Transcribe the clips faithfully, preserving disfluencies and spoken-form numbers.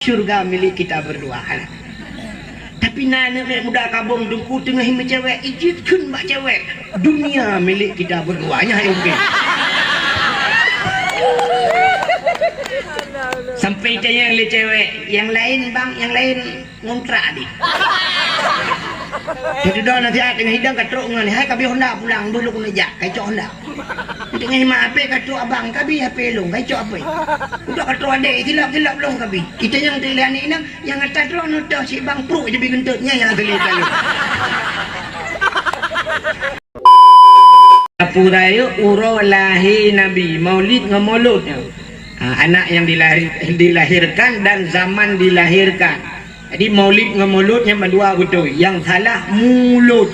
syurga milik kita berdua. Tapi na aneuk muda kampung Teungku teungoh meucewek, ijeuet kheun bak cewek, dunia milik kita berdua. Nyan hai mungken. Sampai tanyong lé cewek, "Nyang laén, Bang, nyang laén ngontrak di?" Jadi dong nasihat teungoh hidang ka trok ngon, "Hai, ka bie Honda pulang, dulu keuneuk jak, ka icok Honda." Teungoh ma H P ka trok abang, "Ka bie H P lôn, ka icok H P." Udah ka trok adek, "Silap-silap lôn ka bie." Itanyong teuk lé aneuk inong, "Nyang ata droeneuh toh si Bang Pruk jeuet bie geuntot, nyan nyang asli taloe." Tapeureulée uroe lahé Nabi, Maulid ngon Mulod nyoe. Ha, anak yang dilahir-, dilahirkan dan zaman dilahirkan. Jadi Maulid ngon Mulod nyan mandua beutôi. Nyang salah mulod.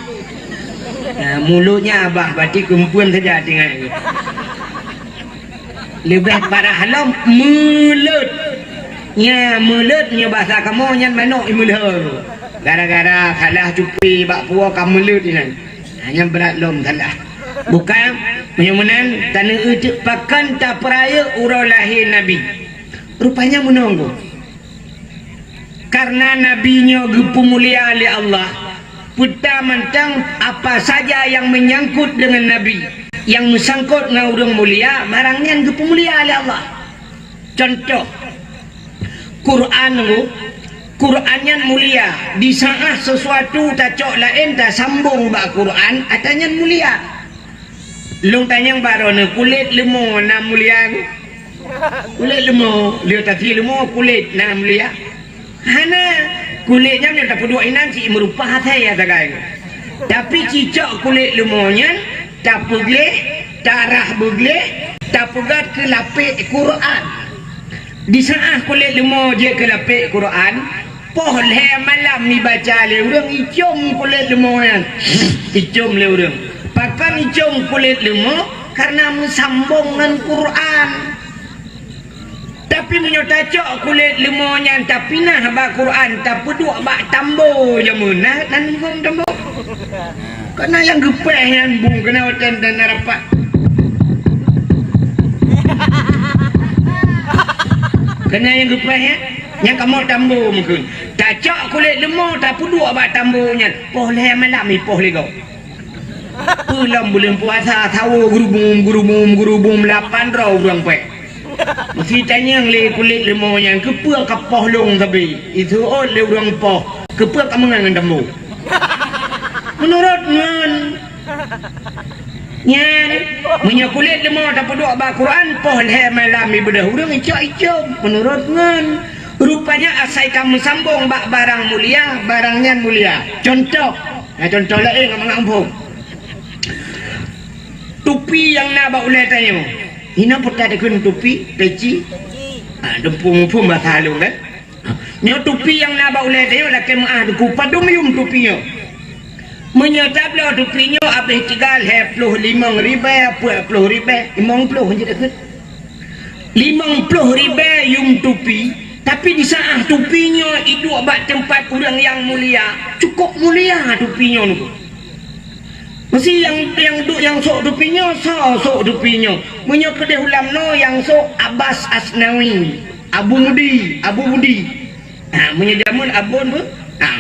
Ha, mulod nyan abah, berarti keumpeuen saja tinggai. Leubeh parah lom, meulot. Nya meulot nyoe basa kamoe nyan manok imeulhor. Gara-gara salah cupi bak puwoe ka meulot inan. Ha, nyan brat lom salah. Bukan, meunyoe meunan, taneueu teuk pakon tapeurayeuk uroe lahé Nabi. Rupanya meunoe. Karena Nabi nyoe geupeumulia lé Allah, peue mantong apa saja yang menyangkut dengan Nabi, yang meusangkot ngon ureuëng mulia, barang nyan geupeumulia lé Allah. Contoh, Quran nyoe, Quran nyan mulia. Di saat sesuatu tacok laén tasambong bak Quran, ata nyan mulia. Lôn tanyong bak droeneuh, kulét leumo na mulia? Kulét leumo, lheueh tasi leumo, kulét na mulia? Hana. Kulét nyan nyang tapeuduek inan cit meurupa asai sagai. Tapi cicok kulét leumo nyan tapeugleh, tarah beugleh, tapeugét keu lapék Quran. Di saat kulét leumo jeuet keu lapék Quran, poh lhée malam ibaca lé ureuëng, icom kulét leumo nyan. Icom lé ureuëng. Pakon icom kulét leumo? Karena meusambong ngon Quran. Tapi meunyoe tacok kulét leumo nyan tapinah bak Quran, tapeuduek bak tambo jameun, na, nan hom tambo. Keunan nyang geupéh nyan bung keunan watée dan rapat. Keunan nyang geupéh nyan, nyang kamoe tambo meukeun. Tacok kulét leumo tapeuduek bak tambo nyan, poh lhée malam ipoh lé gob. Peue lom buleuen puasa, sawoe geurubum, geurubum, geurubum, lapan droe ureuëng pék. Meusi tanyong lé kulét leumo nyan, keupeue ka poh lôn sabe? Iseuôt lé ureuëng poh, keupeue ka meungon ngon tambo? Meunurot ngon nyan, meunyoe kulét leumo tapeuduek bak Quran, poh lhée malam ibeudôh ureuëng icok-icok, meunurot ngon. Rupanya asai ka meusambong bak barang mulia, barang nyan mulia. Contoh, nah, contoh laén ngon mangat muphom. Tupi nyang na bak ulée tanyoe. Inoe peue takheun tupi, peci. Ah, dum peue muphom basa lôn kan? Nyoe tupi nyang na bak ulée tanyoe lakée meuáh Teungku, padum yum tupi nyoe. Meunyoe tabloe tupi nyoe habéh tiga lhée ploh limong ribée, peuet ploh ribée, limong ploh jeuet takheun. Limong ploh ribée yum tupi, tapi di saat tupi nyoe iduek bak teumpat ureuëng nyang mulia, cukôp mulia tupi nyoe nunggu. Meusi nyang, nyang duek nyang sôk tupi nyoe, soe sôk tupi nyoe? Meunyoe keudeh ulam noe nyang sôk Abbas Asnawi, Abu Mudi, Abu Budi. Ha, meunyoe jameun Abon bu-, ha,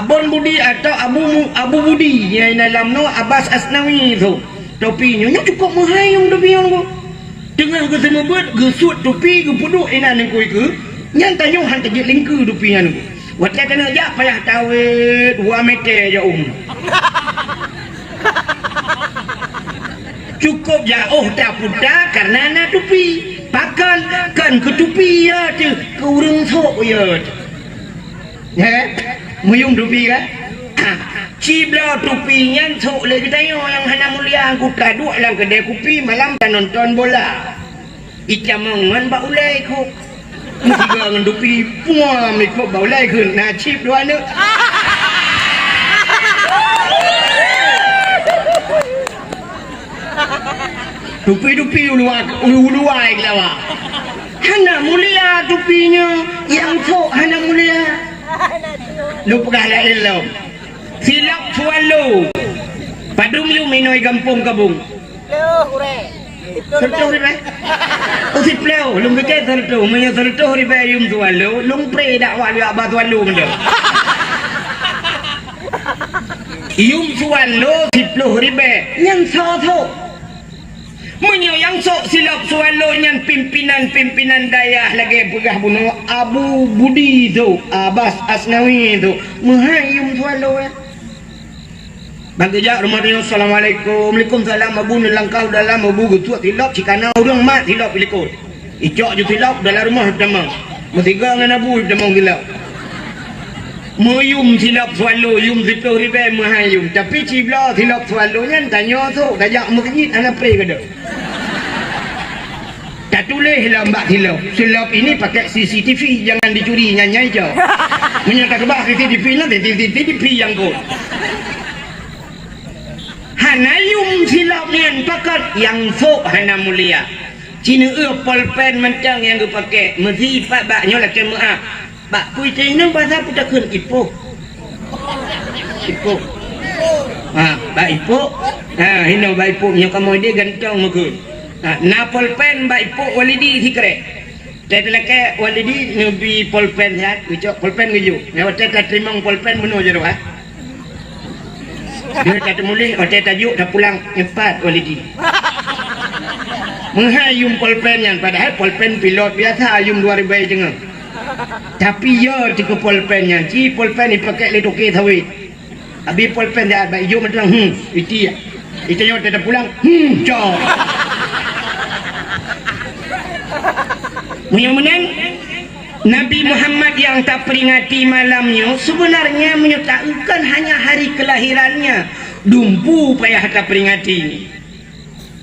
Abon Budi atau Abu Mu-, Abu Budi nyang na lam noe Abbas Asnawi tu. Topi nyoe, nyoe cukôp meuhai nyang topi nyoe bu. Teungoh geuseumeubeuet, geusuet topi, geupeuduek inan ningkui keu, nyan tanyoe han teujeuet lingkeu topi nyan bu. Watée keuneuk jak payah tawét dua meter jauh. Cukôp jaoh taputa kareuna na tupi. Pakon? Kon keu tupi ya teuh, keu ureuëng sôk ya teuh. He? Meuyum tupi kan? Ah, cibloe tupi nyan sôk lé geutanyoe nyang hana mulia, kuta duek lam keudée kupi malam tanonton bola. Itamong ngon bak ulée ikôb. Meusigoe ngon tupi, puam ikôb bak ulée kheun, na cib dua aneuk. Tupi-tupi uluwa, ulu-, uluwa keulawa. Hana mulia tupi nyoe, nyang sôk hana mulia. Lôn peugah laén lom. Silap swallow. Padum yum inoe gampông kabung. Seureutôh ribèe. Oh, siplôh. Lôn pike seureutôh. Meunyoe seureutôh ribèe yum swallow, lôn pré dakwah lé Abah Swallow meunan. Yum swallow siplôh ribèe. Nyan soe sôk? Meunyoe nyang sôk silop swallow nyan pimpinan-pimpinan dayah lagèe peugah bunoe Abu Budi sôk, Abas Asnawi sôk, meuhai yum swallow, eh. Ban geujak rumoh tanyoe, "Assalamualaikum." "Waalaikumsalam, Abu, neulangkah u dalam, Abu," geutuek silop, cikana ureueng mat silop likot. Icok ju silop dalam rumoh tamong. Meusigoe ngon Abu tamong silop. Meuyum silop swallow, yum siplôh ribèe meuhai yum. Tapi cibloe silop swallow nyan tanyoe sôk tajak meukeujit hana pré keudeh. Tatuléh lam bak silop, "Silop ini pakai C C T V, jangan dicuri," nyan nyang icok. Meunyoe takeubah C C T V nyan, C C T V nyang kot. Hana yum silop nyan pakat, nyang sôk hana mulia. Ci neueu polpen mantong nyang geupakè, meusipat bak nyoe lakèe meu'ah. Bak peue teuinong basa peutakheun ipoh. Ipoh. Ha, bak ipoh. Ha, hinoe bak ipoh nyoe kamoe deh gantong meukeuen. Ha, na polpen bak ipoh Walidi sikrek. Teuh lakèe Walidi neubi polpen siat, geucok polpen geujok. Nyan watèe tateurimong polpen meunoe jaroe, ha. Deuh tateumiléh, watèe tajok tapulang nyoe pat Walidi. Meuhai yum polpen nyan, padahai polpen pilot biasa yum dua ribèe teungoh. Tapi yo teuh keu polpen nyan, ci polpen ipakè lé toke sawét. Abi polpen dak bak ijo mantong, hmm, itiek. Itanyoe teuh tapulang, hmm, cok. Meunyoe meunan, Nabi Muhammad nyang taperingati malam nyoe, sebenarnya meunyoe ta-, bukan hanya hari kelahirannya, dumpeue payah taperingati.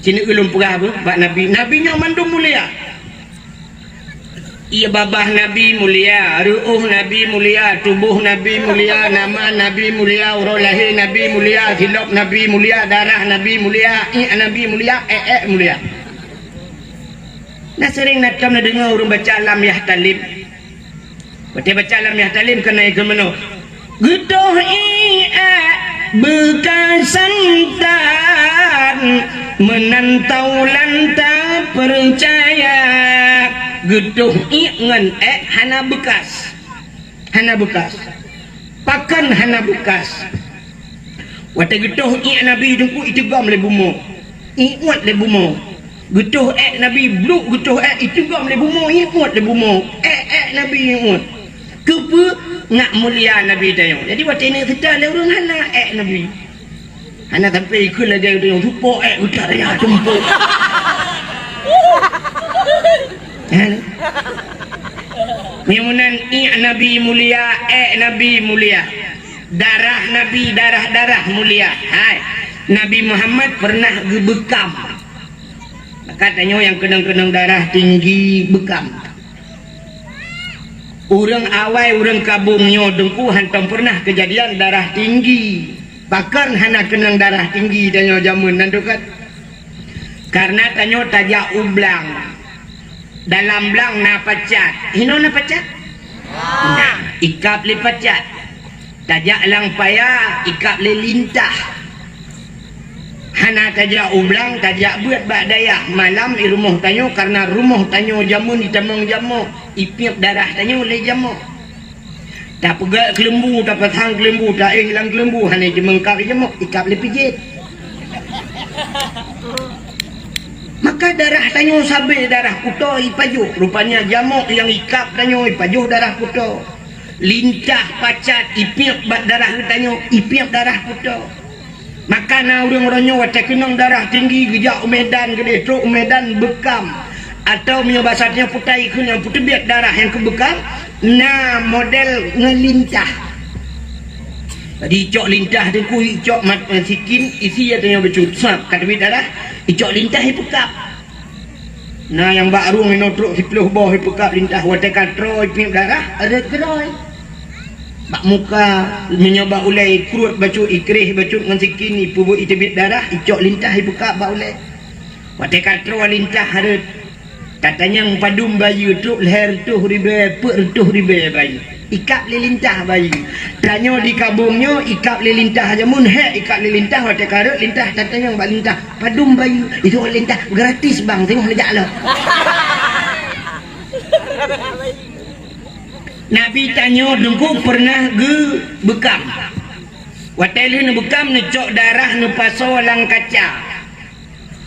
Ci neueu lôn peugah beuh bak Nabi. Nabi nyoe mandum mulia. Ié babah Nabi mulia, reuôh Nabi mulia, tuboh Nabi mulia, nama Nabi mulia, uroe lahé Nabi mulia, silop Nabi mulia, darah Nabi mulia, iék Nabi mulia, ék-ék mulia. Na seuréng na tom na deungoe ureueng baca lam Yahtalim. Watèe baca lam Yahtalim keunan kheun meunoe, "Geutoh iék beukasan tan, meunan taulan tapeucaya." Geutoh iék ngon ék hana beukas. Hana beukas. Pakon hana beukas? Watèe geutoh iék Nabi teungku iteugom lé bumoe, iuet lé bumoe. Geutoh ék Nabi, bluk geutoh ék iteugom lé bumoe, iuet lé bumoe. Ék-ék Nabi iuet. Keupeue? Ngat mulia Nabi tanyoe. Jadi watèe neuk seutôt lé ureueng hana ék Nabi. Hana sampai ikheun lagèe tanyoe, tupok ék geutak raya tumpok. Hana. Meunyoe meunan iék Nabi mulia, ék Nabi mulia. Darah Nabi, darah-darah mulia. Hai, Nabi Muhammad pernah geubeukam. Maka tanyoe nyang keunong-keunong darah tinggi beukam. Ureueng awai, ureueng kabong nyoe teungku hantom pernah keujadian darah tinggi. Pakon hana keunong darah tinggi tanyoe jameun nan teukat? Karena tanyoe tajak u blang. Dalam blang na pacat. Hinoe na pacat? Na, ikab lé pacat. Tajak lam paya, ikab lé lintah. Hana tajak u blang, tajak beuet bak dayah. Malam i rumoh tanyoe, karena rumoh tanyoe jameun itamong jamok, ipiep darah tanyoe lé jamok. Tapeugèt keuleumbu, tapasang keuleumbu, taéh lam keuleumbu, hana jimeungkab jamok, ikab lé pijet. Maka darah tanyoe sabé darah kuto ipajoh. Rupanya jamok nyang ikab tanyoe ipajoh darah kuto. Lintah pacat ipiep bak darah geutanyoe, ipiep darah kuto. Maka na ureueng roh nyoe watèe keunong darah tinggi geujak u Medan, geudeh trok u Medan beukam. Atau meunyoe basa tanyoe putai kheun nyang peuteubiet darah nyang keubeukam, na model ngon lintah. Jadi icok lintah teungku, icok mat, eh, sikin, isi ya tanyoe bacut. Sab ka teubiet darah, icok lintah ipeukab. Na nyang bak rueng inoe trok siplôh boh ipeukab lintah, watèe ka troe ipiep darah, rhot keudroe. Bak muka, meunyoe bak ulèe ikruet bacut, ikréh bacut ngon sikin, ipeubuet iteubiet darah, icok lintah ipeukab bak ulèe. Watèe ka troe lintah rhot, tatanyong padum bayeue trok lhèe reutôh ribèe, peuet reutôh ribèe bayeue. Ikab lé lintah bayeue. Tanyoe di kabong nyoe ikab lé lintah jameun, hék ikab lé lintah, watée ka rhot lintah tatanyong bak lintah, "Padum bayeue?" "Itu lintah gratis, Bang, teuh neujak lom." Nabi tanyoe Teungku pernah geubeukam. Watée lheueh neubeukam, neucok darah neupasoe lam kaca.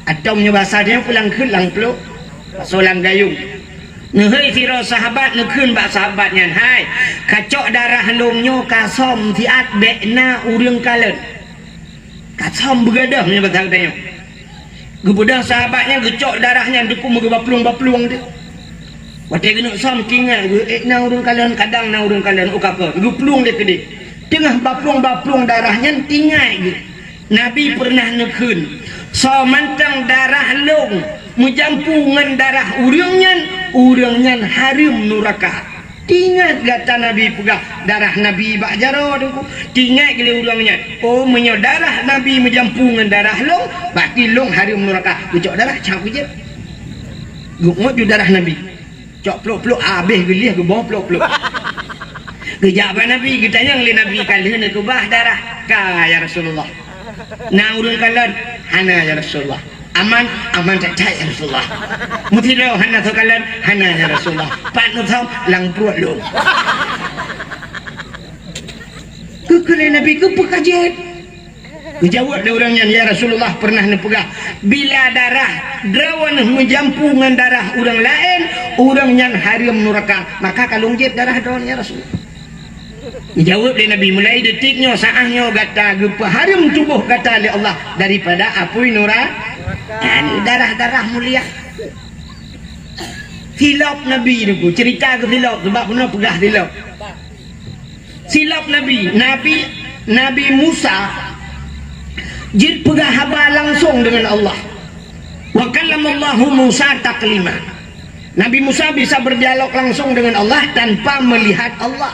Atau meunyoe basa tanyoe pulang kheun lam plôk, pasoe lam gayông. Neuhôi sidroe sahabat neukheun bak sahabat nyan, "Hai, kacok darah lôn nyoe kasöm siat bék na ureuëng kalon." Kasöm beugadôh meunyoe basa tanyoe. Geubeudôh sahabat nyan geucok darah nyan deuh keu meugeuba plueng-ba plueng deuh. Watée geuneuk söm tingai geuh, ék na ureuëng kalon, kadang na ureuëng kalon, oh ka kon, geuplueng lé keudeh. Teungoh baplueng-baplueng darah nyan tingai geuh. Nabi pernah neukheun, "Soe mantong darah lôn meujampu ngon darah ureuëng nyan, ureuëng nyan hareuem nuraka." Tingat gata Nabi peugah, darah Nabi bak jaroe Teungku. Tingat lé ureuëng nyan, "Oh, meunyoe darah Nabi meujampu ngon darah lôn, berarti lôn hareuem nuraka." Geucok darah, cak geuh jép. Geuôt ju darah Nabi. Cok plôk-plôk, habéh geulieh geuboh plôk-plôk. Geujak bak Nabi, geutanyong lé Nabi, "Ka lheueh neukeubah darah?" "Ka, ya Rasulullah." "Na ureuëng kalon?" "Hana, ya Rasulullah." "Aman?" "Aman that-that, ya Rasulullah." "Meusidroe hana soe kalon?" "Hana, ya Rasulullah." "Pat neusöm?" "Lam pruet lôn." Geukheun lé Nabi, "Keupeue ka jép?" Geujaweueb lé ureuëng nyan, "Ya Rasulullah, pernah neupeugah, bila darah droeneuh meujampu ngon darah ureuëng laén, ureuëng nyan hareuem nuraka, maka ka lôn jép darah droeneuh, ya Rasul." Geujaweueb lé Nabi, "Mulai detik nyoe, saát nyoe gata geupeuhareuem tuboh gata lé Allah daripada apui nura-, yani darah-darah mulia." Silop Nabi Teungku, cerita keu silop, sebab bunoe peugah silop. Silop Nabi, Nabi, Nabi Musa jeuet peugah haba langsong deungon Allah. "Wa kallamallahu Musa taklima." Nabi Musa bisa berdialog langsung dengan Allah tanpa melihat Allah.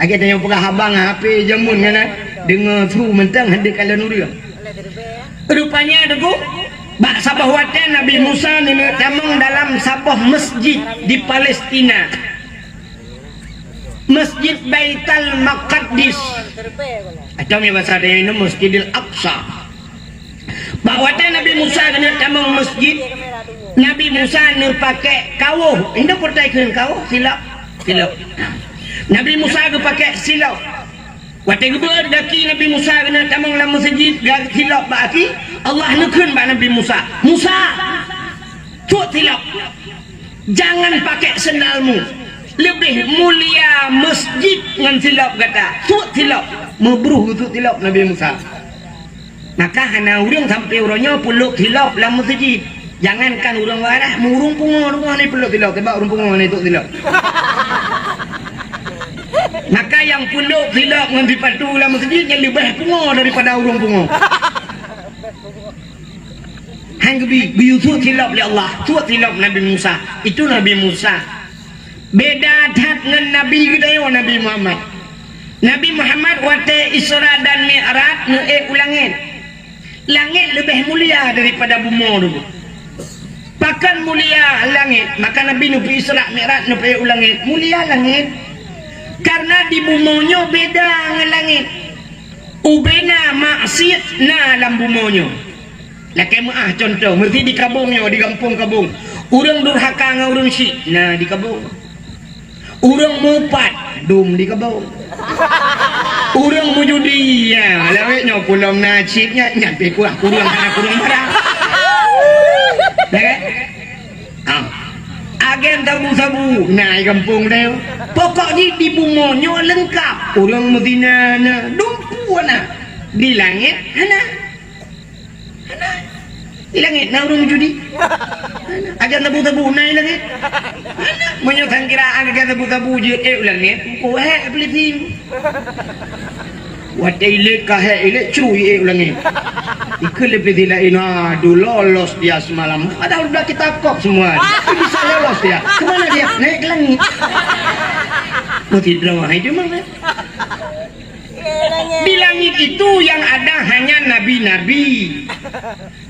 Lagée tanyoe peugah haba ngon H P jameun nyan, deungoe su mantong hana kalon ureuëng. Rupanya Teungku, bak saboh watée Nabi Musa neuneuk tamong dalam saboh masjid di Palestina. Masjid Baitul Maqdis. Atau meunyoe basa tanyoe nyoe Masjidil Aqsa. Bak watée Nabi Musa keuneuk tamong masjid, Nabi Musa neupaké kawoh. Indak peuretai kheun kawoh, silop. Silop. Nabi Musa geupaké silop. Watée geubeuet gaki Nabi Musa keuneuk tamong lam masjid, ga-, silop bak aki, Allah neukheun bak Nabi Musa, "Musa, tuek silop." "Jangan pakai sendalmu. Leubeh mulia masjid ngon silop gata. Tuek silop." Meubruh geutuek silop Nabi Musa. Maka hana ureuëng sampoe uroe nyoe peulop silop lam masjid. Jangankan ureuëng waras, ureuëng pungo, ureuëng pungo hana peulop silop, sabab ureuëng pungo hana tuek silop. Maka nyang peulop silop ngon sipatu lam masjid nyan leubeh pungo daripada ureuëng pungo. Han geubi, geuyue tuek silop lé Allah, tuek silop Nabi Musa. Itu Nabi Musa. Beda that ngon Nabi geutanyoe, Nabi Muhammad. Nabi Muhammad watée Isra dan Mi'raj neuék u langét. Langét leubeh mulia daripada bumoe dulu. Pakon mulia langét? Maka Nabi neupeu Isra Mi'raj neupeu u langét. Mulia langét. Karena di bumoe nyoe beda ngon langét. Ubena maksiet na lam bumoe nyoe. Lakée meuáh contoh, meuseuti di Kabong nyoe, di gampông Kabong. Ureuëng durhaka ngon ureuëng syik na di Kabong. Ureuëng mupat dum di Kabong. Ureuëng meujudi, ya, lawét nyoe pulom na cit nyan, nyan pih kuah kureueng hana kureueng barang. Ya kan? Ah. Agen sabu-sabu na di gampông nyoe. Pokok jih di bumoe nyoe leungkap. Ureuëng meuzina na, dumpeue na. Di langét hana. Hana. Di langét na ureuëng meujudi. Hana. Agen sabu-sabu na di langét. Hana. Meunyoe sangkira agen sabu-sabu jeuet ék u langét, engko hék polisi. Watée ilét ka hék, ilét cui ék u langét. Ikheun lé polisi laén, "Aduh, lolos dia semalam." Padahal udah kita kop semua. Tapi bisa lolos dia. Kemana dia? Naik ke langit. Meusidroe hai cuma. Di langit itu yang ada hanya nabi-nabi.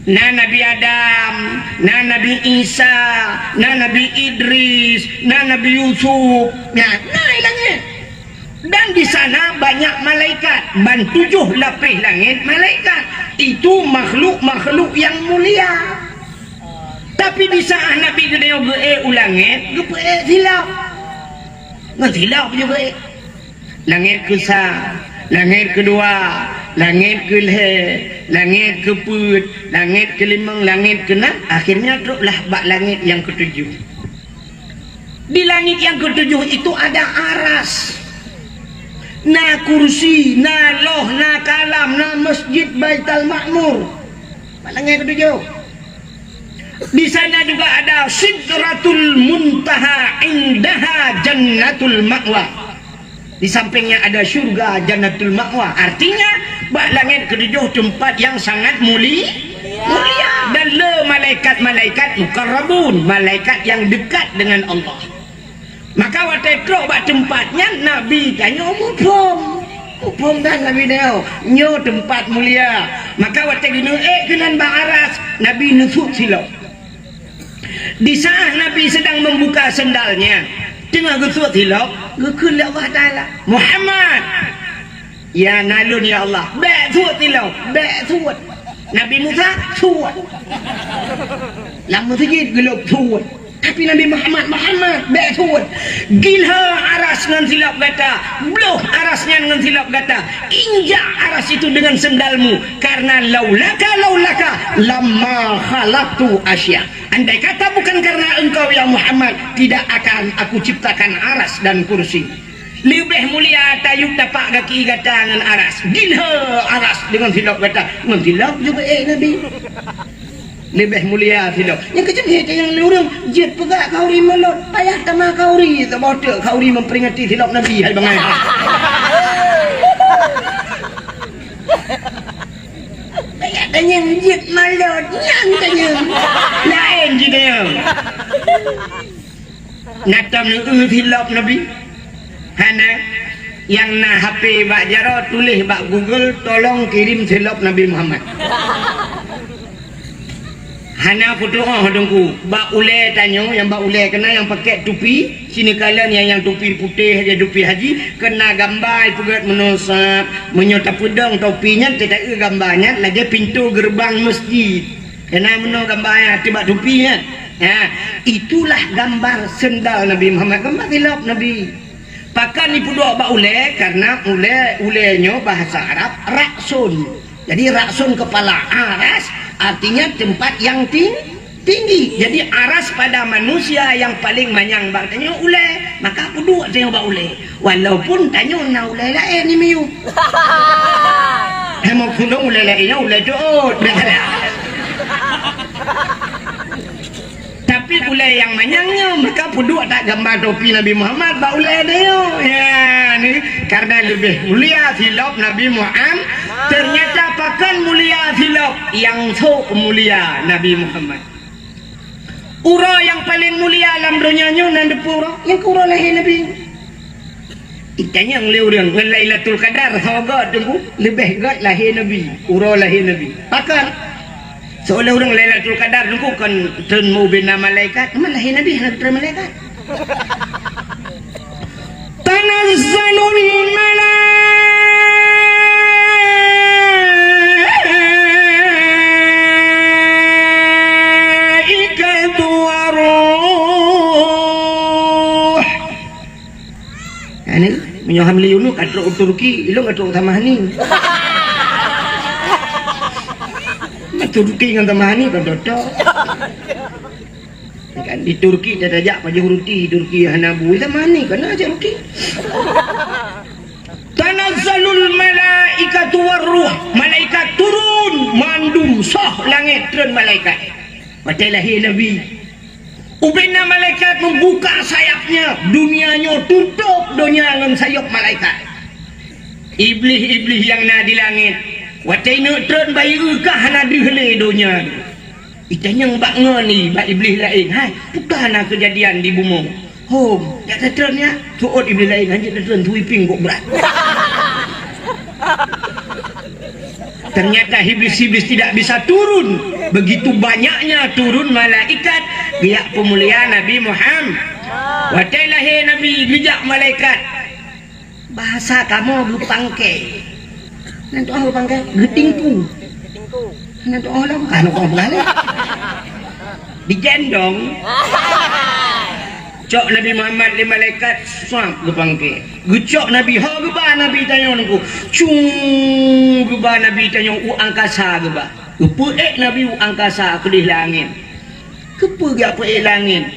Na Nabi Adam, na Nabi Isa, na Nabi Idris, na Nabi Yusuf. Na, na di langét. Di sana banyak malaikat, ban tujoh lapéh langét malaikat. Itu makhluk-makhluk yang mulia. Tapi di saat Nabi geutanyoe geuék u langét, geupeuék silop. Ngon silop juga ék. Langét keusa, langét keudua, langét keulhée, langét keupeuet, langét keulimong, langét keunam, akhirnya troklah bak langét nyang keutujoh. Di langit yang ketujuh itu ada aras, na kursi, na loh, na kalam, na masjid Baitul Ma'mur. Bak langit ketujuh. Di sana juga ada Sidratul Muntaha, indaha Jannatul Ma'wa. Di sampingnya ada syurga Jannatul Ma'wa. Artinya, bak langit ketujuh tempat yang sangat muli-, mulia. Dan le malaikat-malaikat mukarrabun, malaikat yang dekat dengan Allah. Maka watée trok bak teumpat nyan, Nabi tanyoe muphom. Muphom kan Nabi tanyoe, nyoe teumpat mulia. Maka watée geuneuk ék keunan bak aras, Nabi neusut silop. Di saat Nabi sedang membuka sendalnya, teungoh geusut silop, geukheun lé Allah Taala, "Muhammad!" "Ya, na lôn, ya Allah." "Bék sut silop, bék sut." Nabi Musa, sut. Lam meuseujid geulop sut. Tapi Nabi Muhammad, "Muhammad, bék sut. Gilha aras ngon silop gata. Bloh aras nyan ngon silop gata. Injak aras itu dengan sendalmu. Karena laulaka, laulaka, lamma khalaqtu asya." Andai kata bukan karena engkau, ya Muhammad, tidak akan aku ciptakan aras dan kursi. Leubeh mulia tayue tapak gaki gata ngon aras. Gilha aras deungon silop gata. Ngon silop juga ék Nabi. Leubeh mulia silop. Nyang keucam hé nyang lé ureueng jeuet peugah khauri mulod. Payah tamah khauri, saboh teuk khauri memperingati silop Nabi hai bangai. Payah tanyong jeuet mulod, nyang tanyong. Laén jih tanyong. Na tom neueu silop Nabi? Hana. Nyang na H P bak jaroe, tuléh bak Google, "Tolong kirim silop Nabi Muhammad." Hana putôh Teungku. Bak ulée tanyoe, nyang bak ulée keunan nyang pakai tupi, sinoe kalon nyang, nyang tupi putéh, nyang tupi haji, keunan gamba ipeugét meunoe sab. Meunyoe tapeudong topi nyan, teuta-eu gamba nyan lagée pintoe geureubang meuseujid. Keunan meunoe gamba nyan ateueh bak tupi nyan. Ha, itulah gambar sendal Nabi Muhammad, gambar silop Nabi. Pakon jipeuduek bak ulée? Karena ulée, ulée nyoe bahasa Arab raksun. Jadi raksun kepala, aras artinya tempat yang ting-, tinggi. Jadi aras pada manusia yang paling manyang bak tanyoe ulée, maka peuduek tanyoe bak ulée. Walaupun tanyoe na ulée laén di miyueb. Hé, meukeunong ulée laén nyoe ulée jeuet. Tapi ulée nyang manyang nyoe, maka peuduek that gamba topi Nabi Muhammad bak ulée nyoe. Ya, ni, karena leubeh mulia silop Nabi Muhammad. Ternyata pakon mulia silop, nyang sôk mulia Nabi Muhammad. Uroe nyang paleng mulia lam donya nyoe na dipeue uroe? Nyang keuh uroe lahé Nabi. Itanyong lé ureueng ngon Lailatul Qadar, soe göt Teungku? Leubeh göt lahé Nabi, uroe lahé Nabi. Pakon? Seolah ureueng Lailatul Qadar Teungku kon treun meu ubena malaikat, teuma lahé Nabi hana treun malaikat. Tanazzalul malaikatu waruh. Anu, meunyoe hamli unu ka trok u Turki, ilong ka trok u Tamahani. Turki ngon Tamahani ka dotok. Kan di Turki tajak pajoh ruti, Turki hana bu, Tamahani kana jak ruti. Tanazzalul malaikatu waruh, malaikat turun mandum soh langét treun malaikat. Watée lahé Nabi, ubena malaikat membuka sayapnya, dunia nyoe tutôp donya ngon sayop malaikat. Iblih-iblih nyang na di langét, watée neuk treun bayeue ka hana deuh lé donya. Itanyong bak ngon ni, bak iblih laén, "Hai, peukah na keujadian di bumoe?" "Hom, jak tatreun nyak." Seuôt iblih laén, "Hanjeuet tatreun, sui pieng kok brat." Ternyata iblis-iblis tidak bisa turun. Begitu banyaknya turun malaikat, geujak peumulia Nabi Muhammad. Watée lahé Nabi, geujak malaikat. Bahasa kamoe geupangke. Nan tu'oh geupangke, geutingku. Nan tu'oh lom, ah, nan tu'oh peugah lé. Digendong. Cok Nabi Muhammad lé malaikat, swab geupangke. Geucok Nabi, ho geuba Nabi tanyoe nungku. Cung geuba Nabi tanyoe u angkasa geuba. Geupeuék Nabi u angkasa keudeh langét. Keupeue geupeuék langét?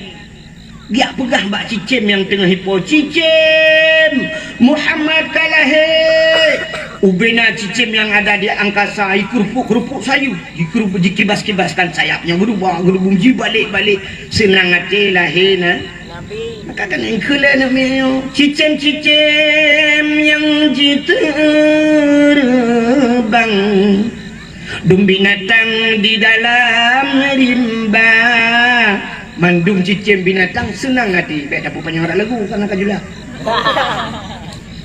Geujak peugah bak cicém nyang teungoh ipo, "Cicém, Muhammad ka lahé!" Ubena cicém nyang ada di angkasa, jikeurupuk-keurupuk sayeup, jikeurupuk, jikibas-kibaskan sayapnya, geurubah-geurubung, jibalek-balek, seunang até lahé na. Maka kan engkeu lé aneuk miet nyoe, cicém-cicém nyang jiteureubang. Dum binatang di dalam rimba. Mandum cicém binatang seunang até. Bèk tapeupanjang rot lagu, kana ka jula.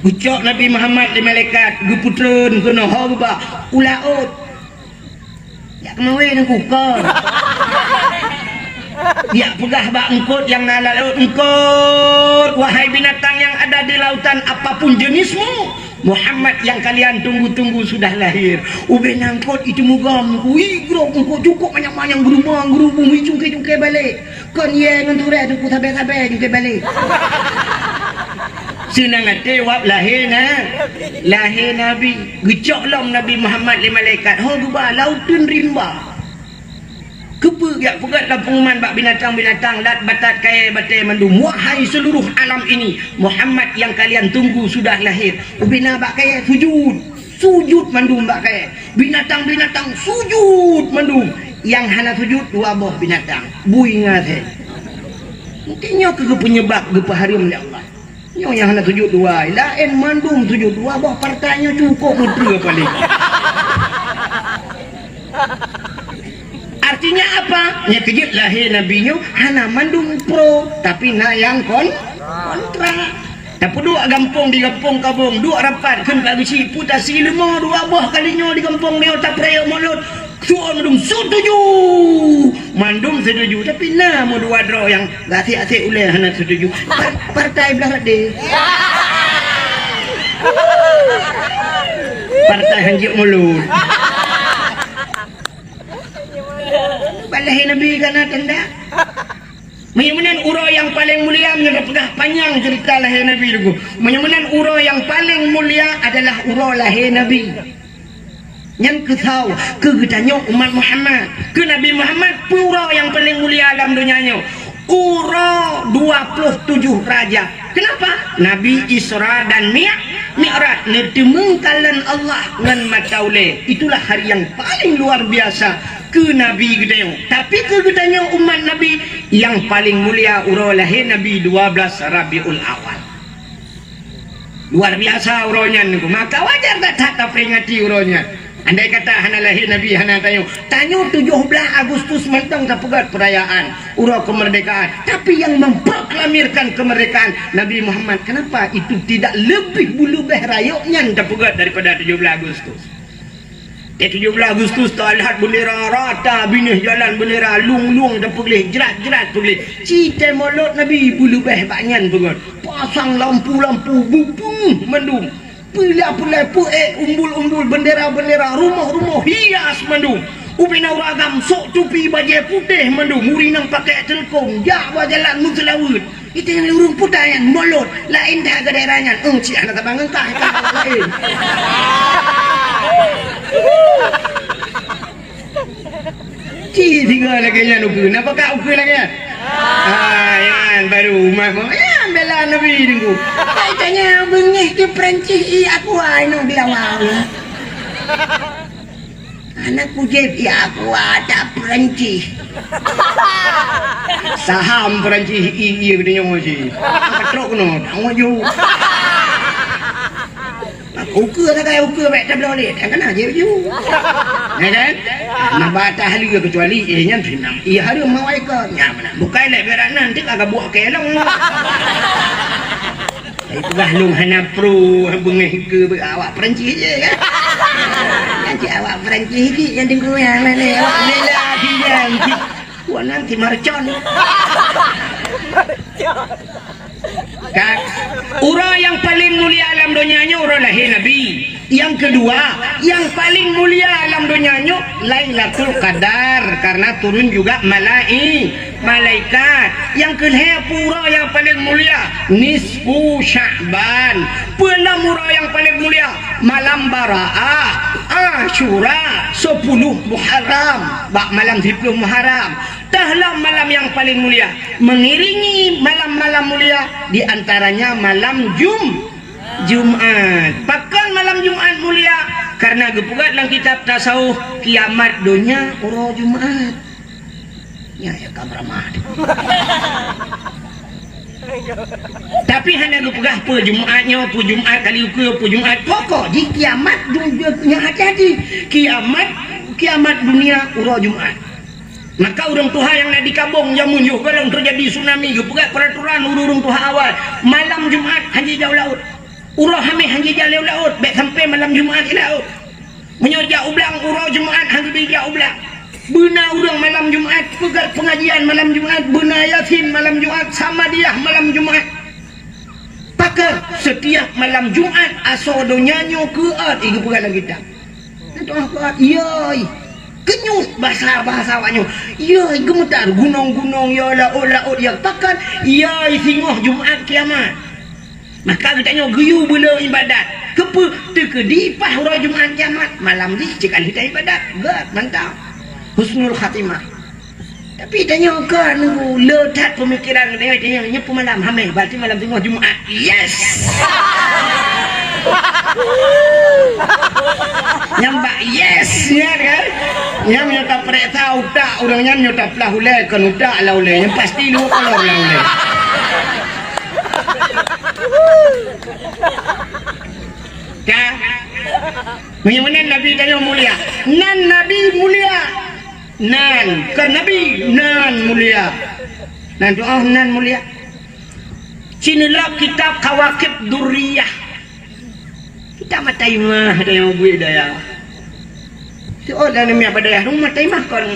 Geucok Nabi Muhammad lé malaikat, geupeutreun keunoe ho geuba u laôt. Jak keumawé nangku kon. Jak peugah bak eungkôt nyang na lam laôt, "Eungkôt, wahai binatang yang ada di lautan, apapun jenismu, Muhammad yang kalian tunggu-tunggu sudah lahir." Ubena eungkôt itu mugom, ui, grob eungkôt cukôp manyang-manyang, geurubah-geurubung, ui, cungké-cungké balek. Kon yé ngon turée teungku sabé-sabé cungké balek. Seunang até wab lahé na, lahé Nabi. Geucok lom Nabi Muhammad lé malaikat, ho geuba lam uteuen rimba. Keupeue geujak peugah lam peungumuman bak binatang-binatang, lat, batat, kayèe, batèe mandum, "Wahai seluruh alam ini, Muhammad yang kalian tunggu sudah lahir." Ubena bak kayèe sujud. Sujud mandum bak kayèe. Binatang-binatang sujud mandum. Nyang hana sujud dua boh binatang. Bui ngon asèe. Mungken nyoe keuh peunyeubab geupeuhareuem lé Allah. Nyoe nyang hana sujud dua, laén mandum sujud, dua boh partai nyoe cukôp meuteue paléng. Artinya apa? Nyang keujeuet lahé Nabi nyoe hana mandum pro, tapi na nyang kon-, kontra. Tapeuduek gampông di gampông Kabong, duek rapat kheun ka geuchik, peue tasi leumo dua boh kali nyoe di gampông nyoe tapeurayek mulod. Suon mandum setuju. Mandum setuju, tapi na meudua droe nyang gasek-gasek ulèe hana setuju. Par-, partai blah rot deh. Partai hanjeuet mulod. Bak lahé Nabi ka na tanda. Meunyoe meunan uroe nyang paleng mulia, meunyoe tapeugah panyang ceurita lahé Nabi teungku. Meunyoe meunan uroe nyang paleng mulia adalah uroe lahé Nabi. Nyan keusoe keu geutanyoe umat Muhammad. Keu Nabi Muhammad, peue uroe nyang paleng mulia lam donya nyoe? Uroe dua ploh tujoh Rajab. Kenapa? Nabi Isra dan Mi-, Mi'raj, neuteumeung kalon Allah ngon mata ulèe. Itulah hari yang paling luar biasa keu Nabi geutanyoe. Tapi keu geutanyoe umat Nabi, nyang paleng mulia uroe lahé Nabi dua belas Rabiul Awal. Luar biasa uroe nyan, maka wajar that-that taperingati uroe nyan. Andai kata hana lahé Nabi, hana tanyoe. Tanyoe tujoh blaih Agustus mantong tapeugöt peurayaan uroe keumeurdekaan. Tapi nyang memproklamirkan keumeurdekaan Nabi Muhammad, kenapa itu tidak lebih beuleubeh rayeuk nyan tapeugöt daripada tujoh blaih Agustus? Di tujoh blaih Agustus, talhat bendera rata, binéh jalan bendera, lueng-lueng tapeugleh, jrat-jrat peugleh. Ci tée mulod Nabi beuleubeh bak nyan peugöt. Pasang lampu-lampu, beupeungeuh mandum. Peulai-peulai, peuék umbul-umbul, bendera-bendera, rumoh-rumoh hias mandum. Ubé na ureueng agam sôk tupi bajée putéh mandum, ureueng inong pakék teulkôm, jak bak jalan meuseulaweuet. Itu nyang ureueng puta nyan, mulod, laén that keu daerah nyan. Eh, cit hana saban ngon kah, ka laén. Ci singoh lagée nyan ukeue, na pakat ukeue lagée nyan? Ah, nyan baru umat mu-, nyan bela Nabi teungku. Hai tanya beungéh di Perancis, i aku ai nong di awal. Aneuk kujép, ya aku ada Perancis. Saham Perancis, i, i, geutanyoe cit. Trok keunoe, tanggong jaweueb. Ukeue sagai ukeue bèk tabloe lé, nyang kana jép ju. Ya kan? Nah, bak tahlia kecuali, eh, nyan seunang. Iya hareuem mawai kon. Nyan meunan. Bukai lé berat nan, tik agak buak kelong. Tapi peugah lôn hana pro, beungéh ke be-, awak Perancis je, kan? Nanti awak Perancis sikit yang tengok yang mana, awak bela dia sikit. Wah, nanti mercon. Kan? Uroe nyang paleng mulia lam Donya nyoe uroe lahé Nabi. Yang kedua, yang paling mulia lam donya nyoe Lailatul Qadar, karena turun juga malai-, malaikat. Yang kelhèe, peue uroe nyang paling mulia, nisfu Sya'ban. Peue lom uroe nyang paling mulia, malam Baraah, Asyura, sepuluh Muharram, bak malam siploh Muharram. Teuh lom malam nyang paling mulia, mengiringi malam-malam mulia, di antaranya malam Jum-, Jumat. Pakon malam Jumat mulia? Karena geupeugah lam kitab tasawuf, kiamat donya uroe Jumat. Nyan ya ka meuramah. Tapi hana geupeugah peue Jumat nyoe, peue Jumat kali ukeue, peue Jumat. Pokok jih kiamat du-, du-, nyan hati-hati. Kiamat, kiamat dunia uroe Jumat. Maka ureuëng tuha nyang na di Kabueng jameun yoh, galeng teujadi tsunami, geupeugah peraturan ureuëng-ureuëng tuha awai, malam Jumat hana jijak u laôt. Uroe Hamèh hana jijak lé u laôt, bèk sampoe malam Jumat i laôt. Meunyoe jak u blang, uroe Jumat hana jijak u blang. Beuna ureuëng malam Jumat peugah pengajian, malam Jumat beuna Yasin, malam Jumat Samadiyah, malam Jumat. Pakon setiap malam Jumat asoe donya nyoe keuôt, i geupeugah lam kitab. Doa kuat, yoi. Keunyut bahasa-bahasa awak nyoe. Yoi, geumeutar gunong-gunong, ya laôt-laôt, ya pakon, yoi, singoh Jumat kiamat. Maka geutanyoe geuyue beuleu ibadat. Keupeue? Teukeudi paih uroe Jumat kiamat, malam jih cit ka lheueh ibadat. Gét, mantap. Husnul khatimah. Tapi tanyoe ka nunggu le that pemikiran, tanyoe, tanyoe nyoe peumalam Hamèh, berarti malam singoh Jumat. Yes! Nyang bak yes nyan kan? Nyang nyoe tapeuriksa utak ureuëng nyan, nyoe taplah ulèe, kon utak lah ulèe. Nyang pasti dua kolom lah ulèe. Ka? Meunyoe meunan Nabi tanyoe mulia. Nan Nabi mulia. Nan, kon Nabi, nan mulia. Nan tu'oh nan mulia. Ci neulok kitab Kawakib Durriyah. Kitab Mataimah, ada nyang buet daya. Teuôt lam miet bak dayah, rumoh Mataimah kon.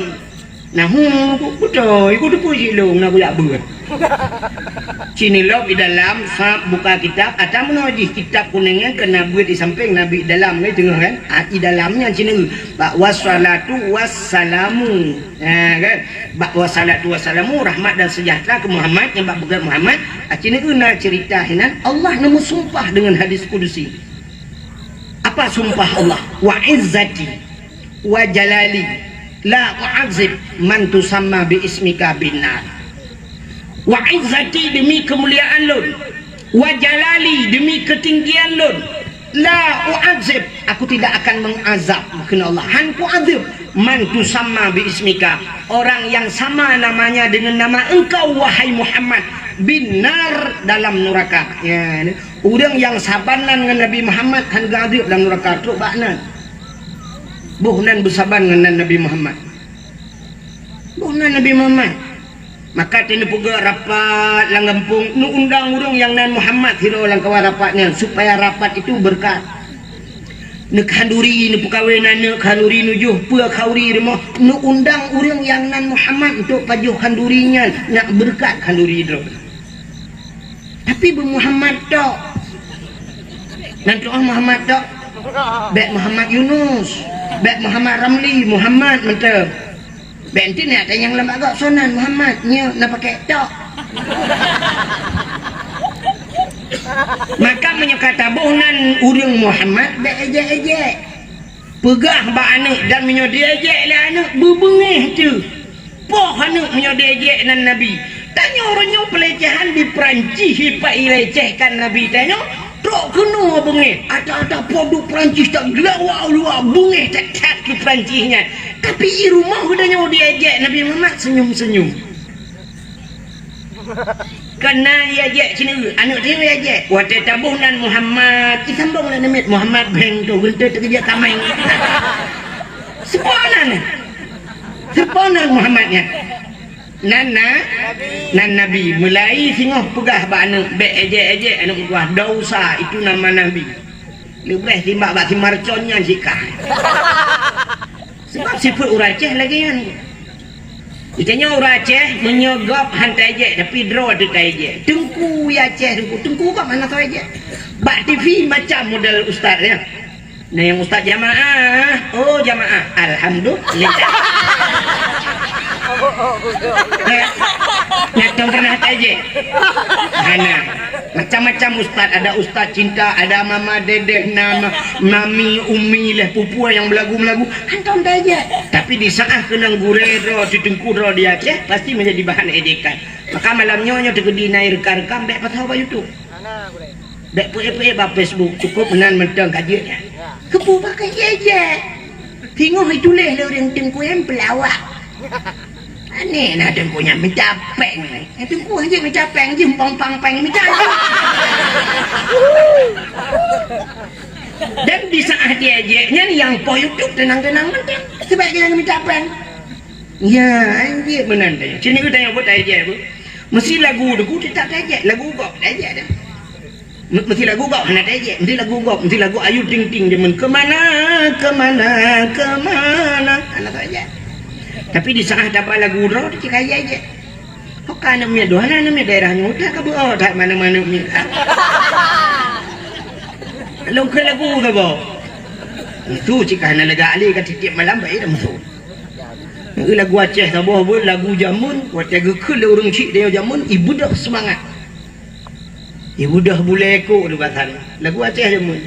Nah, hu, beutôi, ku teupeu jih lôn, na buyak beuet. Ci neulok di dalam, sab buka kitab, ata meunoe jih kitab kunéng nyan keu na beuet di sampéng, na beuet di dalam, kan, teungoh, kan? Ah, di dalam nyan ci neulok. Bak wassalatu wassalamu. Ha, kan? Bak wassalatu wassalamu, rahmat dan sejahtera keu Muhammad, nyang bak beugét Muhammad, ah, ci neulok na ceurita hinan, Allah neumeusumpah deungon hadis kudusi. Apa sumpah Allah? Wa izzati wa jalali la u'adzib man tusamma bi ismika bin nar. Wa izzati, demi keumuliaan lôn, wa jalali, demi keutinggian lôn, la u'adzib, aku tidak akan mengazab, kheun Allah, han kuazab, man tusamma bi ismika, orang yang sama namanya dengan nama engkau wahai Muhammad, bin nar, dalam neraka. Ya, ureuëng nyang saban nan ngon Nabi Muhammad han geuazab dalam neraka, trok bak nan. Boh nan beusaban ngon nan Nabi Muhammad. Boh nan Nabi Muhammad. Maka teuneuk peugah rapat lam gampông, neuundang ureuëng nyang nan Muhammad sidroe lam kawan rapat nyan, supaya rapat itu berkat. Neukhanduri, neupeukawen aneuk khanduri, neujoh peue khanduri rumoh, neuundang ureuëng nyang nan Muhammad untuk pajoh khanduri nyan, nak berkat khanduri droe. Tapi beu Muhammad tok. Nan tu'oh Muhammad tok. Bèk Muhammad Yunus, bèk Muhammad Ramli, Muhammad mantong. Bèk enti na tanyong lam bak gob soe nan Muhammad, nyoe na pakai tok. Maka meunyoe ka taboh nan ureuëng Muhammad, bèk ejek-ejek. Peugah bak aneuk, dan meunyoe diejek lé aneuk, beubeungéh teuh. Poh aneuk meunyoe diejek nan Nabi. Tanyoe uroe nyoe peulecehan di Peurancih, ipat ilecehkan Nabi tanyoe, trok keunoe beungéh. Ata-ata poh duek Peurancih, tageulawa luwa beungéh that-that keu Peurancih nyan. Tapi i rumoh geutanyoe diejek Nabi Muhammad, senyum-senyum. Kana iejek sineuk, aneuk teuh iejek. Watèe taboh nan Muhammad, isambong lé namiet Muhammad beng tu, geunteuk teukeujak tameng. Seupôt nan. Seupôt nan Muhammad nyan. Nan na, nan Nabi. Mulai singoh peugah bak aneuk, bèk ejek-ejek aneuk meutuah. Dosa, itu nama Nabi. Leubeh timbak bak si Marcon nyan sikah. Sebab sifeuet ureueng Aceh lagèe nyan. Geutanyoe ureueng Aceh, meunyoe gob han tajek, tapi droe teuh tajek. Teungku ya Aceh, teungku, teungku gob hana tajek. Bak T V macam model ustaz, ya. Nah, yang ustaz jamaah, oh, jamaah, alhamdulillah. Nah, nyatong pernah tajek. Hana. Macam-macam ustaz, ada ustaz cinta, ada mama dedeh, nama mami, umi, leh pupua yang belagu-belagu. Hantom tajek. Tapi di saat keunong gurée droe, teungku droe di Aceh, pasti menjadi bahan ejekan. Maka malam nyoe, nyoe teukeudi na reuka-reuka, bèk pasoe bak YouTube. Bèk peuék-peuék bak Facebook, cukup meunan mantong ka jeuet nyan. Keupeue pakai jijak? Singoh jituléh lé ureueng teungku nyan peulawak. Aneh na teungku nyan mita péng. Eh, teungku hana mita péng, jeumpong pang péng mita. Dan di saat jijak nyan nyang poh YouTube teunang-teunang mantong. Sebab jih hana mita péng. Ya, anjing meunan teuh. Sini kita nyebut tajek bu. Mesti lagu tu, ku tetap tajek. Lagu gob tajek dah. Me-, mesti lagu gob hana tajek. Mesti lagu gob, mesti lagu Ayu Ting Ting jameun. Kemana, kemana, kemana? Hana tajek. Tapi di saat taba lagu droe, tu cik kaya je. Ho ka aneuk miet, dua aneuk miet daerah nyoe, udah ka beuo that mana-mana miet. Lôn keu lagu saboh. Itu cik hana lega ali ka tiep malam baik dah musuh. Lagu Aceh saboh pun lagu jameun, watèe geukheun lé ureueng chik tanyoe jameun, ibeudôh seumangat. Ibeudôh bulèe kok di batan. Lagu Aceh jameun.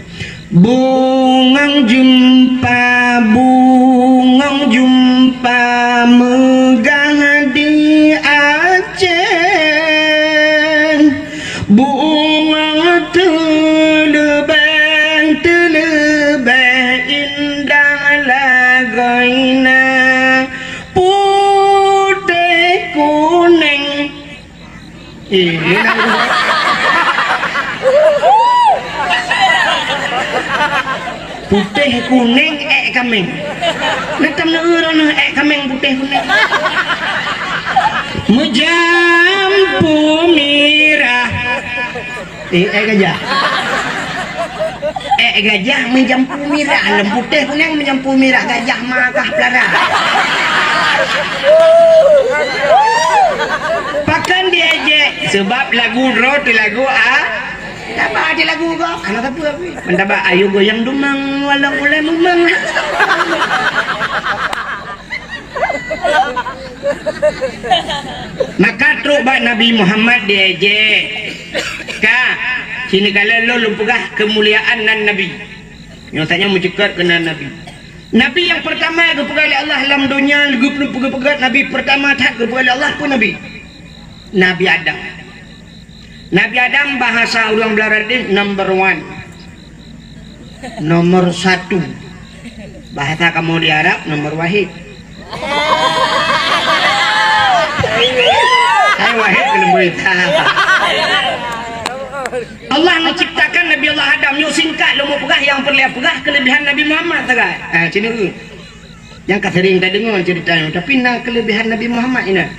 Bungong jeumpa, bungong jeumpa meugah di Aceh. Bungong teuleubèh, teuleubèh indah lagoina. Putéh kunéng. Eh, putéh kunéng ék kaméng. Neutém neueu droeneuh ék kaméng putéh kunéng. Meujampu mirah. Eh, ék gajah. Ék gajah meujampu mirah, lom putéh kunéng meujampu mirah, gajah ma kah pelara. Pakon diejek? Sebab lagu droe teuh lagu a-, taba di lagu gob. Hana sapeue pih. Mantaba ayo goyang dumang walau ulèe mumang. Maka trok bak Nabi Muhammad diejek. Ka, sini kala lôn lôn peugah keumuliaan nan Nabi. Nyoe tanyoe meuceukat keu nan Nabi. Nabi nyang peurtama geupeugah lé Allah lam donya, geupeugah Nabi peurtama that geupeugah lé Allah peue Nabi? Nabi Adam. Nabi Adam bahasa ureueng Beularat deh number one. Nomor satu. Bahasa kamoe di Arab nomor wahid. Hai wahid keuneuk beurita. Allah menciptakan Nabi Allah Adam. Nyoe singkat lôn peugah nyang peureulèe peugah keulebihan Nabi Muhammad sagai. Ah, sini. Nyang ka sering tadeungoe ceurita nyoe, tapi na keuleubehan Nabi Muhammad inan.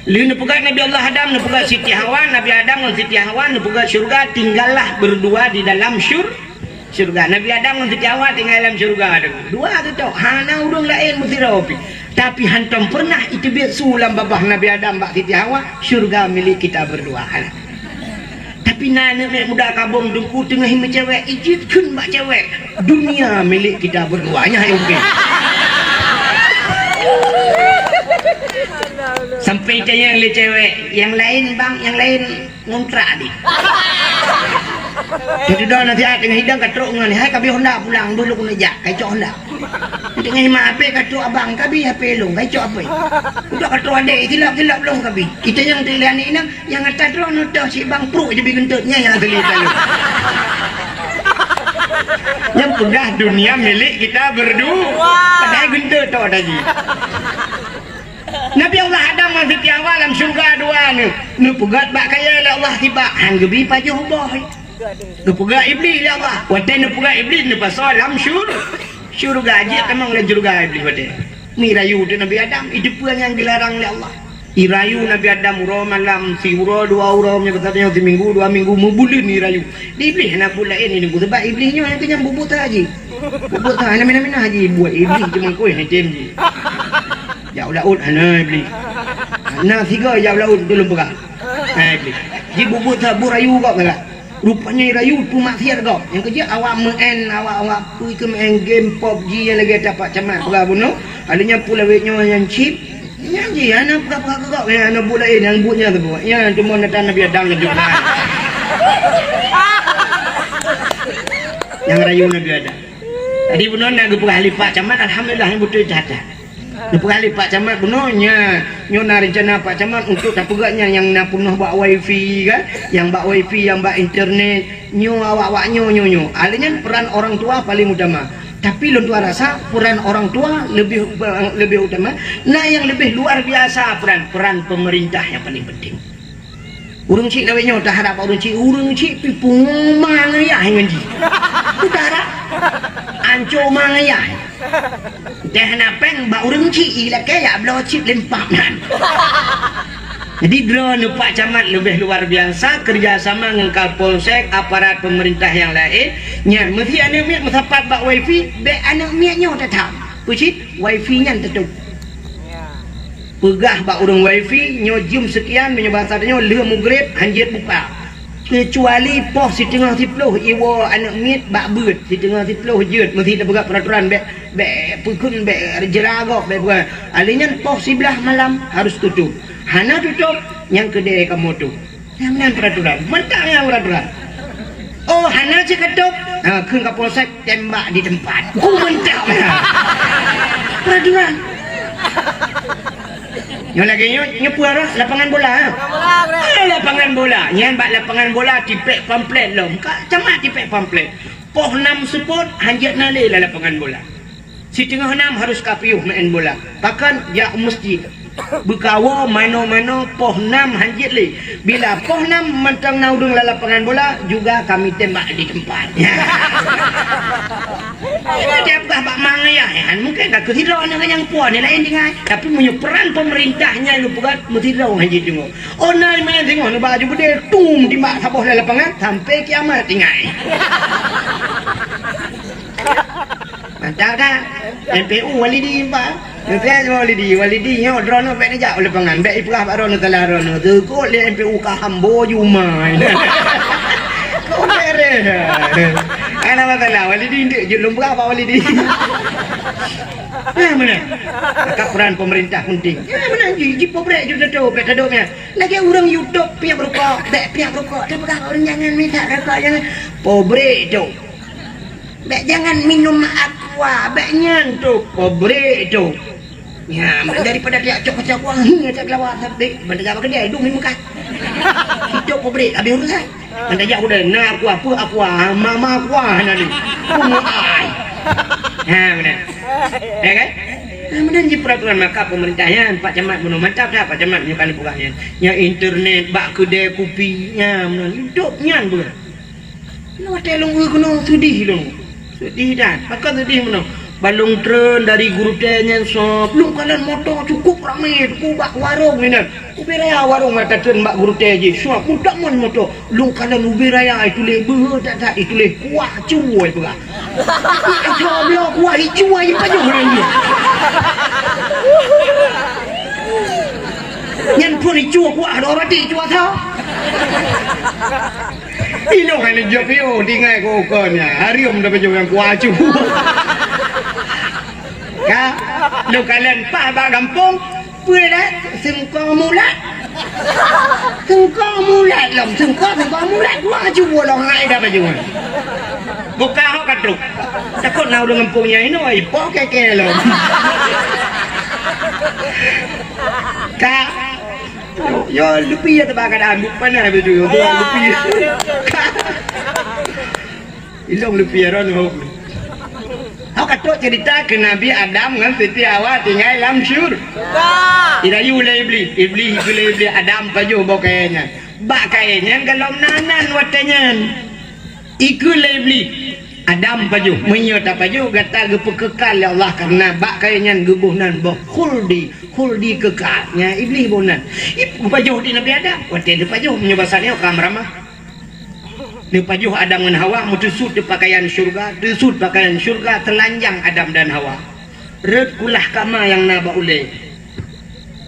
Lheueh neupeugah Nabi Allah Adam, neupeugah Siti Hawa, Nabi Adam ngon Siti Hawa neupeugah syeuruga, tinggallah berdua di dalam syur-, syeuruga. Nabi Adam ngon Siti Hawa tinggai lam syeuruga tu. Dua tu tok, hana ureueng laén meusidroe pih. Tapi hantom pernah iteubiet su lam babah Nabi Adam bak Siti Hawa, syeuruga milék kita berdua. Hana. Tapi na aneuk miet muda kabong teungku teungoh meucewek, ijeuet kheun bak cewek, "Dunia milik kita berdua." Nyan hai oke. Sampai tanyong lé cewek, "Nyang laén bang, nyang laén ngontrak di." Jadi dah nasihat teungoh hidang ka trok ngon, "Hai ka bri Honda pulang dulu keuneuk jak, ka icok Honda." Teungoh hima H P ka trok abang, "Ka bri H P lôn, ka icok H P." Udah ka trok adek, silap-silap lôn ka bri. Kita nyang teulian inong, Nyang ata droeneuh toh si bang pruek jeuet bri geuntot nyan nyang asli taloe. Nyang peugah dunia milik kita berdua. Padahai geuntot toh tadi. Nabi Allah Adam ngon Siti Hawa lam syeuruga dua neuh. Neupeugöt bak kayèe lé Allah sibak, han geubri pajoh boh. Geupeugöt Iblih lé Allah. Watèe neupeugöt Iblih neupasoe lam syur-, syeuruga, jeuet tamong lam syeuruga Iblih watèe. Meurayu teuk Nabi Adam, iteupeue nyang dilarang lé Allah. Irayu Nabi Adam uroe malam, siuroe dua uroe, meunyoe bahasa tanyoe siminggu dua minggu, meubuleuen irayu. Di Iblih hana buet laén, ini sebab Iblih nyoe nyang keunong bubuet haji. Bubuet hana mina-mina haji, buet Iblih cuma koi hana tem ji. Jak u laôt hana Iblih. Na sigoe jak u laôt, tulông peugah. Hai Iblih. Jibubuet saboh rayu gob galak. Rupanya rayu tu maksiat gob. Nyang keujeuet awak meu'en, awak-awak peue keu meu'en game PUBG nyang lagèe tapak camat peugah bunoe. Ada nyang pulawet nyoe nyang chip. Nyan jih, hana peugah-peugah keu gob. Nyan, hana buet laén, nyang buet nyan saboh. Nyan, cuma natan Nabi Adam laju. Nyang rayu Nabi Adam. Tadi bunoe na geupeugah lé Pak Camat, alhamdulillah, nyang beutôi that-that. Geupeugah lé Pak Camat bunoe, nya, nyoe na rencana Pak Camat untuk tapeugah nyan nyang na peunoh bak wifi kan, nyang bak wifi, nyang bak internet, nyoe awak-awak nyoe, nyoe, nyoe. Alèh nyan peran orang tua paling utama. Tapi lôn tuan rasa peran orang tua lebih, lebih utama. Na nyang lebih luar biasa peran, peran pemerintah nyang paling penting. Ureueng chik lawét nyoe taharap bak ureueng chik, ureueng chik pi pungo ma ngon yah ngon jih. Taharap anco ma ngon yah. Teuh na péng bak ureueng chik, ilakèe jak bloe chip lempap nan. Jadi droeneuh Pak Camat leubeh luar biasa, kerjasama ngon Kapolsek, aparat pemerintah nyang laén. Nyan, meusi aneuk miet meusapat bak wifi, bèk aneuk miet nyoe teutab. Peue cit? Wifi nyan teutup. Peugah bak ureueng wifi, nyoe jeuem seukian, meunyoe basa tanyoe lheueh mugreb, hanjeuet buka. Keucuali poh siteungoh siploh iwoe aneuk miet bak beuet, siteungoh siploh jeuet, meusi tapeugah peraturan bèk, bèk peukheun, bèk jra gob, bèk peugah. Alèh nyan poh siblaih malam harus tutup. Hana tutup, nyang keudè kamoe tup. Nyang meunan peraturan. Mantap nyang peraturan. Oh, hana cit ka tup. Ha, kheun Kapolsek tembak di tempat. Ku mantap nyang. Peraturan. Nyoe lagèe nyoe, nyoe peue arah lapangan bola, ha? Lapangan bola, Bre. Ah, lapangan bola. Nyan bak lapangan bola tipèk pamflet lom. Ka, camat tipèk pamflet. Poh nam seupôt, hanjeuet na lé lam lapangan bola. Siteungoh nam harus ka piôh meu'en bola. Pakon? Jak u meuseujid. Beukawoe manoe-manoe poh nam hanjeuet lé. Bila poh nam mantong na ureueng lam lapangan bola, juga kami tembak di tempat. Tiep-tiep bah bak mangat nyan, mungken ka keuh sidroe nyan nyang puan, nyang laén tinggai. Tapi meunyoe peran pemerintah nyan lôn peugah, meusidroe hanjeuet deungoe. Oh, na meu'en singoh neuba aju beudé, tum, timbak saboh lam lapangan, sampai kiamat tinggai. Mantap dah. M P U Walidi, Pak. M P U Walidi, Walidi nyoe droeneuh bèk neujak u lapangan, bèk ipeugah bak droeneuh salah droeneuh. Teukot lé M P U ka hambo jumai. Kok beres. Hana masalah, Walidi ndeuk jeuet lôn peugah bak Walidi. Nah, meunan. Maka peran pemerintah penting. Nah, meunan ji, ji pobrek ju teutup, bèk teutup nyan. Lagèe ureueng YouTube piep rukok, bèk piep rukok. Teupeugah ureueng jangan mita rukok, jangan. Pobrek tu. Bèk jangan minum aqua, bèk nyan tu, pobrek tu. Ya, daripada tiap cok kacau kuah, hmm, tak kelawa sabik, benda jaga kedai, dum di Mekah. Itu pobrek, habis urusan. Benda jaga udah, na aqua, apa aqua, mama aqua, na ni. Pun ai. Ha, benar. Ya kan? Ha, benar je peraturan maka pemerintah nyan, Pak Camat bunoe mantap dah, Pak Camat nyoe kali peugah nyan. Nya internet, bak kedai kupi, nya benar. Hidup nyan benar. Watèe lôn keunoe seudih lôn. Seudih that. Pakon seudih meunoe? Ban lôn treun dari Gurutèe nyan sob, lôn kalon moto cukup ramé, teungku bak warong inan. Ubé raya warong nyang tatreun bak Gurutèe jih. Sob, mutamon moto. Lôn kalon ubé raya ituléh beuhe that-that, ituléh kuah cuwoe peugah. Sob, bloe kuah icuwoe pajoh nyan jih. Nyan phon icuwoe kuah, dua roti icuwoe tho. Ilong hana jaweueb piôh, tinggai keu ukeue nyan. Hareuem dah bajeueng nyang kuaju. Ka, lôn kalon paih bak gampông, peue dah? Seungko mulat. Seungko mulat lom, seungko, seungko mulat. Kuaju buah lôn hai dah bajeueng. Buka hok ka trok. Takot na ureueng gampông nyan inoe, ipoh kèe-kèe lom. Ka, Yo, lupi ya teuba keadaan, buet panas beutôi, yo, lupi. Ilong lupi ya, ron, ho. Ho, ka trok cerita keu Nabi Adam ngon Siti Hawa tinggai lam syur-, dirayu lé Iblih. Iblih, ikheun lé Iblih, "Adam, pajoh boh kayèe nyan." Bak kayèe nyan golom na nan watèe nyan. Ikheun lé Iblih, "Adam, pajoh, meunyoe tapajoh, gata geupeukeukai lé Allah, kareuna bak kayèe nyan geuboh nan boh khuldi, khuldi keukai." Nyan Iblih boh nan. Ib-, geupajoh di Nabi Adam. Watèe neupajoh, meunyoe basa nyoe ka meuramah. Neupajoh Adam ngon Hawa, meuteusut di pakaian syeuruga, teusut pakaian syeuruga, teulanjang Adam dan Hawa. Rhot kulah kama nyang na bak ulèe.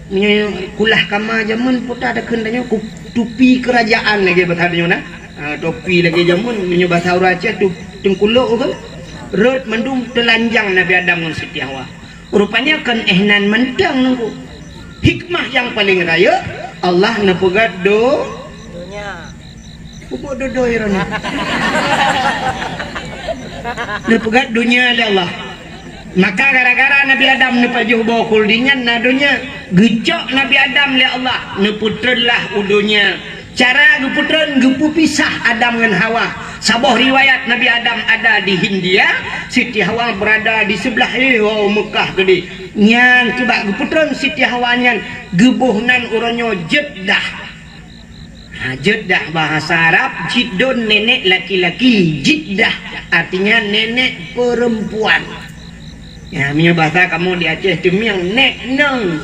Meunyoe kulah kama jameun, peue takheun tanyoe, ku-, tupi keurajaan lagèe basa tanyoe na. Ha, tupi lagèe jameun, meunyoe basa ureueng Aceh tu teungkulok ke? Rot mandum teulanjang Nabi Adam ngon Siti Hawa. Rupanya kon éh nan mantong nunggu. Hikmah nyang paleng rayeuk, Allah neupeugèt do-, Peubuet dodoi droeneuh. Neupeugèt donya lé Allah. Maka gara-gara Nabi Adam neupajoh boh khuldi nyan na donya, geucok Nabi Adam lé Allah, neupeutreun lah u donya. Cara geupeutreun, geupeupisah Adam ngon Hawa. Saboh riwayat Nabi Adam ada di Hindia, Siti Hawa berada di sebelah, eh, oh, Mekah keudéh. Nyan kiban geupeutreun Siti Hawa nyan, geuboh nan uroe nyoe Jeddah. Ha, Jeddah bahasa Arab, Jiddun nenek laki-laki, Jiddah artinya nenek perempuan. Ya, meunyoe bahasa kamoe di Aceh Teumieng, nek neng.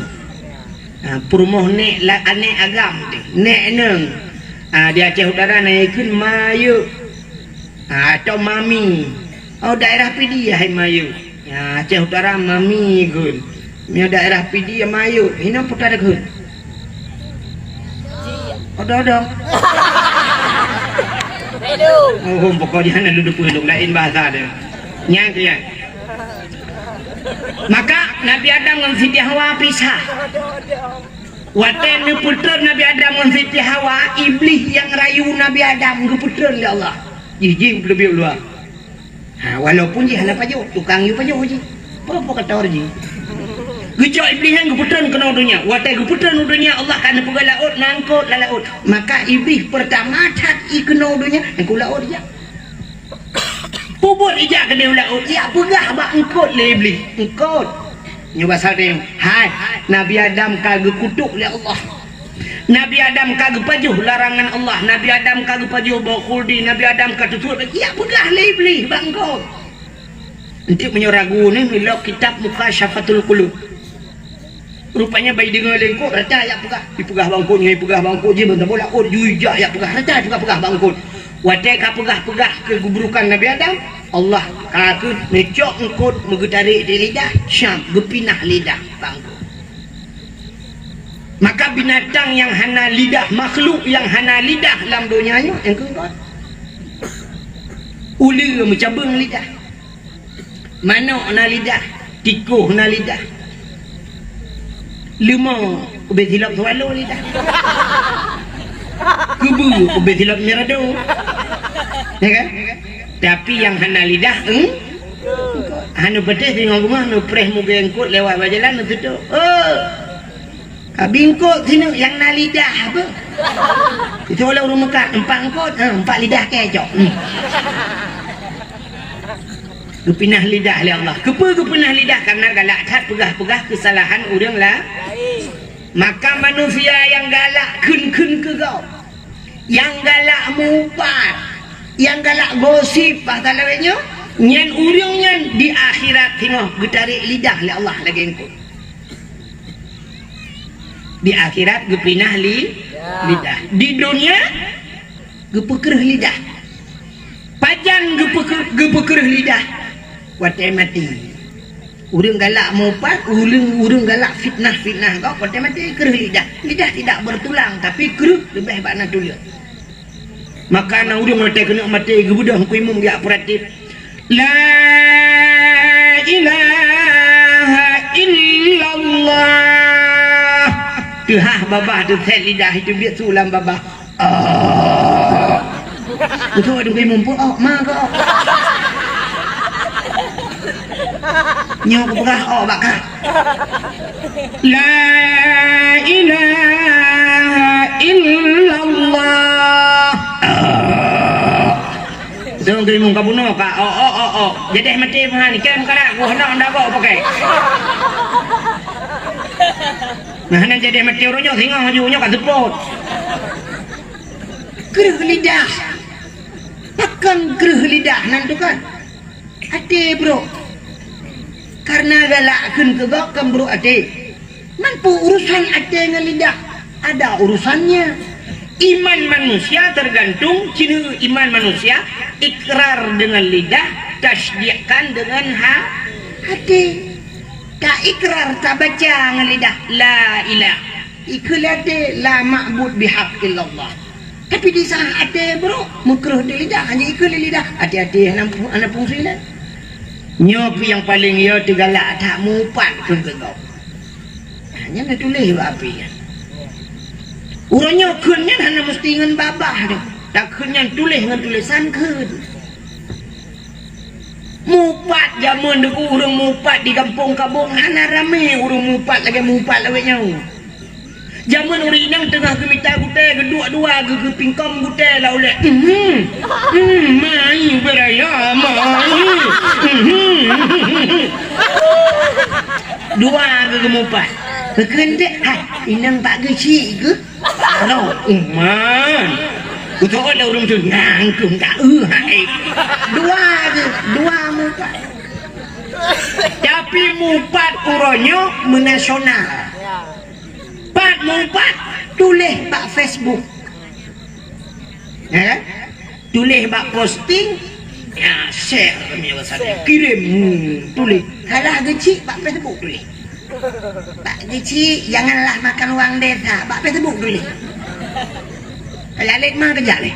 Ha, peurumoh nek la-, aneuk agam teuh, nek neng. Ha, di Aceh Utara na ikheun mayuk. Ha, atau mami. Oh, daerah Pidie hai mayuk. Ya, Aceh Utara mami gun. Meunyoe daerah Pidie mayuk, hino putar gun. Odo-odo. Oh, pokoknya hana lôn peulông laén bahasa dia. Nyan tu ya. Maka Nabi Adam ngon Siti Hawa pisah. Watèe neupeutreun Nabi Adam ngon Siti Hawa, Iblih nyang rayu Nabi Adam geupeutreun lé Allah. Jih, jih leubeh luwa. Ha, walaupun jih hana pajoh, tukang yue pajoh jih. Provokator jih. Geucok Iblih nyan geupeutreun keunoe donya. Watèe geupeutreun u donya, Allah ka neupeugah laôt, na eungkôt lam laôt. Maka Iblih peurtama that i keunoe donya, eungkôt laôt ijak. Peubuet ijak keudéh u laôt, ijak peugah bak eungkôt lé Iblih. Eungkôt. Nyoe basa teuh, hai, Nabi Adam ka geukutok lé Allah. Nabi Adam ka geupajoh larangan Allah. Nabi Adam ka geupajoh boh khuldi. Nabi Adam ka teusuet. Ijak peugah lé Iblih bak eungkôt. Enteuk meunyoe ragu ni, ilok kitab Mukasyafatul Qulub. Rupanya bai deungoe lé eungkôt, rata ijak peugah. Ipeugah bak eungkôt, nyan ipeugah bak eungkôt, jih ban saboh laôt, jih ijak ijak peugah, rata ipeugah-peugah bak eungkôt. Watèe ka peugah-peugah keu geuburukan Nabi Adam, Allah ka keuh neucok eungkôt meugeutarek di lidah, syam, geupinah lidah bak eungkôt. Maka binatang nyang hana lidah, makhluk nyang hana lidah lam donya nyoe, nyang keungkôt. Uleue meucabeueng lidah. Manok na lidah, tikôh na lidah. Leumo ubé silop swallow lidah. Keubeue ubé silop mirado. Ya kan? Tapi nyang hana lidah, hmm? Hana peudeh singoh beungoh neupreh mugée eungkôt lewat bak jalan neuseudok. Oh. Ka bingkot sineuk nyang na lidah beuh. Itu oleh ureueng meukat, empat eungkôt, ha, empat lidah kecok. Hmm. Geupinah lidah lé Allah. Keupeue geupinah lidah? Karena galak that peugah-peugah keusalahan ureueng la-, maka manusia nyang galak kheun-kheun keu gob, nyang galak meuupat, nyang galak gosip, bahasa laén nyoe, nyan ureueng nyan di akhirat singoh geutarek lidah lé Allah lagée eungkôt. Di akhirat geupinah li-, lidah. Di dunia geupeukreuh lidah. Pajan geupeukreuh, geupeukreuh lidah? Watée maté. Ureuëng galak meupat, ureuëng, ureuëng galak fitnah-fitnah gob, watée maté kreuh lidah. Lidah tidak bertulang, tapi kreuh leubeh bak na tuleueng. Maka na ureuëng watée keuneuk maté geubeudôh Teungku Imum geujak peuratéb, "La ilaha illallah." Teuhah babah teuset lidah itu biet su lam babah. Oh. Beutôi Teungku Imum peuok ma kok. Nyoe kupeugah ok bak kah. La ilaha illallah. Dong geurimong ka bunoe ka. Oh, oh, oh, oh. Jadeh maté meuhan. Ikan karak gua nak anda bawa pakai. Nah, nan jadeh maté urang nyoe singoh laju nyoe ka seupôt. Kreueh lidah. Pakon kreueh lidah nan tu kan? Até brok. Karena galak kheun keu gob kan brok até. Man peue urusan até ngon lidah? Ada urusannya. Iman manusia tergantung ciri iman manusia, ikrar dengan lidah, tasdikkan dengan ha-, hati. Taikrar, tabaca ngon lidah, "La ilah." Ikheun lé até, "La ma'bud bihaq illallah." Tapi di saat até brok, meukreuh di lidah, hana ikheun lé lidah. Até-até hana, hana fungsi lé. Nyoe pih nyang paleng yo teugalak that, mupat keu gob. Nyan na tuléh bak api nyan. Uroe nyoe kheun nyan hana musti ngon babah teuh. Takheun nyan tuléh ngon tulésan kheun. Mupat, jameun deuh ureueng mupat di gampông Kabong hana ramé ureueng mupat lagèe mupat lawét nyoe. Jameun ureueng inong teungoh geumita gutèe, geuduek dua geu-, geupingkong gutèe lam ulèe. Mhm. Hmm, mai beuraya, mai. Mhm. Dua geu-, geumupat. Geukheun deh, hai, inong Pak Geuchik geuh. Barô, uman. Beutôi lé ureueng tu, nyan keuh tak, eh, hai. Dua geu-, dua mupat. Tapi mupat uroe nyoe meunasional. Pat mupat, tuléh bak Facebook. Ya kan? Tuléh bak posting, ya, share kami WhatsApp. Share. Kirém, hmm, tuléh. Salah Geuchik bak Facebook tuléh. Pak Geuchik, janganlah makan uang desa. Bak Facebook tuléh. Kalau lét ma keujak lé.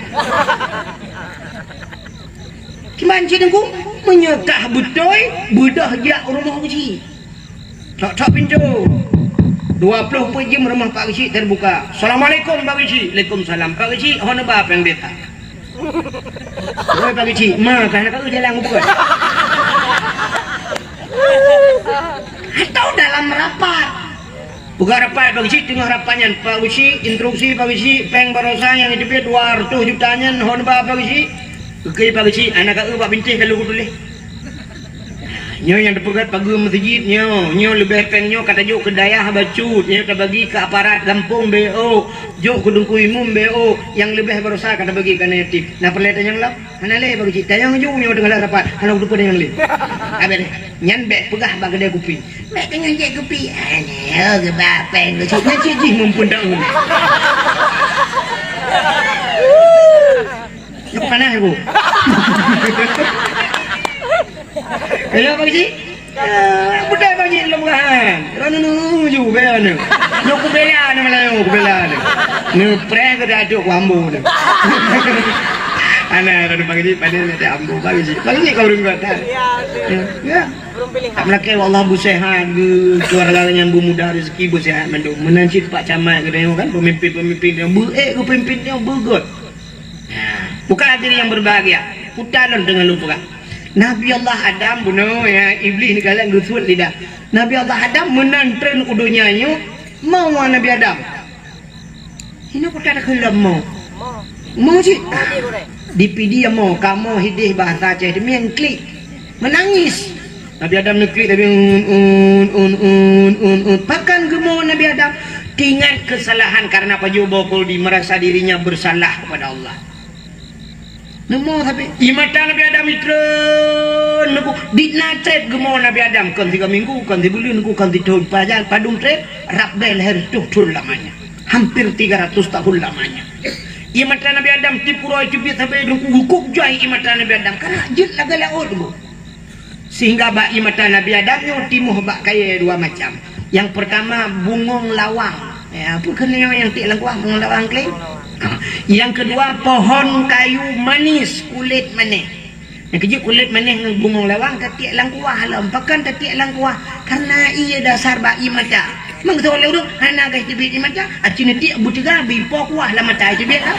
Cuman cit Teungku, meunyoe kah beutôi, beudôh jak u rumoh Geuchik. Tok-tok pintoe. Dua ploh peuet jeuem rumoh Pak Geuchik teubuka. "Assalamualaikum, Pak Geuchik." "Waalaikumsalam." "Pak Geuchik, ho neuba péng desa?" "Woi, Pak Geuchik, ma kah na ka eu jalan u peugöt." Atau dalam rapat. Peugah rapat, Pak Geuchik, teungoh rapat nyan, Pak Geuchik, instruksi Pak Geuchik, péng barosa nyang jiteubiet dua reutôh juta nyan, ho neuba Pak Geuchik. Geukheun Pak Geuchik, hana ka eu bak bintéh ka lheueh kutuléh. Nyoe nyang teupeugöt pageue meuseujid nyoe, nyoe leubeh péng nyoe ka tajok keu dayah bacut, nyoe tabagi keu aparat gampông B O, jok keu teungku imum B O, nyang leubeh barosa ka tabagi keu aneuk yatim. Na peureulèe tanyong lom? Hana lé, Pak Geuchik. Tanyong ju nyoe teungoh lam rapat, hana kuteupeu tanyong lé. Abéh deh, nyan bèk peugah bak keudè kupi. Bèk teungoh jép kupi. Aneuk geuba péng Geuchik, nyan cit jih muphom taun. Nyoe panas aku. Ayo, Pak Geuchik. Eh, beutôi Pak Geuchik lom kan. Droeneuh ju bela nyoe. Nyoe kubela nyoe malam nyoe, kubela nyoe. Neupreh keu datuk ku ambo nyoe. Alah, droeneuh Pak Geuchik, padahai ada ambo Pak Geuchik. Pak Geuchik kau ureueng kuat, kan? Ya, ya. Ya. Belum pilihan. Tak meulakèe, Allah beusehat, geu-, keluarga nyan beumudah rezeki, beusehat mandum. Meunan cit Pak Camat geutanyoe kan, pemimpin-pemimpin nyoe, beu-, eh, geupimpin nyoe beugöt. Nah, bukan hadirin yang berbahagia. Puta lôn deungon lôn peugah. Nabi Allah Adam bunoe, ya, Iblih neukalon geusuet lidah. Nabi Allah Adam meunan treun u donya nyoe, mo Nabi Adam. Hino kota takheun lom mo. Mo cit. Di Pidie mo, kamoe hideh bahasa Aceh, demi klik. Meunangis. Nabi Adam neuklik tapi un, un, un. Pakon geumo Nabi Adam? Teuingat keusalahan karena pajoh boh kuldi, merasa dirinya bersalah kepada Allah. Neumo tapi ié mata Nabi Adam itreun neuku, di na trép geumo Nabi Adam, kon sigoe minggu, kon sibuleuen neuku, kon sithon, pajan padum trép, rab bèe lhèe reutôh thon lamanya. Hampir tiga ratus tahun lamanya. Ié mata Nabi Adam tiep uroe teubiet sabe neuku, geukup jai ié mata Nabi Adam, karena jeuet lagèe laôt neuku. Sehingga bak ié mata Nabi Adam nyoe timoh bak kayèe dua macam. Nyang peurtama bungong lawang. Ya, peue keuh nyoe nyang tiek lam kuah bungong lawang keuh? Ha. Nyang keudua pohon kayu manis kulét manéh. Nyang keujeuet kulét manéh ngon bungong lawang tatiek lam kuah lom. Pakon tatiek lam kuah? Karena ié dasar bak ié mata. Meungeutôi lé ureueng hana gaih teubiet ié mata, aci neutiek beuteuga bri po kuah lam mata teubiet ka.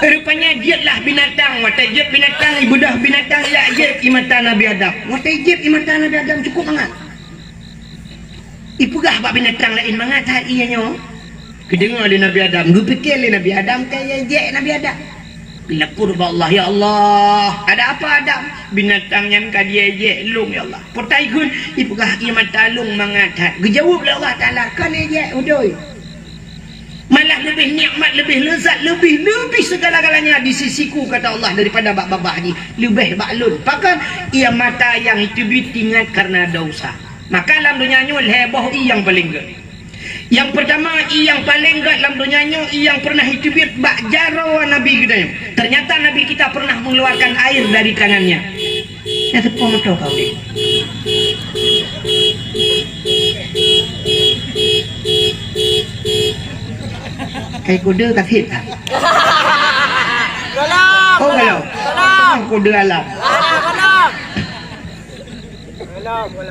Rupanya jeuetlah binatang, watèe jeuet binatang, ibeudôh binatang jak jép ié mata Nabi Adam. Watèe jép ié mata Nabi Adam cukup mangat. Ipeugah bak binatang laén mangat that ié nyoe. Geudeungoe lé Nabi Adam, geupike lé Nabi Adam ka ié jép Nabi Adam. Geulapor bak Allah, "Ya Allah, ada apa Adam? Binatang nyan ka jié jép lôn, ya Allah." Peue takheun? Ipeugah ié mata lôn mangat that. Geujaweueb lé Allah Taala, "Kon ié jép, beutôi." Malah leubeh nikmat, leubeh leuzat, leubeh, leubeh segala-galanya di sisiku, kata Allah, daripada bak babah jih. Leubeh bak lôn. Pakon? Ié mata nyang teubiet teuingat karena dosa. Maka lam donya nyoe lhèe boh ié nyang paleng gèt. Nyang peurtama, ié nyang paleng gét lam donya nyoe, ié nyang pernah jiteubiet bak jaroe Nabi geutanyoe. Ternyata Nabi kita pernah mengeluarkan air dari tangannya. Nyang teupeue moto kau deh. Kai kuda kasih tak? Galak! Oh, galak. Galak! Kuda alam. Galak, galak.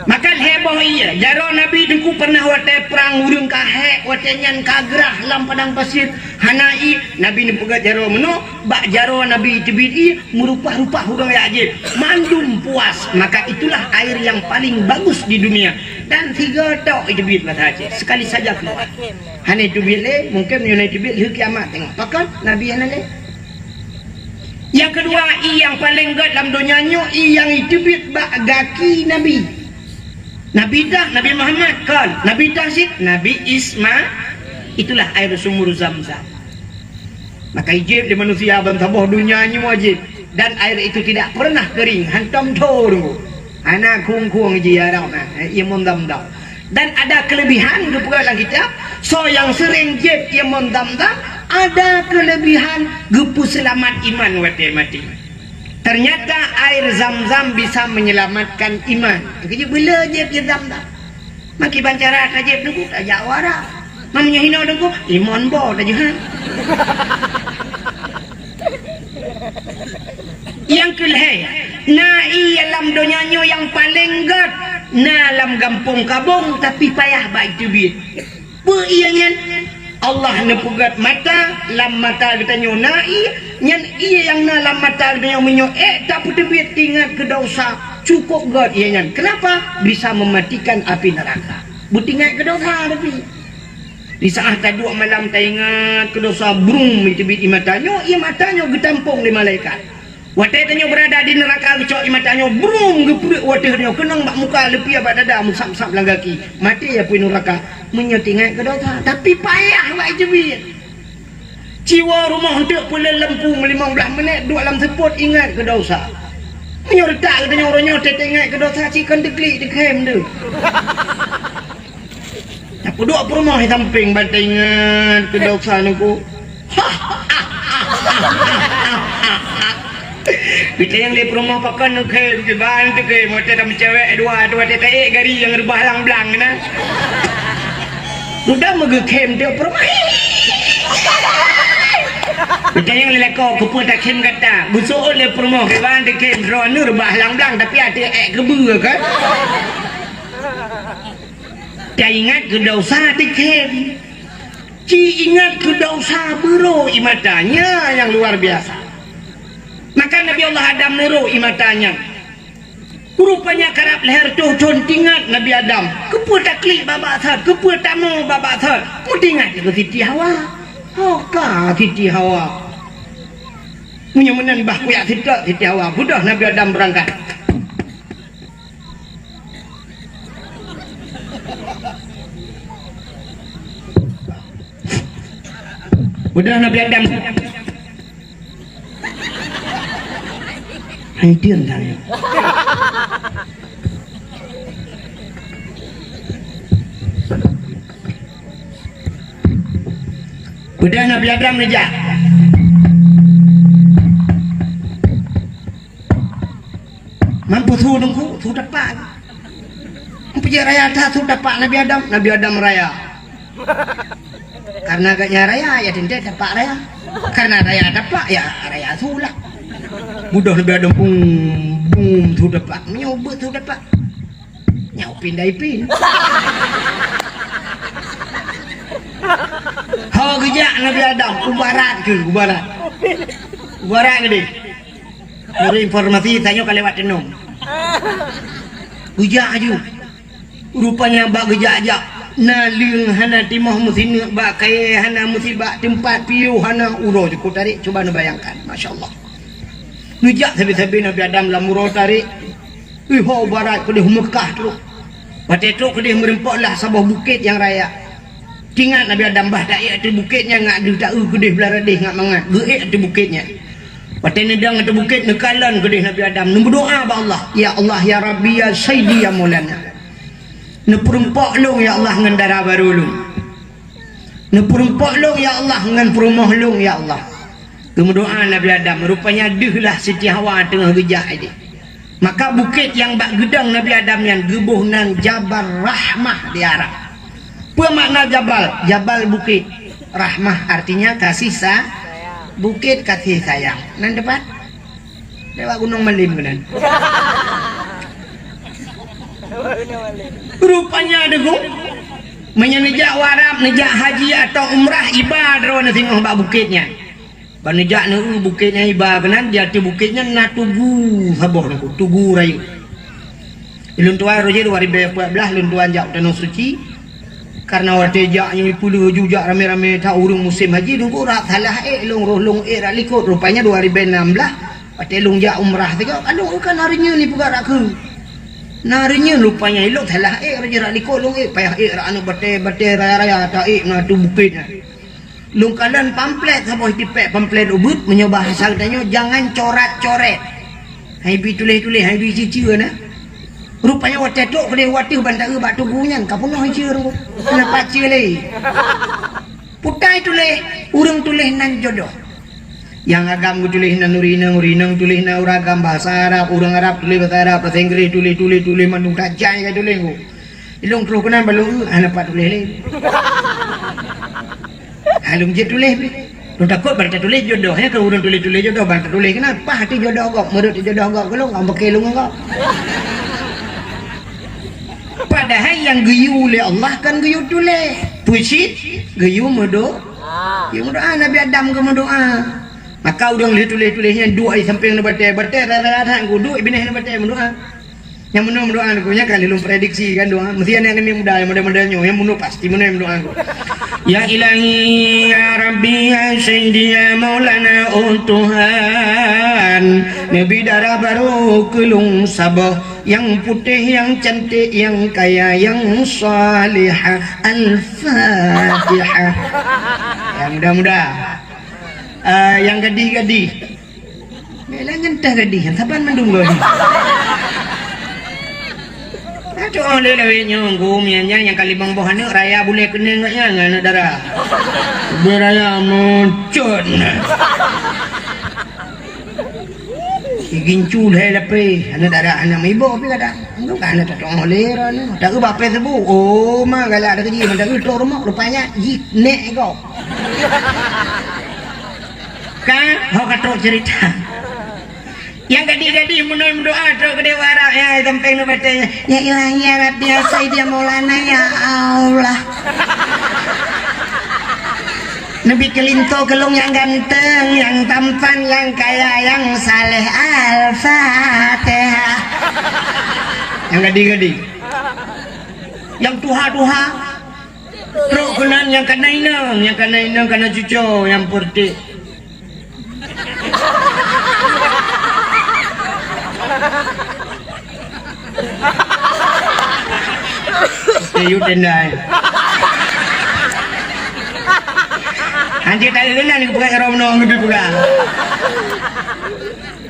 Maka heboh ié, jaroe Nabi Teungku pernah watée prang ureuëng ka hék, watée nyan ka grah lam padang pasir, hana ié, Nabi neupeugét jaroe meunoe, bak jaroe Nabi teubiet ié, meurupah-rupah ureuëng jak jieb, mandum puas, maka itulah air yang paling bagus di dunia. Dan sigoe tok iteubiet masa Aceh, sekali saja keluar. Hana iteubiet lé, mungken meunyoe na iteubiet lheueh kiamat teungoh. Pakon? Nabi hana lé. Nyang keudua, ié nyang paleng gét lam donya nyoe, ié nyang iteubiet bak gaki Nabi. Nabi dah, Nabi Muhammad, kon. Nabi dah cit, Nabi Isma-, itulah air sumur Zam-Zam. Maka ijieb lé manusia bansaboh donya nyoe jieb, dan air itu tidak pernah kering, hantom tho deungoe. Hana khueng-khueng jiarap na, eh, ié mon Zam-Zam. Dan ada kelebihan geupeugah lam kitab, soe nyang seuring jieb ié mon Zam-Zam, ada kelebihan geupeuseulamat iman watée maté. Ternyata air Zam-Zam bisa menyelamatkan iman. Keujeuet beu le jieb ié Zam-Zam. Makiban cara tajieb Teungku, tajak u Arab. Meunyoe hinoe Teungku, imon bo tajeuhan. Nyang keulhée, na ié lam donya nyoe nyang paleng gét, na lam gampông Kabong, tapi payah bak iteubiet. Peue ié nyan? Allah neupeugét mata, lam mata geutanyoe na ié, nyan ié nyang na lam mata geutanyoe meunyoe ék tapeuteubiet teuingat keu desya, cukôp gét ié nyan. Keunapa? Bisa meumatikan api neuraka. Beutingat keu desya tapi. Di saát taduek malam taingat keu desya, brum, iteubiet ié mata nyoe, ié mata nyoe geutampông lé malaikat. Watée tanyoe beurada di neuraka geucok ié mata nyoe, brum, geupeureuek watée nyoe keunong bak muka, leupie bak dada, meusab-sab lam gaki. Maté apui neuraka meunyoe teuingat keu desya, tapi payah bak iteubiet. Ci woe rumoh eunteuk peuleueh lampu limong blaih minét duek lam seupôt ingat keu desya. Meunyoe reutak geutanyoe uroe nyoe teuingat keu desya, ci kon teuklik teukhém deuh. Tapeuduek peurumoh di sampéng ban taingat keu desya neuku. Geutanyoe lé peurumoh pakon neukhém, kiban teukhém, watée tameucewek dua, watée taék gari nyang reubah lang blang na. Dudoe meugeukhém teuk peurumoh. Geutanyoe lé lakoe, keupeue takhém gata? Geuseuôt lé peurumoh, kiban teukhém, droeneuh reubah lang blang, tapi até ék keubeue kan? Taingat keu desya teukhém. Ci ingat keu desya beurô ié mata, nyan nyang luar biasa. Maka Nabi Allah Adam neurô ié mata nyan. Rupanya karab lhèe reutôh thôn teuingat Nabi Adam. Keupeue taklik babah that, keupeue tamoe babah that. Meuteuingat keu Siti Hawa. Ho ka Siti Hawa. Meunyoe meunan bah kuyak sitok Siti Hawa. Beudôh Nabi Adam beurangkat. Beudôh Nabi Adam. Hai, diam dah, ya. Beudôh Nabi Adam neujak. Mampu su teungku, su tepak. Mampu je raya that su tepak Nabi Adam, Nabi Adam raya. Karena agaknya raya, ya teuntèe tepak raya. Karena raya tepak, ya raya su lah. Beudôh Nabi Adam, bum, bum, su tepak. Meunyoe beuet su tepak. Nyoe pindai pin. Ho geujak Nabi Adam, u barat keuh, u barat. U barat keudeh. Ureueng informasi tanyoe ka lewat teunong. Geujak aju. Rupanya bak geujak-jak, na leueng hana timoh meusineuk bak kayèe, hana meusibat teumpat piôh, hana uroe jukôp tarek. Cuba neubayangkan, masya Allah. Neujak sabe-sabe Nabi Adam lam uroe tarek. Ih, ho barat keudeh Meukah trok. Watèe trok keudeh meureumpok lah saboh bukét nyang raya. Teuingat Nabi Adam bah taék ateueh bukét nyan ngat deuh taeu keudeh blah radeh ngat mangat. Geuék ateueh bukét nyan. Watèe neudong ateueh bukét neukalon keudeh Nabi Adam. Neumeudoa bak Allah. Ya Allah, ya Rabbi, ya Sayyidi, ya Maulana. Neupeureumpok lôn, ya Allah, ngon dara barô lôn. Neupeurumpok lôn, ya Allah, ngon peurumoh lôn, ya Allah. Geumeudoa Nabi Adam, rupanya deuh lah Siti Hawa teungoh geujak idéh. Maka bukét nyang bak geudong Nabi Adam nyan geuboh nan Jabal Rahmah di Arab. Peue makna jabal? Jabal bukét. Rahmah artinya kasih sa-, bukét kasih sayang. Nan tepat? Lewat Gunong Malim keunan. Rupanya deungoe, meunyoe neujak u Arab, neujak haji atau umrah, iba droeneuh singoh bak bukét nyan. Ban neujak neu-eu bukét nyan, iba keunan, di ateueh bukét nyan na tugu saboh nangku, tugu rayeuk. Lôn tuan roh jih dua ribèe peuet blah lôn tuan jak u Tanoh Suci. Karena watèe jak nyoe peuleueh ju jak ramé-ramé that ureueng musém haji, nangku rab salah ék lôn, roh lôn ék rab likot. Rupanya dua ribèe nam blah, watèe lôn jak umrah sigoe, ka lôn eu ka na reunyeun ipeugah rab kheun. Na reunyeun rupanya, ilôn salah ék roh jih rab likot lôn ék, payah ék rab aneuk batèe-batèe raya-raya, ta ék na ateueh bukét nyan. Lôn kalon pamflet saboh, tipèk pamflet ubit, meunyoe bahasa geutanyoe, jangan corat-coret. Hai bi tuléh-tuléh, hai bi cue-cue na. Rupanya watèe trok keudéh u ateueh ban ta eu bak tugu nyan, ka peunoh cue nangku. Hana pat cue lé. Peue ta tuléh, ureueng tuléh nan jodoh. Nyang agam geutuléh nan ureueng inong, ureueng inong tuléh nan ureueng agam, bahasa Arab, ureueng Arab tuléh bahasa Arab, bahasa Inggréh tuléh, tuléh, tuléh mandum tajai ka tuléh nangku. Ilôn troh keunan ban lôn eu, hana pat tuléh lé. Ha, lôn jeuet tuléh pih. Lôn takot ban tatuléh jodoh, ya, keu ureueng tuléh-tuléh jodoh, ban tatuléh keunan, paih teuh jodoh gob, meureuet teuh jodoh gob keu lôn, ka meuke lôn ngon gob. Padahai nyang geuyue lé Allah kon geuyue tuléh. Peue cit? Geuyue meudo-, geuyue meudoa, Nabi Adam geumeudoa. Maka ureueng lheueh tuléh-tuléh nyan duek di sampéng ngon batèe, batèe rara that, duek binéh ngon batèe meudoa. Nyang meunoe meudoa nangku, nyan ka lheueh lôn prediksi kan doa. Meusti aneuk-aneuk muda nyang model-model nyoe, nyang meunoe pasti meunoe meudoa nangku. Ya Ilahi, ya Rabbi, ya Sayyidi, ya Maulana, oh Tuhan, neubi dara barô keu lôn saboh, nyang putéh, nyang cantik, nyang kaya, nyang salihah. Al-Fatihah. Nyang muda-muda. Ah, nyang gadih-gadih. Bèk lagèe nyan teuh gadih, saban mandum gadih. Aduh, lé lawét nyoe, gom nyan, nyan nyang ka limong boh aneuk, raya bulèe keuneung nyan, aneuk dara. Bèk raya meucot. Igincu lhèe lapéh, aneuk dara, aneuk meuiboh pih kadang. Nyoe ka hana tateu'oh lé droeneuh. Taeu bak Facebook, oh, ma galak takeujih, mantong trok rumoh, rupanya jih nèk gob. Ka, ho ka trok ceurita. Nyang gadih-gadih meunoe meudoa trok keudéh u Arab, ya, sampéng ngon batèe. Ya Ilahi, ya Rabbi, ya Sayyidi, ya Maulana, ya Allah. Neubi keulinto keu lôn nyang ganteng, nyang tampan, nyang kaya, nyang saleh. Al-Fatihah. Nyang gadih-gadih. Nyang tuha-tuha. Trok keunan nyang kana inong, nyang kana inong kana cuco nyang peureutèk. Teyue tendai. Hanjeuet taeu keunan geupeugah droeneuh ngon geupeugah.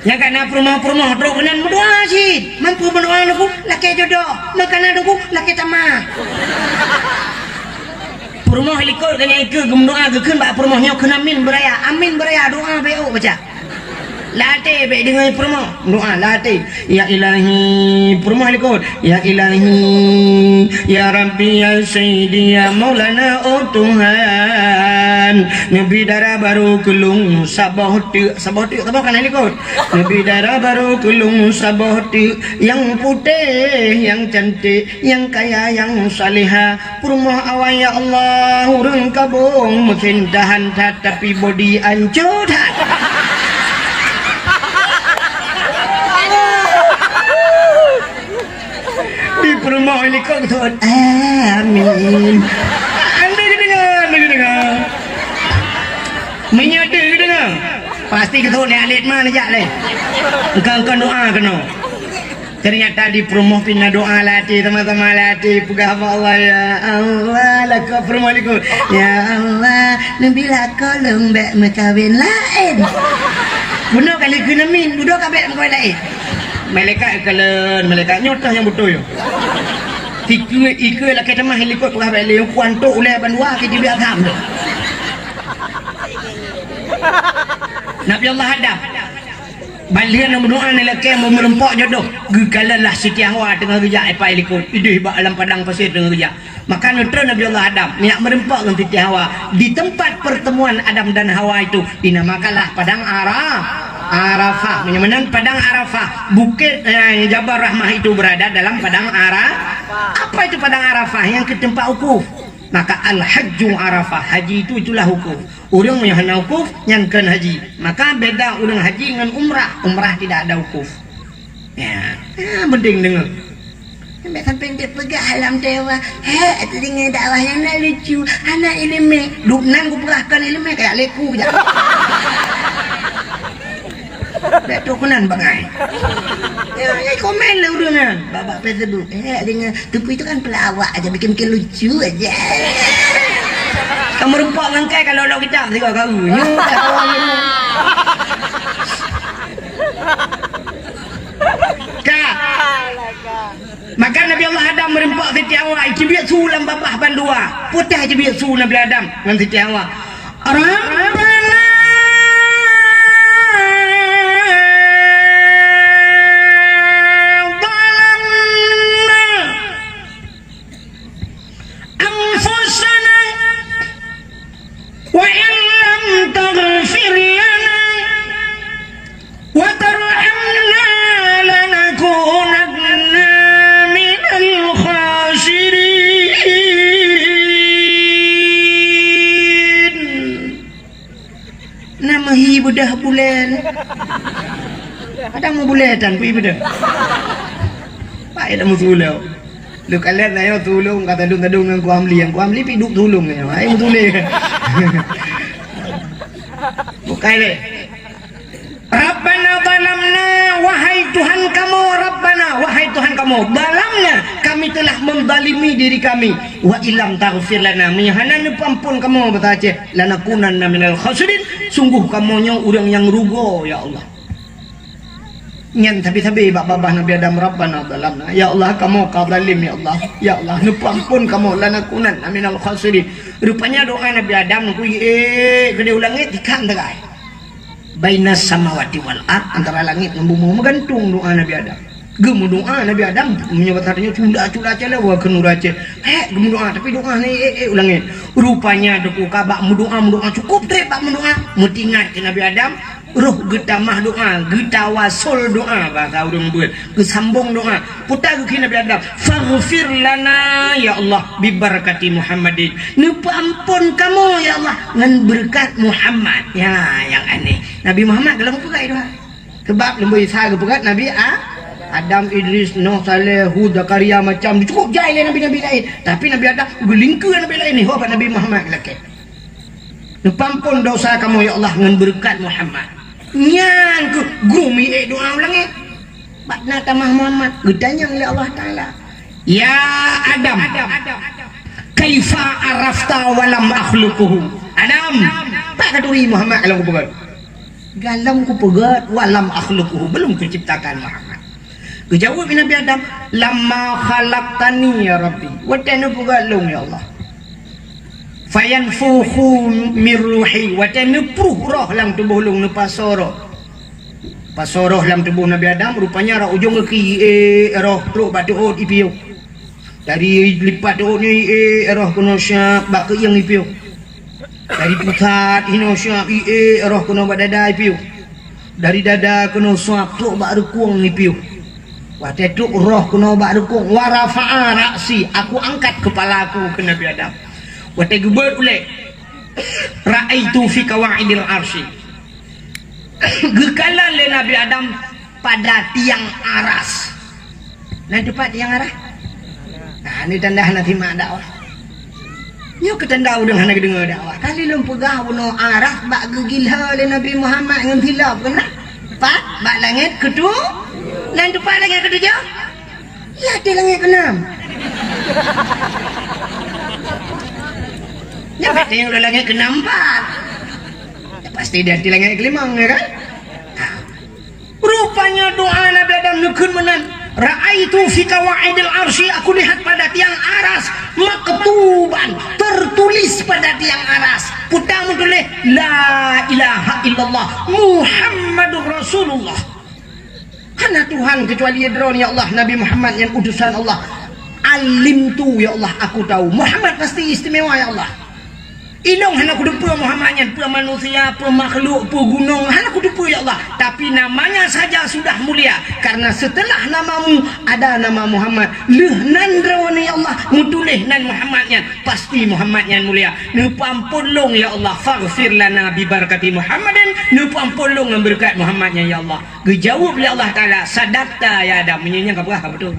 Nyang kana peurumoh-peurumoh trok keunan meudoa cit. Mampu meudoa nangku lakèe jodoh, meukanan nangku lakèe tamah. Peurumoh likot ka nyang ikeue geumeudoa geukheun bak peurumoh nyoe kheun amin beuraya. Amin beuraya doa bèk ôk baca. Lam até bèk deungoe peurumoh doa lam até. Ya Ilahi, peurumoh likot. Ya Ilahi, ya Rabbi, ya Sayyidi, ya Maulana, oh Tuhan, neubi dara barô keu lôn saboh teuk, saboh teuk, saboh kana likot. Neubi dara barô keu lôn saboh teuk, nyang putéh, nyang cantik, nyang kaya, nyang salihah. Peurumoh awai, ya Allah, ureueng kabong meusin tahan that, tapi bodi ancô that. Di peurumoh likot thon. Amin. Anda kedengar, anda kedengar. Meunyoe deuh kedengar. Pasti keu thon lé alit ma neujak lé. Engkau, engkau doa keunoe. Ternyata di peurumoh pih na doa lam até, sama-sama lam até peugah bak Allah, "Ya Allah, lakoe peurumoh likot. Ya Allah, neubi lakoe lôn bèk meukawen laén." Bunoe ka lheueh kheun amin, dudoe ka bèk meukawen laén. Malaikat kalon, malaikat nyoe teuh nyang beutôi. Tikeue, ikeue lakée teumah likot peugah bak lé, kuantok ulée bandua ke jibiak tham tu. Nabi Allah Adam. Ban lheueh na meudoa ngon lakée meurumpok jodoh, geukalon lah Siti Hawa teungoh geujak ipai likot, ideh bak lam padang pasé teungoh geujak. Maka neutron Nabi Allah Adam, neujak meureumpok ngon Siti Hawa di tempat pertemuan Adam dan Hawa itu, dinamakanlah Padang Ara-, Arafah. Meunyoe meunan Padang Arafah, Bukit, eh, Jabal Rahmah itu berada dalam Padang Ara-, apa itu Padang Arafah? Nyang keuh teumpat wukuf. Maka al-hajju Arafah, haji itu itulah wukuf. Ureuëng nyang hana wukuf, nyan kon haji. Maka beda ureuëng haji ngon umrah. Umrah tidak ada wukuf. Ya, ya, penting deungoe. Sampai-sampai dia peugah lam dakwah, "Hek, teungoh dakwah nyang na lucu, hana ileumé." Duek nan kupeugah kon ileumé, kayak leku jak. Dak tu keunan bangai. Ya, ya komen lah ureuëng nyan. Bak, bak Facebook, "Hek, teungoh teupui tu kan pelawak aja, bikin-bikin lucu aja." Kamu rempok ngon kai kalau lok kitab tiga kali. Nyu tak kawan nyu. Ka. Maka Nabi Allah Adam meureumpok Siti Hawa, icibiet su lam babah bandua. Putah icibiet su Nabi Adam ngon Siti Hawa. Rabbana zalamna anfusana wa in lam taghfir lana wa tarhamna lanakunanna minal khasirin. Na meuhi beudoh bulen. Kadang meubuletan pih beudoh. Baik dah meusuloe. Lu kalon ayo tulung kata dong tadong ngon Ku Amli. Ku Amli pih duek tulung nyoe. Hai meusuloe. Bukai le. Rabbana zalamna, wahai Tuhan kamoe, Rabbana, wahai Tuhan kamoe, zalamna, kami telah menzalimi diri kami, wa illam taghfir lana, meunyoe hana neupeuampon kamoe basa Aceh, lanakunanna minal khasirin, sungguh kamoe nyoe ureuëng nyang rugoe, ya Allah. Nyan sabe-sabe bak babah Nabi Adam, Rabbana zalamna, ya Allah, kamoe ka zalim, ya Allah, ya Allah, neupeuampon kamoe, lanakunanna minal khasirin. Rupanya doa Nabi Adam ku, eh, keudeh u langét, tikam tegai. Bainas samawati wal ard, antara langét ngon bumoe, meugantung doa Nabi Adam. Geumeudoa Nabi Adam, meunyoe basa tanyoe cula-cula calawa keu nuraka. Hek geumeudoa, tapi doa ni, eh, eh, u langét. Rupanya teuka bak meudoa, meudoa cukop trép bak meudoa. Meutingat keu Nabi Adam, roh geutamah doa, geutawasol doa, basa ureuëng beuet. Geusambong doa. Peue geukheun Nabi Adam, "Faghfir lana, ya Allah, bibarakati Muhammadin." Neupeuampon kamoe, ya Allah, ngon beureukat Muhammad. Ya, nyang aneh. Nabi Muhammad golom peugah doa. Sebab leumboi Isa geupeugah Nabi A-, Adam, Idris, Nuh, Saleh, Hud, Zakaria, macam cukop jai lé nabi-nabi laén. Tapi Nabi Adam geulingkeue nabi laén, nyoe bak Nabi Muhammad lakée. Neupeuampon dosa kamoe, ya Allah, ngon beureukat Muhammad. Nyan keuh geumiék doa u langét. Bak na tamah Muhammad, geutanyong lé Allah Taala, "Ya Adam, kaifa arafta wa lam akhluquhu?" Adam, pat katuri Muhammad golom kupeugét? Golom kupeugét, "Wa lam akhluquhu," belum kuciptakan Muhammad. Geujaweueb Nabi Adam, "Lamma khalaqtani ya Rabbi," watée neupeugét lôn, ya Allah. "Fayanfukhu mir ruhi," watée neupruh roh lam tuboh lôn, neupasoe roh. Pasoe roh lam tuboh Nabi Adam, rupanya rot ujong gaki, eh, roh trok bak teuôt ipiôh. Dari lipat teuôt nyoe, eh, roh keunoe siab bak keuieng ipiôh. Dari pusat inoe siab, eh, roh keunoe bak dada ipiôh. Dari dada keunoe siab trok bak reukueng ipiôh. Watée trok roh keunoe bak reukueng, "Wa rafa'a ra'si," aku angkat keupala aku keu Nabi Adam. Watée geubeuet ulée, "Ra'aitu fi qawaidil arsy." Geukalon lé Nabi Adam pada tiang aras. Nan teumpat tiang aras? Nah, ni tanda hana simak dakwah. Nyoe keu tanda ureuëng hana geudeungoe dakwah. Kali lôn peugah bunoe aras bak geugila lé Nabi Muhammad ngon silop keunan. Pat bak langét keutu-, nan teumpat langét keutujoh? Ya, di langét keunam. Ya, berarti yang udah langét keunam pat. Ya, pasti di langét kelimong, ya kan? Nah, rupanya doa Nabi Adam neukheun meunan. Ra'aitu fi qawaidil arsy, aku lihat pada tiang aras, maktuban, tertulis pada tiang aras. Peue meutuléh, "La ilaha illallah Muhammadur Rasulullah." Hana Tuhan kecuali Droe, ya Allah, Nabi Muhammad nyan utusan Allah. Alimtu, ya Allah, aku tahu Muhammad pasti istimewa, ya Allah. Ilong hana kuteupeue Muhammad nyan, peue manusia, peue makhluk, peue gunong, hana kuteupeue, ya Allah. Tapi namanya saja sudah mulia, karena setelah namamu ada nama Muhammad. Lheueh nan Droeneuh, ya Allah, meutuléh nan Muhammad nyan, pasti Muhammad nyan mulia. Neupeuampôn lôn, ya Allah, faghfir lana bi barakati Muhammadin, neupeuampôn lôn ngon beureukat Muhammad nyan, ya Allah. Geujaweueb lé Allah Taala, "Sadaqta ya Adam." Meunyoe nyan ka peugah ka beutôi.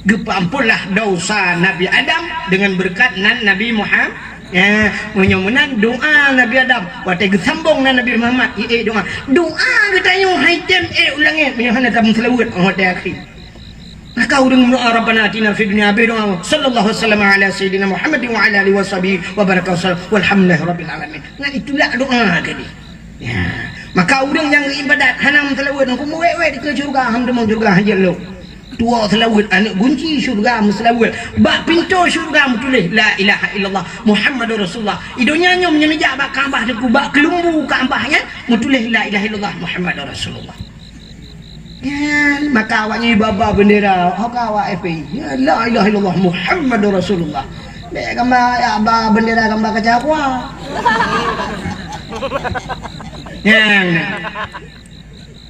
Geupeuamphonlah dosa Nabi Adam dengan beureukat nan Nabi Muhammad. Ya, meunyoe meunan doa Nabi Adam, watée geusambong nan Nabi Muhammad, ié doa. Doa geutanyoe hai tem ék u langét meunyoe hana tameuseulaweuet watée akhé. Maka ureuëng meudoa, "Rabbana atina fid dunya," habéh doa, "Sallallahu wasallam ala sayyidina Muhammadin wa ala alihi wa sahbihi wa baraka wasallam, walhamdulillahi rabbil alamin." Nah, itulah doa tadi. Ya. Maka ureuëng nyang ibadat hana meuseulaweuet, huköm wék-wék dikeue syeuruga, ham teumong syeuruga hanjeuet lom. Tuwoe seulaweuet, aneuëk gunci syeuruga meuseulaweuet. Bak pintoe syeuruga meutuléh, "La ilaha illallah Muhammadur Rasulullah." I donya nyoe meunyoe neujak bak Ka'bah teungku, bak keulumbu Ka'bah nyan meutuléh, "La ilaha illallah Muhammadur Rasulullah." Nyan, maka awaknyan ba-ba bendera, ho ka awak F P I. Ya, "La ilaha illallah Muhammadur Rasulullah." Bék gamba, ya, ba bendera gamba kaca aqua. Nyan.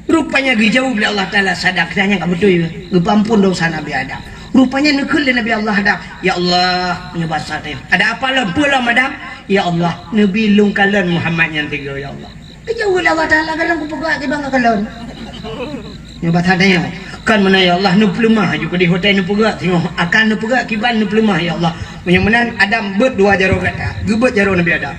Rupanya geujaweueb lé Allah Taala, "Sadaqta," nyan ka beutôi. Geupeuampôn dosa Nabi Adam. Rupanya neukheun lé Nabi Allah Adam, "Ya Allah, meunyoe basa teuh, ada apa lom, peue lom Adam?" "Ya Allah, neubi lôn kalon Muhammad nyan tiga, ya Allah." Geujaweueb lé Allah Taala, "Kalon kupeugah kiban ka kalon." Nyoe basa teuh, "Kan meunan ya Allah, neupeuleumah aju keudeh watée neupeugah singoh, akan neupeugah kiban neupeuleumah ya Allah." Meunyoe meunan Adam beuet dua jaroe gata, geubeuet jaroe Nabi Adam.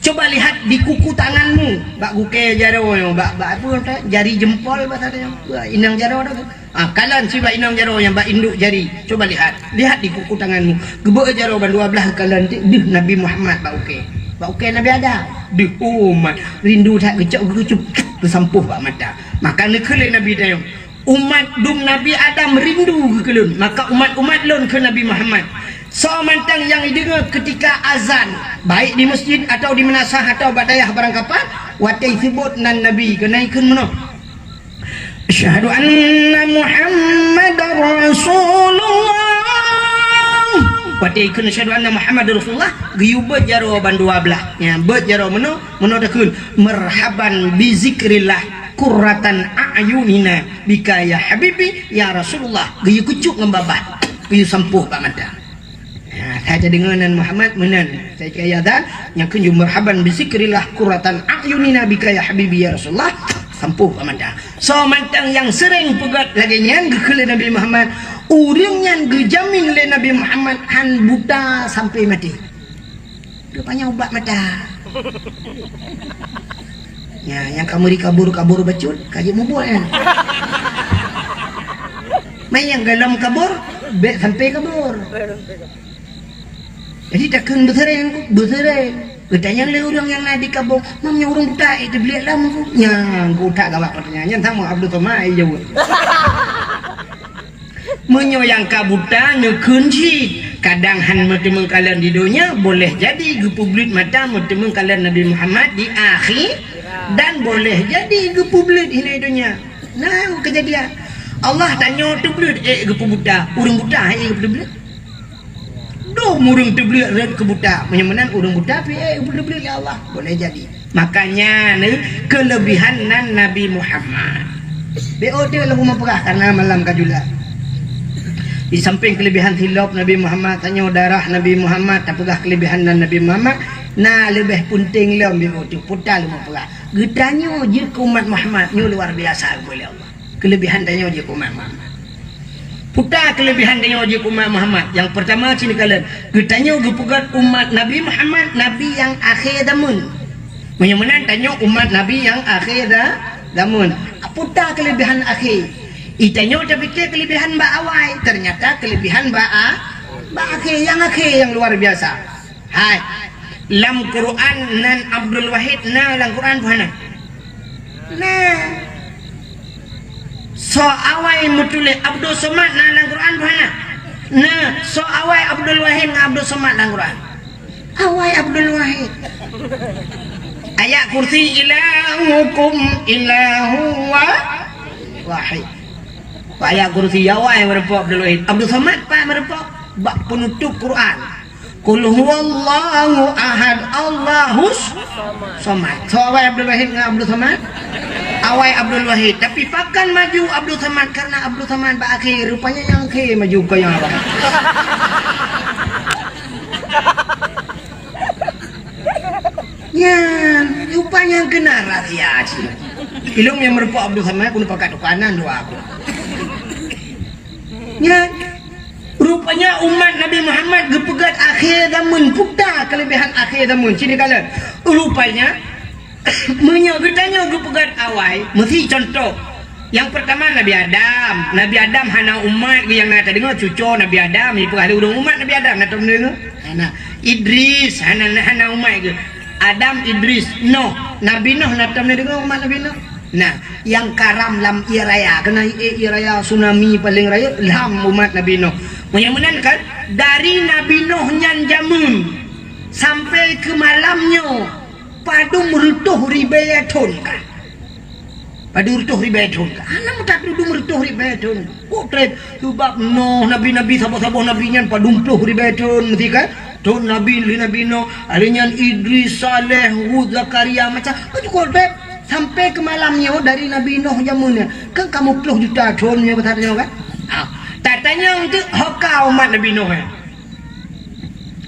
Coba lihat di kuku tanganmu, bak gukée jaroe nyoe, bak, bak apa, jari jempol basa teuh nyoe. Wah, inong jaroe dah. Ah, kalon sibak inong jaroe nyang bak induek jari. Coba lihat. Lihat di kuku tanganmu. Geubeuet jaroe ban dua blaih kalon ti deuh Nabi Muhammad bak ukée. Bak ukée Nabi Adam. Deuh umat. Rindu that geucok geucup. Geusampôh bak mata. Maka neukheun lé Nabi tanyoe, "Umat dum Nabi Adam rindu geukeulon. Maka umat-umat lôn keu Nabi Muhammad." Soe mantong nyang ideungoe keutika azan, baik di masjid atau di meunasah atau bak dayah barangkapat, watée seubot nan Nabi, keunan ikheun meunoe, "Asyhadu anna Muhammadar Rasulullah." Watée ikheun, "Asyhadu anna Muhammadar Rasulullah," geuyue beuet jaroe ban dua blaih. Nyan, beuet jaroe meunoe, meunoe takheun, "Marhaban bi zikrillah qurratan a'yunina bika ya habibi ya Rasulullah." Geuyue keucup ngon babah, geuyue sampôh bak mata. Ha, that tadeungoe nan Muhammad meunan. That keu ayat dan nyang kheun, "Marhaban bi zikrillah qurratan a'yunina bika ya habibi ya Rasulullah." Sampôh bak mata. Soe mantong nyang seuréng peugét lagée nyan geukheun lé Nabi Muhammad, ureuëng nyan geujamin lé Nabi Muhammad han buta sampai maté. Rupanya ubat mata. Ya, nyang ka meuri kabur-kabur bacut, ka jeuet mubuet nyan. Manyang golom kabur, bék sampai kabur. Jadi takheun beuseuréng, beuseuréng. Geutanyong lé ureuëng nyang na di kampung, "Mam, nyoe ureuëng buta, eh, teubliek lam ku?" Nyang ku utak gawak peutanyaan nyan, sama Abdul Somad, eh, jaweueb. Meunyoe nyang ka buta neukheun cit, kadang han meuteumeung kalon di donya, boleh jadi geupeubleuet mata meuteumeung kalon Nabi Muhammad di akhé, dan boleh jadi geupeubleuet hina donya. Nah, kejadian. Allah tanyoe teubleuet ék geupeubuta, ureuëng buta ék geupeubleuet. Dum ureuëng teubleuet rot keu buta, meunyoe meunan ureuëng buta pih ék geupeubleuet lé Allah. Boleh jadi. Makanya ni kelebihan nan Nabi Muhammad. Bék ote lom meupeulah karena malam ka jula. Di samping kelebihan silop Nabi Muhammad, tanyoe darah Nabi Muhammad, tapeugah kelebihan nan Nabi Muhammad, na leubeh peunteng lom bék ote puta lom meupeulah. Geutanyoe jeuet keu umat Muhammad nyoe luar biasa geupeuleueh Allah. Kelebihan tanyoe jeuet keu umat Muhammad. Puta kelebihan tanyoe jeuet keu umat Muhammad. Yang pertama sini kalian, geutanyoe geupeugét umat Nabi Muhammad, Nabi nyang akhé zaman. Meunyoe meunan tanyoe umat Nabi nyang akhé za-, zaman. Puta kelebihan akhé. I tanyoe tapike kelebihan bak awai, ternyata kelebihan bak a-, bak akhé. Yang akhé yang luar biasa. Hai. Lam Quran nan Abdul Wahid na lam Quran peue hana? Nah. Soe awai meutuléh Abdul Somad na lam Quran peue hana? Na, soe awai Abdul Wahid ngon Abdul Somad lam Quran? Awai Abdul Wahid. Ayat kursi, "Ilahukum ilahu wa-, wahid." Ayat kursi awai meurumpok Abdul Wahid. Abdul Somad pat meurumpok bak penutup Quran. "Qul huwallahu ahad, Allahus somad." Soe awai Abdul Wahid ngon Abdul Somad? Awai Abdul Wahid. Tapi pakon maju Abdul Somad? Karena Abdul Somad bak akhé, rupanya nyang akhé maju keu nyang awai. Nyan, rupanya keunan rahsia cit. Ilôn nyang meurumpok Abdul Somad, keuneuk pakat tukanan dua aku. Nyan, rupanya umat Nabi Muhammad geupeugét akhé zaman, peue keulebihan akhé zaman. Sini kala. Rupanya, meunyoe geutanyoe geupeugét awai, meusi contoh. Nyang peurtama Nabi Adam. Nabi Adam hana umat geuh nyang na tadeungoe, cucoe Nabi Adam, jipeugah lé ureuëng umat Nabi Adam, na tom deungoe? Hana. Idris, hana, hana umat geuh. Adam, Idris, Noh. Nabi Noh, na tom deungoe umat Nabi Noh? Nah, nyang karam lam ié raya, keunan ié, ié raya tsunami paleng rayeuk lam umat Nabi Noh. Meunyoe meunan kan, dari Nabi Noh nyan jameun sampai keu malam nyoe, padum reutôh ribée thon ka. Padum reutôh ribée thon ka. Hana meutat padum reutôh ribée thon. Kok treb, sabab Noh, nabi-nabi, saboh-saboh nabi nyan padum ploh ribée thon meusi ka. Thon Nabi, lé Nabi Noh, lheueh nyan Idris, Saleh, Hud, Zakaria, macam, oh, cukôp treb. Sampai keu malam nyoe dari Nabi Noh jameun nyan. Kan kamoe ploh juta thon nyoe, kata nyoe kan? Ah, tatanyong teuk, ho ka umat Nabi Noh nyan?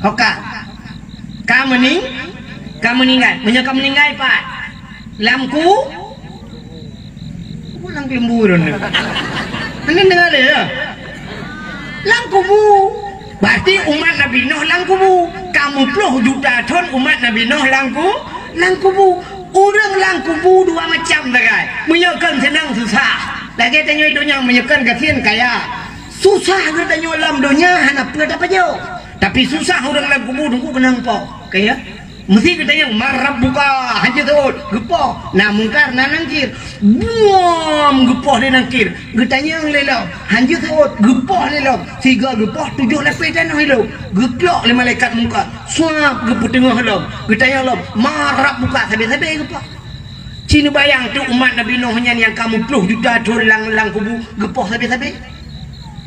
Ho ka? Ka meuning-, ka meuninggai. Meunyoe ka meuninggai, pat? Lam ku-, ku lam keumburan. Anda dengar dia, ya? Lam kubu. Berarti umat Nabi Noh lam kubu. Kamoe ploh juta thon umat Nabi Noh lam ku-, lam kubu. Ureuëng lam kubu dua macam sagai. Meunyoe kon seunang susah. Lagée tanyoe donya meunyoe kon gasien kaya. Susah geutanyoe lam donya hana peue tapajoh. Tapi susah ureuëng lam kubu teungku keunong po. Kaya. Meusi geutanyoe, "Man rabbuka?" Hanjeuet seuôt, geupoh. Na Mungkar, na Nangkir. Buam, geupoh lé Nangkir. Geutanyong lé lom. Hanjeuet seuôt, geupoh lé lom. Sigoe geupoh, tujoh lapéh tanoh ilop. Geuklok lé malaikat Mungkar. Suab, geupeuteungoh lom. Geutanyong lom, "Man rabbuka?" Sabe-sabe geupoh. Ci neubayang teuk umat Nabi Noh nyan nyang ka meuploh juta thon lam, lam kubu, geupoh sabe-sabe.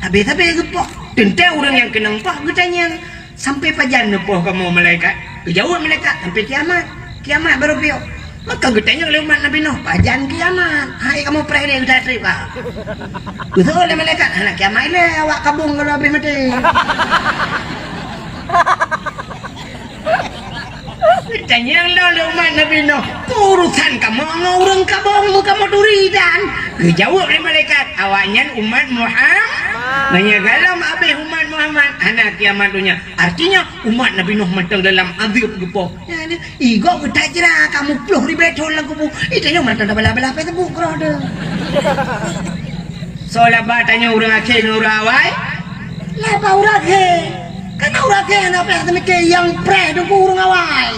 Sabe-sabe geupoh. Teuntée ureuëng nyang keunong poh geutanyong, "Sampai pajan neupoh kamoe malaikat?" Geujaweueb malaikat, "Sampai kiamat. Kiamat barô piôh." Maka geutanyong lé umat Nabi Noh, "Pajan kiamat? Hai kamoe preh deh geuda treb ah." Geuseuôt lé malaikat, "Hana kiamat ilée, awak kabong ka lheueh habéh maté." Geutanyong lom lé umat Nabi Noh, "Peue urusan kamoe ngon ureuëng kabong, meu kamoe turi tan?" Geujaweueb lé malaikat, "Awaknyan umat Muhammad." Meunyoe gohlom habéh umat Muhammad, hana kiamat donya. Artinya, umat Nabi Noh mantong dalam azeueb geupoh. Nyan, igoe geutajra kamoe ploh ribée thon lam kubu. Ih, tanyoe mantong tabala-bala Facebook keudroe teuh. Soe laba tanyoe ureuëng akhé ngon ureuëng awai? Laba ureuëng akhé. Kana ureuëng akhé hana payah teumike nyang preh teungku ureuëng awai.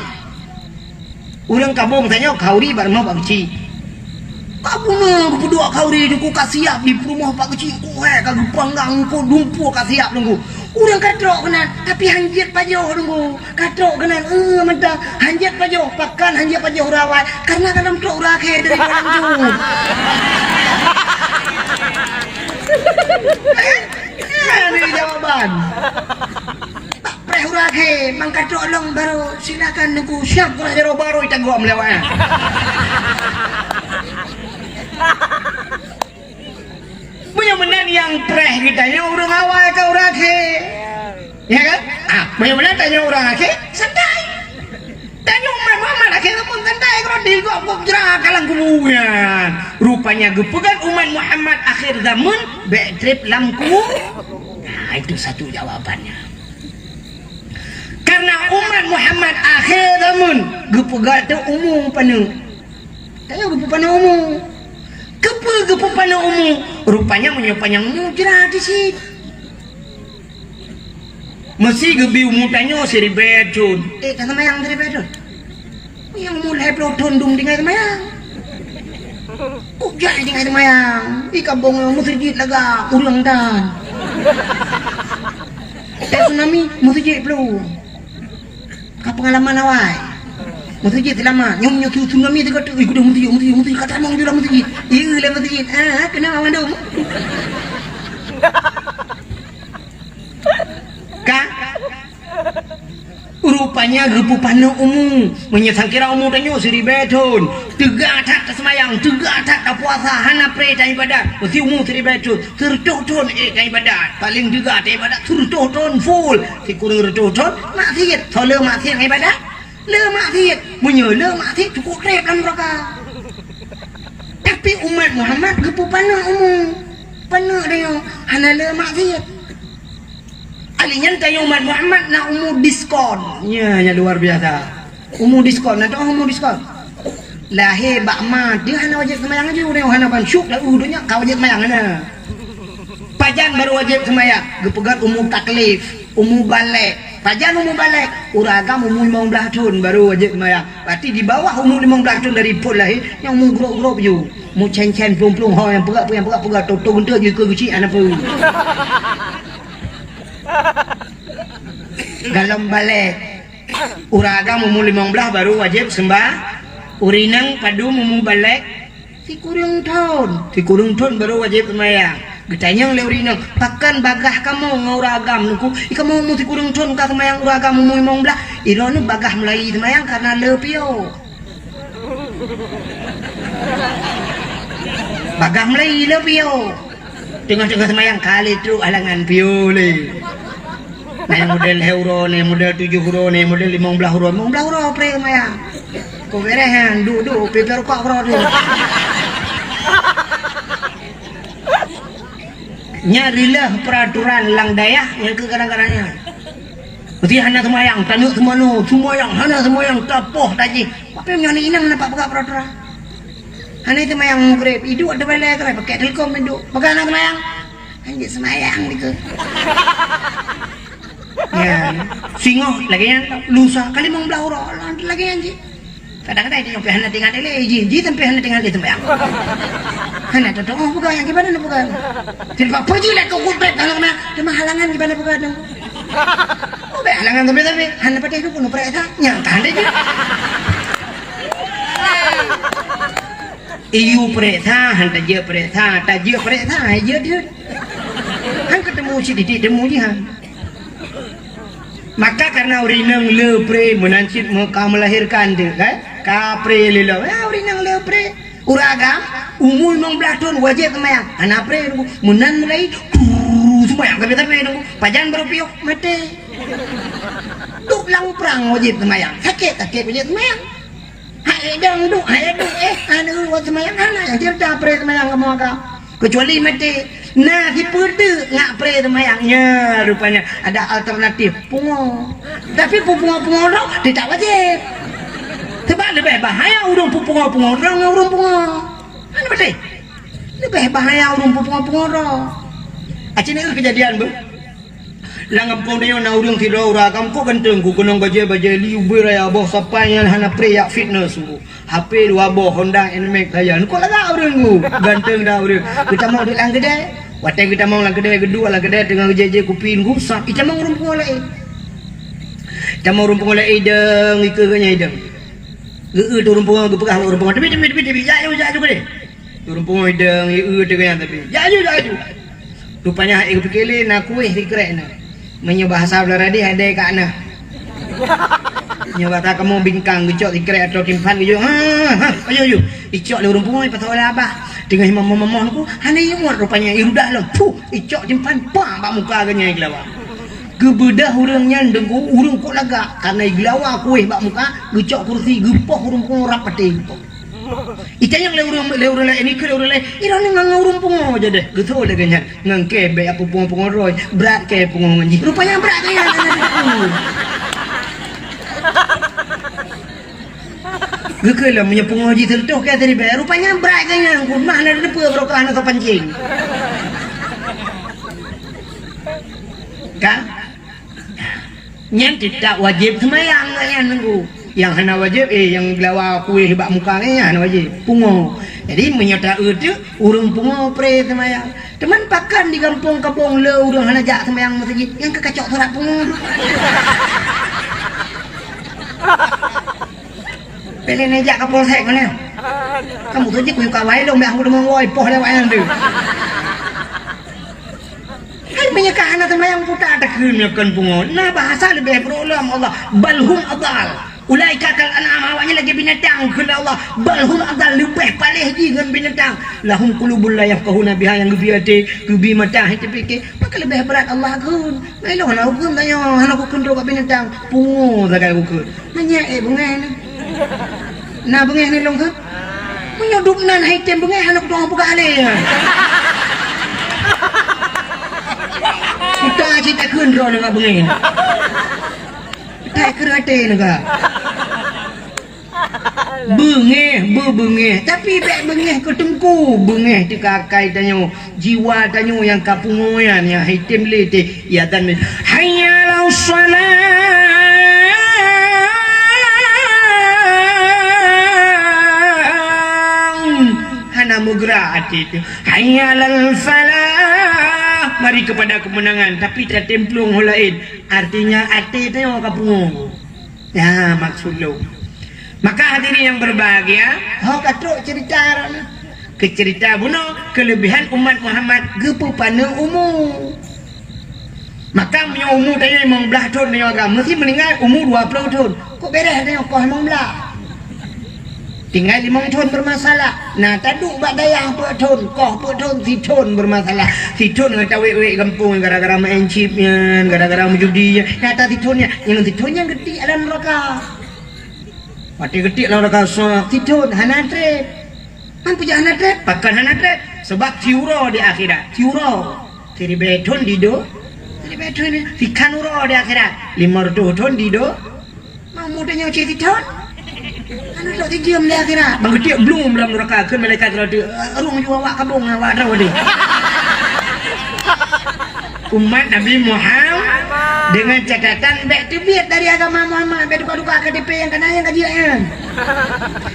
Ureuëng kabong tanyoe khauri bak rumoh Pak Keuchik. Ka beuna geupeuduek khauri teungku ka siap di peurumoh Pak Keuchik. Kuhée ka geupanggang eungkôt dumpue ka siap teungku. Ureuëng ka trok keunan, tapi hanjeuet pajoh teungku. Ka trok keunan, eh, mantong. Hanjeuet pajoh, pakon hanjeuet pajoh ureuëng awai? Karena ka lom trok ureuëng akhé dari Kuala Lumpur. Ini jawaban. Preh ureuëng akhé, mangkatrok lom barô silakan teungku siap geulah jaroe barô itagom lewat. Meunyoe meunan nyang preh geutanyoe ureuëng awai ka ureuëng akhé. Ya kan? Ah, meunyoe meunan tanyoe ureuëng akhé, santai. Tanyoe umat Muhammad akhé zaman santai, kalau digok gok jra ka lam kubu nyan. Rupanya geupeugah umat Muhammad akhir zaman bék treb lam kubu. Nah, itu satu jawabannya. Karena umat Muhammad akhé zaman geupeugah teuh umu paneuk. Tanyoe geupeupaneuk umu. Keupeue geupeupaneuk umu? Rupanya meunyoe panyang umu jra di sit. Meusi geubi umu tanyoe siribée thon. Eh, ka seumayang siribée thon. Nyang umu lhée ploh thon dum tinggai seumayang. Kok jai tinggai seumayang? Di kampung meuseujid lagak, ureueng tan. Eh, tsunami, meuseujid peulom. Ka peungalaman awai. Meuseujid seulamat. Nyoe, nyoe tsunami teuka tu, ih, keudeh meuseujid, meuseujid, meuseujid. Ka tamong jula meuseujid. Iya, lah meuseujid. Ah, kena mandum. Ka? Rupanya geupeupaneuk umu. Meunyoe sangkira umu tanyoe siribèe thon, teuga that taseumayang, teuga that tapuasa, hana pré taibadat. Meusti umu siribèe thon, sireutoh thon ék taibadat. Paleng teuga taibadat sireutoh thon full. Sikureueng reutoh thon maksiet, soe le maksiet ngon ibadat? Le maksiet. Meunyoe le maksiet, cukôp trép lam neuraka. Tapi umat Muhammad geupeupaneuk umu. Paneuk tanyoe hana le maksiet. Ahli nyan tanyoe umat Muhammad na umu diskon. Nya, nya luar biasa. Umu diskon, na teuh umu diskon. Lahé bak ma deuh hana wajéb seumayang laju, tanyoe hana ban syuk lam donya ka wajéb seumayang hana. Pajan baru wajéb seumayang? Geupeugöt umu taklif, umu balek. Pajan umu balek? Ureueng agam umu limong blaih thon baru wajéb seumayang. Berarti di bawah umu limong blaih thon dari phon lahé, nyang umu grob-grob ju. Umu cen-cen, plueng-plueng, ho nyang peugah, nyang peugah, peugah, toto geunteu ju keu geuchik hana peue. Galom balek. Ureueng agam umu limong blaih baru wajéb seumba-, ureueng inong padum umu balek? Sikureueng thon. Sikureueng thon baru wajéb seumayang. Geutanyong lé ureueng inong, "Pakon bagaih kamoe ngon ureueng agam?" Teungku, "Ih, kamoe umu sikureueng thon ka seumayang, ureueng agam umu limong blaih." Droeneuh bagaih mulai seumayang kareuna le piôh. Bagaih mulai le piôh. Teungoh-teungoh seumayang ka lheueh trok halangan piôh lé. Na nyang model lhèe uroe, na nyang model tujoh uroe, na nyang model limong blaih uroe. Limong blaih uroe pré seumayang. Kok beres nyan, duek-duek, pipéh rukok uroe tu. Nyan rilah peraturan lam dayah nyang keu kadang-kadang nyan. Meusti hana seumayang, taneuk seumayang, seumayang, hana seumayang, tapoh tajih. Tapi meunyoe inong na pat peugah peraturan. Hana seumayang Maghrib, iduek di balai keudroe, pakai telkom iduek. Pakon hana seumayang? Hana seumayang dikeue. Ya, singoh lagèe nyan, lusa ka limong blaih uroe, lagèe nyan cit. Kadang-kadang dia sampai hana teuingat lé, ji, ji sampai hana teuingat lé seumayang. Hana teutuoh peugah nyang kiban na peugah. Jadi apa ji lah kau kutrek dalam na, cuma halangan kiban na peugah tu. Oh, baik halangan tapi-tapi, hana patéh tu pun peuriksa, nyang tahan dia je. Iyu peuriksa, han tajeuet peuriksa, tajeuet peuriksa, hai jeuet, jeuet. Han keutemu sititik temu ji han. Maka karena ureueng inong le pré meunan cit meuka melahirkan tu, kan? Ka pré lé lom. Ya, ureueng inong le pré. Ureueng agam, umu limong blaih thon wajéb seumayang. Hana pré tu. Meunan mulai, brrr, seumayang tapi-tapi tu. Pajan baru piôh, maté. Duek lam prang wajéb seumayang. Sakét, sakét wajéb seumayang. Hai dong duek, hai duek, eh, aneuk buet seumayang hana nyang cerita pré seumayang kamoe ka. Kecuali maté, na sipeue teuk ngak pré seumayang. Nya, rupanya ada alternatif, pungo. Tapi peupungo-pungo droe tidak wajéb. Sebab leubeh bahaya ureueng peupungo-pungo droe ngon ureueng pungo. Mana betul? Leubeh bahaya ureueng peupungo-pungo droe. Aceh ni kejadian beuh. Lam gampông tanyoe na ureueng sidroe ureueng agam kok ganteng, ku keunong bajèe-bajèe li ubé raya boh sapai nyang hana pré jak fitness ku. H P dua boh Honda Nmax sajan. Kok lagak ureueng ku. Ganteng dah ureueng. Geutamong duek lam keudè. Watèe geutamong lam keudè, geuduek lam keudè teungoh geujèe-jèe kupi ku, sat itamong ureueng pungo laén. Itamong ureueng pungo laén idong, ikeue geuh nyan idong. Geu-eu tu ureueng pungo geupeugah bak ureueng pungo, "Teubiet, teubiet, teubiet, teubiet, jak aju, jak aju keudeh." Ureueng pungo idong, i-eu teuh geuh nyan tapi, "Jak aju, jak aju." Rupanya hai geupike lé na kueh sikrek na. Meunyoe bahasa Belaradi hadai ka na. Nyoe bahasa kamoe bingkang geucok sikrek atau timphan geucok, "Ha, ha, aju, aju." Icok lé ureueng pungo, ipasok lé abah. Teungoh imam-imam ku, hana ingat rupanya irudah lom. Puh, icok timphan, pah, bak muka geuh nyan igelawa. Geubeudoh ureueng nyan deungku, ureueng kok lagak. Karena igelawa kueh bak muka, geucok kursi, geupoh ureueng pungo rab patéh geupoh. Itanyong lé ureueng, lé ureueng laén, ikheun lé ureueng laén, "Ih, droeneuh ngon, ngon ureueng pungo jadeh." Geutho lagèe nyan, "Ngon kèe bèk apui pungo-pungo droe, brat kèe pungo ngon jih." Rupanya brat kèe nyan. Geukheun lom, meunyoe pungo jih seureutôh kèe siribèe, rupanya brat kèe nyan, ku mah na teupeue barokah na soe pancéng. Kan? Nyan teutab wajéb seumayang nyan nunggu. Nyang hana wajéb, eh, nyang geulawa kuéh bak muka nyan, nyang hana wajéb. Pungo. Jadi, meunyoe taeu teuk, ureuëng pungo pré seumayang. Teuma pakon di gampông Kampong le ureuëng hana jak seumayang meuseujid, nyang ka kacok surat pungo. Pélén jak ka polsek mana? Kamu tu je kuyuk kawai dong, biar aku demen woi, poh lewat nyan tu. Hai meunyoe ka hana seumayang puta takheun meunyoe kon pungo. Na bahasa leubeh brok lom Allah. Bal hum adal. Ulaika kal an'am, awaknyan lagée binatang kheun Allah. Bal hum adal, leubeh paléh jih ngon binatang. Lahum qulubun la yafqahuna biha, nyang geubri até, geubri mata, hai tapike. Maka leubeh brat Allah kheun. Ngai lôn hana kukheun tanyoe, hana kukheun trok bak binatang. Pungo sagai kukheun. Nanya eh beungéh ni. Na beungéh ni lôn kheun? Meunyoe dum nan hai tem beungéh hana kutu'oh peugah lé. Kuta cit takheun droe ngon beungéh. Kuta keu até nega. Beungéh, beubeungéh. Tapi bék beungéh keu teungku, beungéh teuka akai tanyoe. Jiwa tanyoe nyang ka pungo nyan, nyang hai tem lé teuh. Ia dan, "Hayya 'alas shalah." Hana meugeura até teuh. "Hayya 'alal falah." Mari kepada kemenangan, tapi tatem plueng ho laén. Artinya até tanyoe ka pungo. Ya, maksud lôn. Maka hadirin yang berbahagia, ho ka trok cerita droeneuh. Keu cerita bunoe, kelebihan umat Muhammad geupeupaneuk umu. Maka meunyoe umu tanyoe limong blaih thon tanyoe agam, meusi meuninggai umu dua ploh thon. Kok bereh tanyoe koh limong blaih? Tinggai limong thon bermasalah. Nah, taduek bak dayah peuet thon, koh peuet thon, sithon bermasalah. Sithon ngon tawék-wék gampông gara-gara main chip nyan, gara-gara meujudi nyan. Nyata sithon nyan, nyang sithon nyan geuti alam neraka. Watée geuti alam neraka sa sithon hana treb. Man peujah hana treb? Pakon hana treb? Sebab tiuroe di akhirat. Tiuroe. Siribée thon dido, siribée thon ni. Sikhan uroe di akhirat. Lima ratus thon dido. Mau muda nyoe cit thon. Anu tu tijeuem di akhirat. Bang geuti blum dalam neraka kheun malaikat roti. Rung jua awak kabong awak droe deh. Umat Nabi Muhammad dengan catatan bék teubiet dari agama Muhammad, bék duka-duka K T P nyang kana nyang kaji nyan.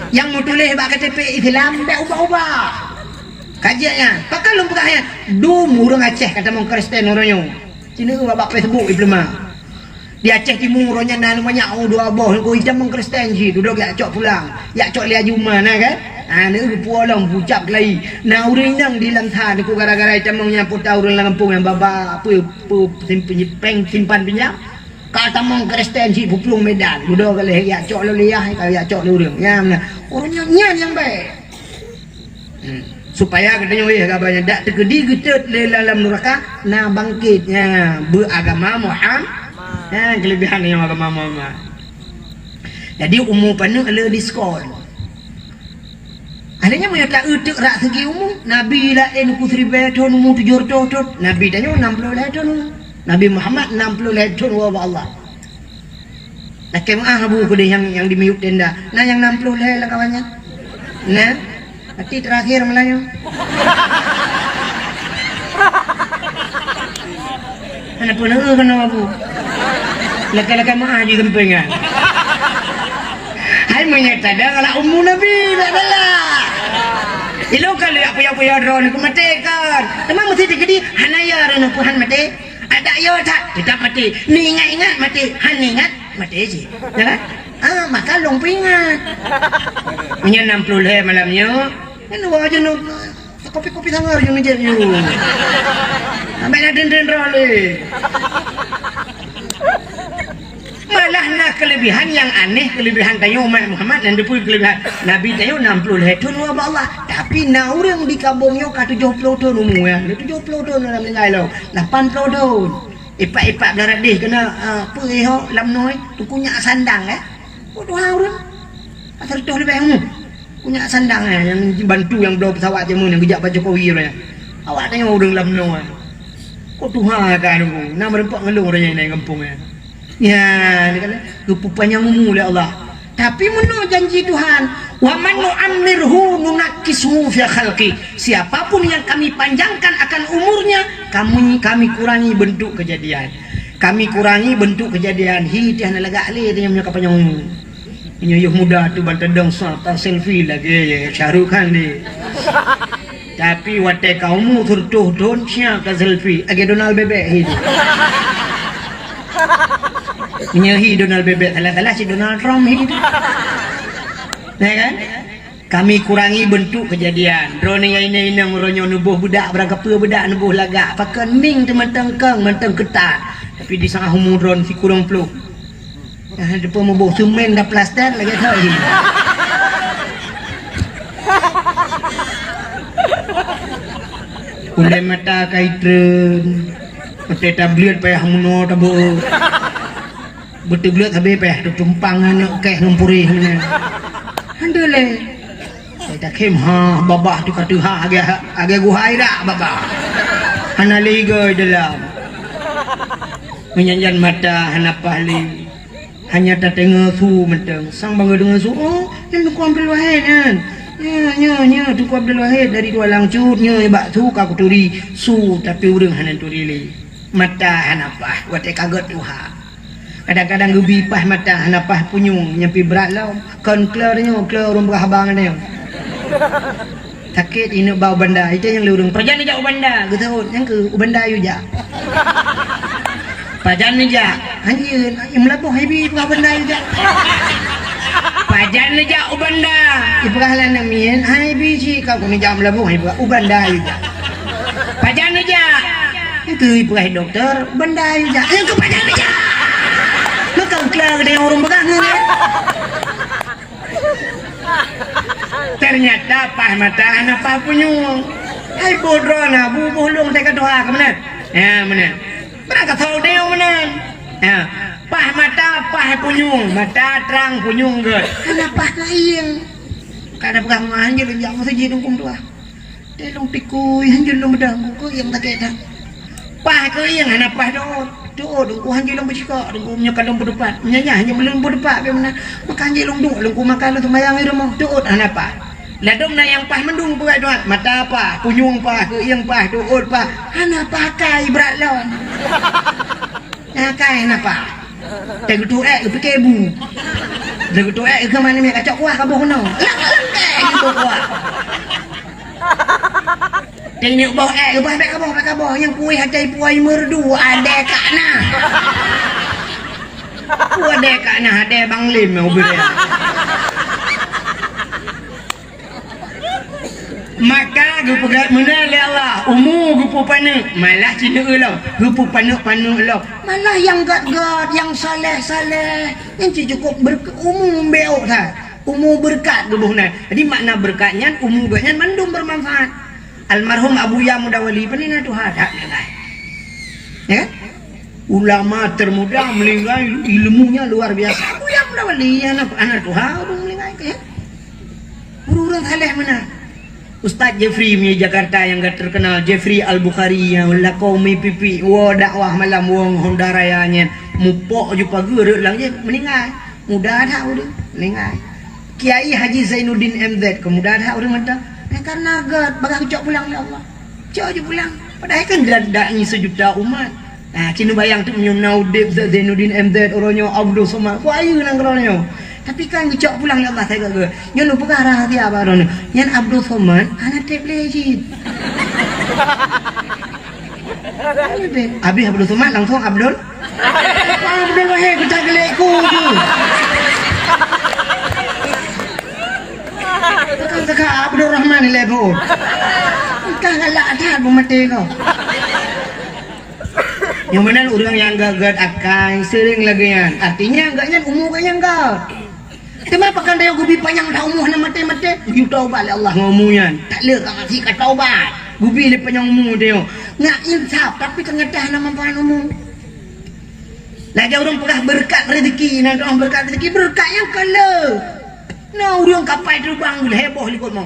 Nyang meutuléh bak K T P Islam bék ubah-ubah. Kaji nyan, pakon lôn peugah nyan. Dum ureuëng Aceh ka tamong Kristen uroe nyoe. Cina bak Facebook dipeuleumak. Di Aceh Timu uroe nyan na banyak, oh, dua boh nangku itam meukristen cit, dudoe jak cok pulang, jak cok lé Juma na kan? Ha, neu geupuwoe lom pucap keulayi. Na ureuëng inong di lam tha nangku gara-gara itam mong nyang puta ureuëng lam gampông nyang baba apa, apa simpan, simpan pinjam. Ka tamong Kristen cit puplueng Medan, dudoe galeh jak cok lé liyah, ka jak cok lé ureuëng. Nyan na. Ureuëng nyan, nyan nyang baik. Hmm. Supaya geutanyoe éh, haba nyan dak teukeudi geutot lé lam nuraka, na bangkét, nya, beuagama Muhammad. Nya, keulebihan nyang agama Muhammad. Jadi, umu paneuk le diskon. Akhirnya, meunyoe taeu teuk rak segi umu, Nabi laén ku siribée thon umu tujoh reutôh thon, Nabi tanyoe nam ploh lhée thon umu. Nabi Muhammad nam ploh lhée thon woe bak Allah. Lakée meuáh Abu keudeh nyang, nyang di miyueb tenda. Na nyang nam ploh lhée lam kawan nyan? Na? Berarti terakhir Melayu. Hana peuneue keunoe Abu. Lakée-lakée meuáh jih geumpéngan. Hai meunyoe tada galak umu Nabi, bék galak. Ilôn ka lheueh puyah-puyah droeneuh keu maté kan. Teuma meusti teukeudi hana ya droeneuh peuhan maté. Adak yo that, teutap maté. Ni ingat-ingat maté, han ingat maté cit. Ya kan? Ah, maka lôn peuingat. Meunyoe nam ploh lhée malam nyoe, kan dua jeuneuh, kopi-kopi sangar jeuneuh jép nyoe. Sampai na den-den roh lé. Malah na keulebihan nyang aneh, keulebihan tanyoe umat Muhammad nyang teupeue keulebihan. Nabi tanyoe nam ploh lhée thon woe bak Allah, tapi na ureuëng di kamoe nyoe ka tujoh ploh thon umu, ya. Tujoh ploh thon lam ninggai lom, lapan ploh thon. Ipak-ipak blarat deh keunoe, ah, peue ho lam noe, teungku nyak sandang, eh. Kok tuha ureuëng? Ka seratus leubeh umu. Teungku nyak sandang, eh, nyang bantu nyang bloe pesawat jameun nyang geujak bak Jokowi ureuëng. Awak tanyoe ureuëng lam noe. Kok tuha ka nunggu, na meureumpok ngeulung ureuëng nyang inong gampông nyan. Ya, dia kata, geupupanyang umu lé Allah. Tapi meunoe janji Tuhan, "Wa man nu'ammirhu nunakkishu fil khalqi." Siapapun yang kami panjangkan akan umurnya, kami, kami kurangi bentuk kejadian. Kami kurangi bentuk kejadian. Hi teuh hana lagak lé teuh nyang ka panyang umu. Nyoe yôh muda tu ban teudong sa ta selfie lagèe Shah Rukh Khan di. Tapi watèe ka umu siratoh thôn, siap ta selfie lagèe Donald Bebek hi tu. Nyoe hi Donald Bebek, salah-salah si Donald Trump hi tu. Ya kan? Kami kurangi bentuk kejadian. Droeneuh nyang inong-inong uroe nyoe neuboh beudak, barang kapeue beudak neuboh lagak. Pakon mieng teuh mantong kong, mantong keutat. Tapi di saat umu droeneuh sikureueng plôh. Ah, deungon muboh semen dan plaster lagèe keu ini. Ulèe mata ka itreun. Mata tableuet payah meunoe tabeuet. Beuteubleuet habéh payah tutumpang aneuk kèh ngon puréh meunan. Alhamdulillah. Sai takhém ha babah tu ka teuha agak, agak guhai dak babah. Hana lé igoe dalam. Meunyan-nyan mata hana paih lé. Hanya tateungoe su mantong. Sang bangai deungoe su, "Oh, nyan Teungku Abdul Wahid nyan. Nyo, nyo, nyo Teungku Abdul Wahid dari Tualang Cut, nyo bak su ka kuturi." Su tapi ureueng hana turi lé. Mata hana paih, watèe ka gèt tuha. Kadang-kadang geubi paih mata, hana paih punyueng, nyan pih brat lom. Kon kleur nyoe, kleur ureueng peugah haba ngon nyoe. Sakét ineuk ba u banda, itu nyang lé ureueng. Pajan neujak u banda, geuseuôt, nyang keu u banda yue jak. Pajan neujak, hanjeut, meulaboh hai bi peugah banda yue jak. Pajan neujak u banda, ipeugah lé aneuk miet, hai bi cit ka ku neujak meulaboh, hai peugah u banda yue jak. Pajan neujak, itu ipeugah doktor, banda yue jak. Nyang keu pajan neujak. Maka ukla geude ureueng peugah ngon. Ternyata paih mata hana paih punyueng. Hai boh droeneuh, buboh lôn teuka tuha keu meunan. Ya, meunan. Meunan ka thô deuh meunan. Ya. Paih mata, paih punyueng, mata trang punyueng gèt. Hana paih keu ieng. Ka na peugah meuhan jeuet lôn jak meuseujid Teungku tuha. Teuh lôn tikui, hanjeuet lôn beudang, keu ieng sakét that. Paih keu ieng hana paih teuôt. Teuôt, Teungku hanjeuet lôn beucikok, Teungku meunyoe ka lôn beutupat. Meunyoe nyan hanjeuet lôn beutupat, bèk meunan. Maka hanjeuet lôn duek, Teungku maka lôn seumayang di rumoh. Teuôt hana paih. Ladôm na nyang paih mandum peugah tuha, mata paih, punyueng paih, keu ieng paih, teuôt paih. Hana pakai brat lom. Pakai hana paih. Teuh geutuek, geupike bu. Teuh geutuek, keu mana miet kacok kuah kaboh keunoe. Lang-lang kèe geuboh kuah. Teuh neuk boh èk, boh bèk kaboh, bèk kaboh. Nyang kueh atai puai merdu, adèe kak na. Adèe kak na, adèe bang lem nyang ubit. Maka geupeugah meunan lé Allah, umu geupeupaneuk, malah ci neueu lom, geupeupaneuk-paneuk lom. Malah nyang gèt-gèt, nyang saleh-saleh, nyan cit cukôp berk-, umu beureukat that. Umu beureukat geuboh nan. Jadi makna beureukat nyan, umu geuh nyan mandum beumanfaat. Almarhum Abuya Mudawali, peue na tuha that nyan. Ya kan? Ulama termuda meninggal, ilmunya luar biasa. Abuya Mudawali, aneuk, aneuk tuha, ureueng meninggal, ya. Ureueng-ureueng saleh meunan. Ustaz Jeffrey di Jakarta nyang ka terkenal, Jeffrey Al-Bukhari nyang lakoe mi pipi, woe dakwah malam, woe ngon Honda Raya nyan, mupok ju pageue rot lam jih, meninggal. Muda that ureueng, meninggal. Kiai Haji Zainuddin M Z, keu muda that ureueng mantong. Nyan karena gèt, bagaih geucok pulang lé Allah. Cok ju pulang. Padahai kan dak, dak ngi sejuta umat. Nah, ci neubayang teuk meunyoe na udép Zainuddin M Z uroe nyoe, Abdul Somad, peue ayeue nanggroe nyoe. Tapi kan geucok pulang lé Allah sagai geuh. Nyoe lôn peugah rahsia bak droeneuh. Nyan Abdul Somad hana trép lé cit. Habis Abdul Somad langsung Abdul. Abdul Wahid peucah geulék ku tu. Teuka-teuka Abdul Rahman lé bu. Entah galak that bu maté kau. Nyang meunan ureueng nyang gèt-gèt akai seuring lagèe nyan. Artinya gèt nyan umu gèt nyan gèt. Teuma pakon tanyoe geubi panyang that umu hana maté-maté? Geuyue taubat lé Allah ngon umu nyan. Takleuek ka mati ka taubat. Geubi lé panyang umu tanyoe. Ngat insaf, tapi teunyata hana manfaat umu. Lagèe ureueng peugah beureukat rezeki, na ureueng beureukat rezeki, beureukat nyang ka le. Na ureueng kapai teubang lhèe boh likot mo.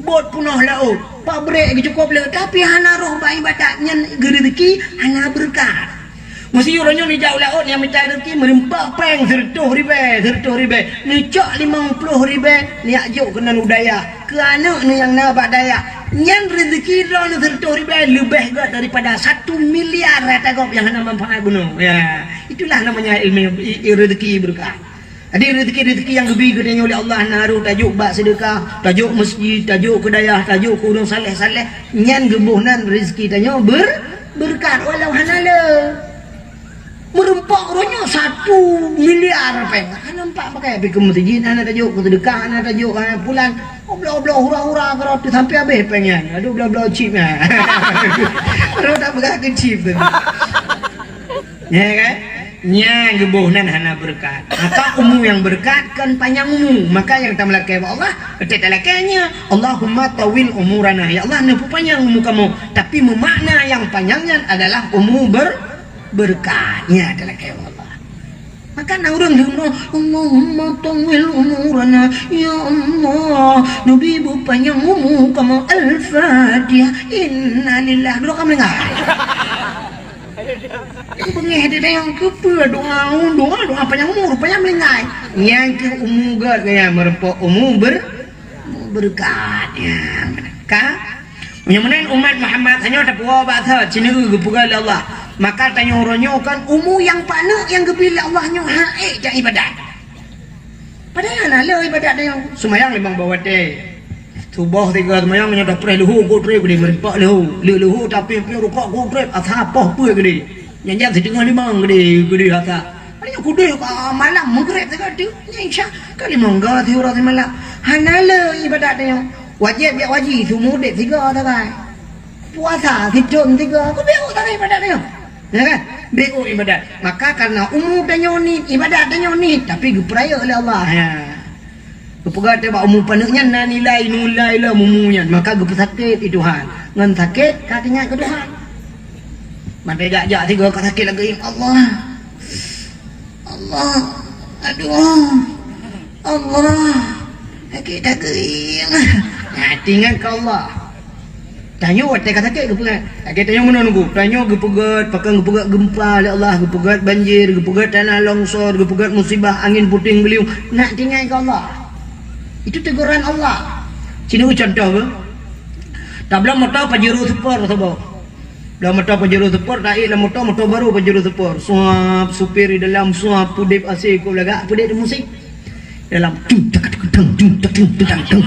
Bot peunoh laôt, pabrék geucukôp le, tapi hana roh bak iébadat, nyan geureuzeki hana beureukat. Meuseu uroe nyoe neujak u laôt, nyang mita reuzeki meulimpah péng sireutôh ribèe, sireutôh ribèe, neucok limong ploh ribèe, neujak jok keunan u dayah. Keu aneuk neuh nyang na bak dayah, nyan reuzeki droeneuh sireutôh ribèe leubeh gèt daripada satu miliar ata gob nyang hana manfaat bunoe. Ya, itulah namanya ilmu, i-, i-, reuzeki beureukat. Jadi rezeki-rezeki nyang geubri keu tanyoe lé Allah na harôh tajok bak seudeukah, tajok meuseujid, tajok keu dayah, tajok keu ureuëng saleh-saleh, nyan geuboh nan rezeki tanyoe ber-, beureukat walau hana le. Meureumpok uroe nyoe satu miliar péng. Hana nampak pakai, pi keu meuseujid hana tajok, keu seudeukah hana tajok, hana pulan. Obloh-obloh hura-hura keurot tu sampai habéh péng nyan. Aduh, bloe-bloe chip nyan. Rot tak peugah keu chip tu. Ya kan? Nyan geuboh nan hana beureukat. Maka umu nyang beureukat kan panyang umu. Maka nyang tameulakée bak Allah, beutôi talakée nyan, "Allahumma tawil umurana." Ya Allah, neupeupanyang umu kamoe. Tapi meumakna nyang panyang nyan adalah umu ber-, beureukat. Nyan talakée bak Allah. Maka na ureuëng leumo, "Allahumma tawil umurana." Ya Allah, neubi beupanyang umu kamoe. Al-Fatihah. Innalillah. Dua ka meulinggai. Beungéh di dayang keupeue doa, doa, doa panyang umu, rupanya meulinggai. Nyang keu umu gét gaya meureumpok umu ber-, umu beureukat. Ya, ka? Meunyoe meunan umat Muhammad tanyoe tapuwoe bak thot, sineue geupeugah lé Allah. Maka tanyoe uroe nyoe kan umu nyang paneuk nyang geubri lé Allah nyoe hak ék jak ibadat. Padahai hana le ibadat tanyoe. Seumayang limong boh watée. Suboh tiga seumayang nyoe tapreh leuhô ku trép geude, meureumpok leuhô. Le leuhô tapi piôh rukok ku trép, asa poh peuet geude. Nyan jam siteungoh limong geude, geude asa. Nyoe kudeh ka malam Maghrib sigoe teuk. Nyan Isya ka limong goe siuroe simalam. Hana le ibadat tanyoe. Wajéb jak haji, seumeu udép sigoe sagai. Puasa sithon sigoe, keubiet sagai ibadat tanyoe. Ya kan? Biet ibadat. Maka karena umu tanyoe niet, ibadat tanyoe niet, tapi geupeurayeuk lé Allah. Ya. Geupeugah teuh bak umu paneuk nyan na nilai, nilai lom umu nyan, maka geupeusakét di Tuhan. Ngon sakét ka teuingat keu Tuhan. Mandai jak-jak sigoe ka sakét lagée, "Allah. Allah. Aduh. Allah. Sakét daging." Nah, teuingat keu Allah. Tanyoe watée ka sakét geupeugah. Lagée tanyoe meunoe nunggu. Tanyoe geupeugét, pakon geupeugét geumpa lé Allah, geupeugét banjir, geupeugét tanah longsor, geupeugét musibah angin puting beliung. Nak teuingat keu Allah. Itu teguran Allah. Sinoe contoh ke. Tabloe moto Pajero Sport saboh. Bloe moto Pajero Sport, taék lam moto, moto barô Pajero Sport. Suap, supir di dalam, suap, peudép A C, kok lagak, peudép musik. Dalam tung tak tung tung tung tak tung tung tak tung.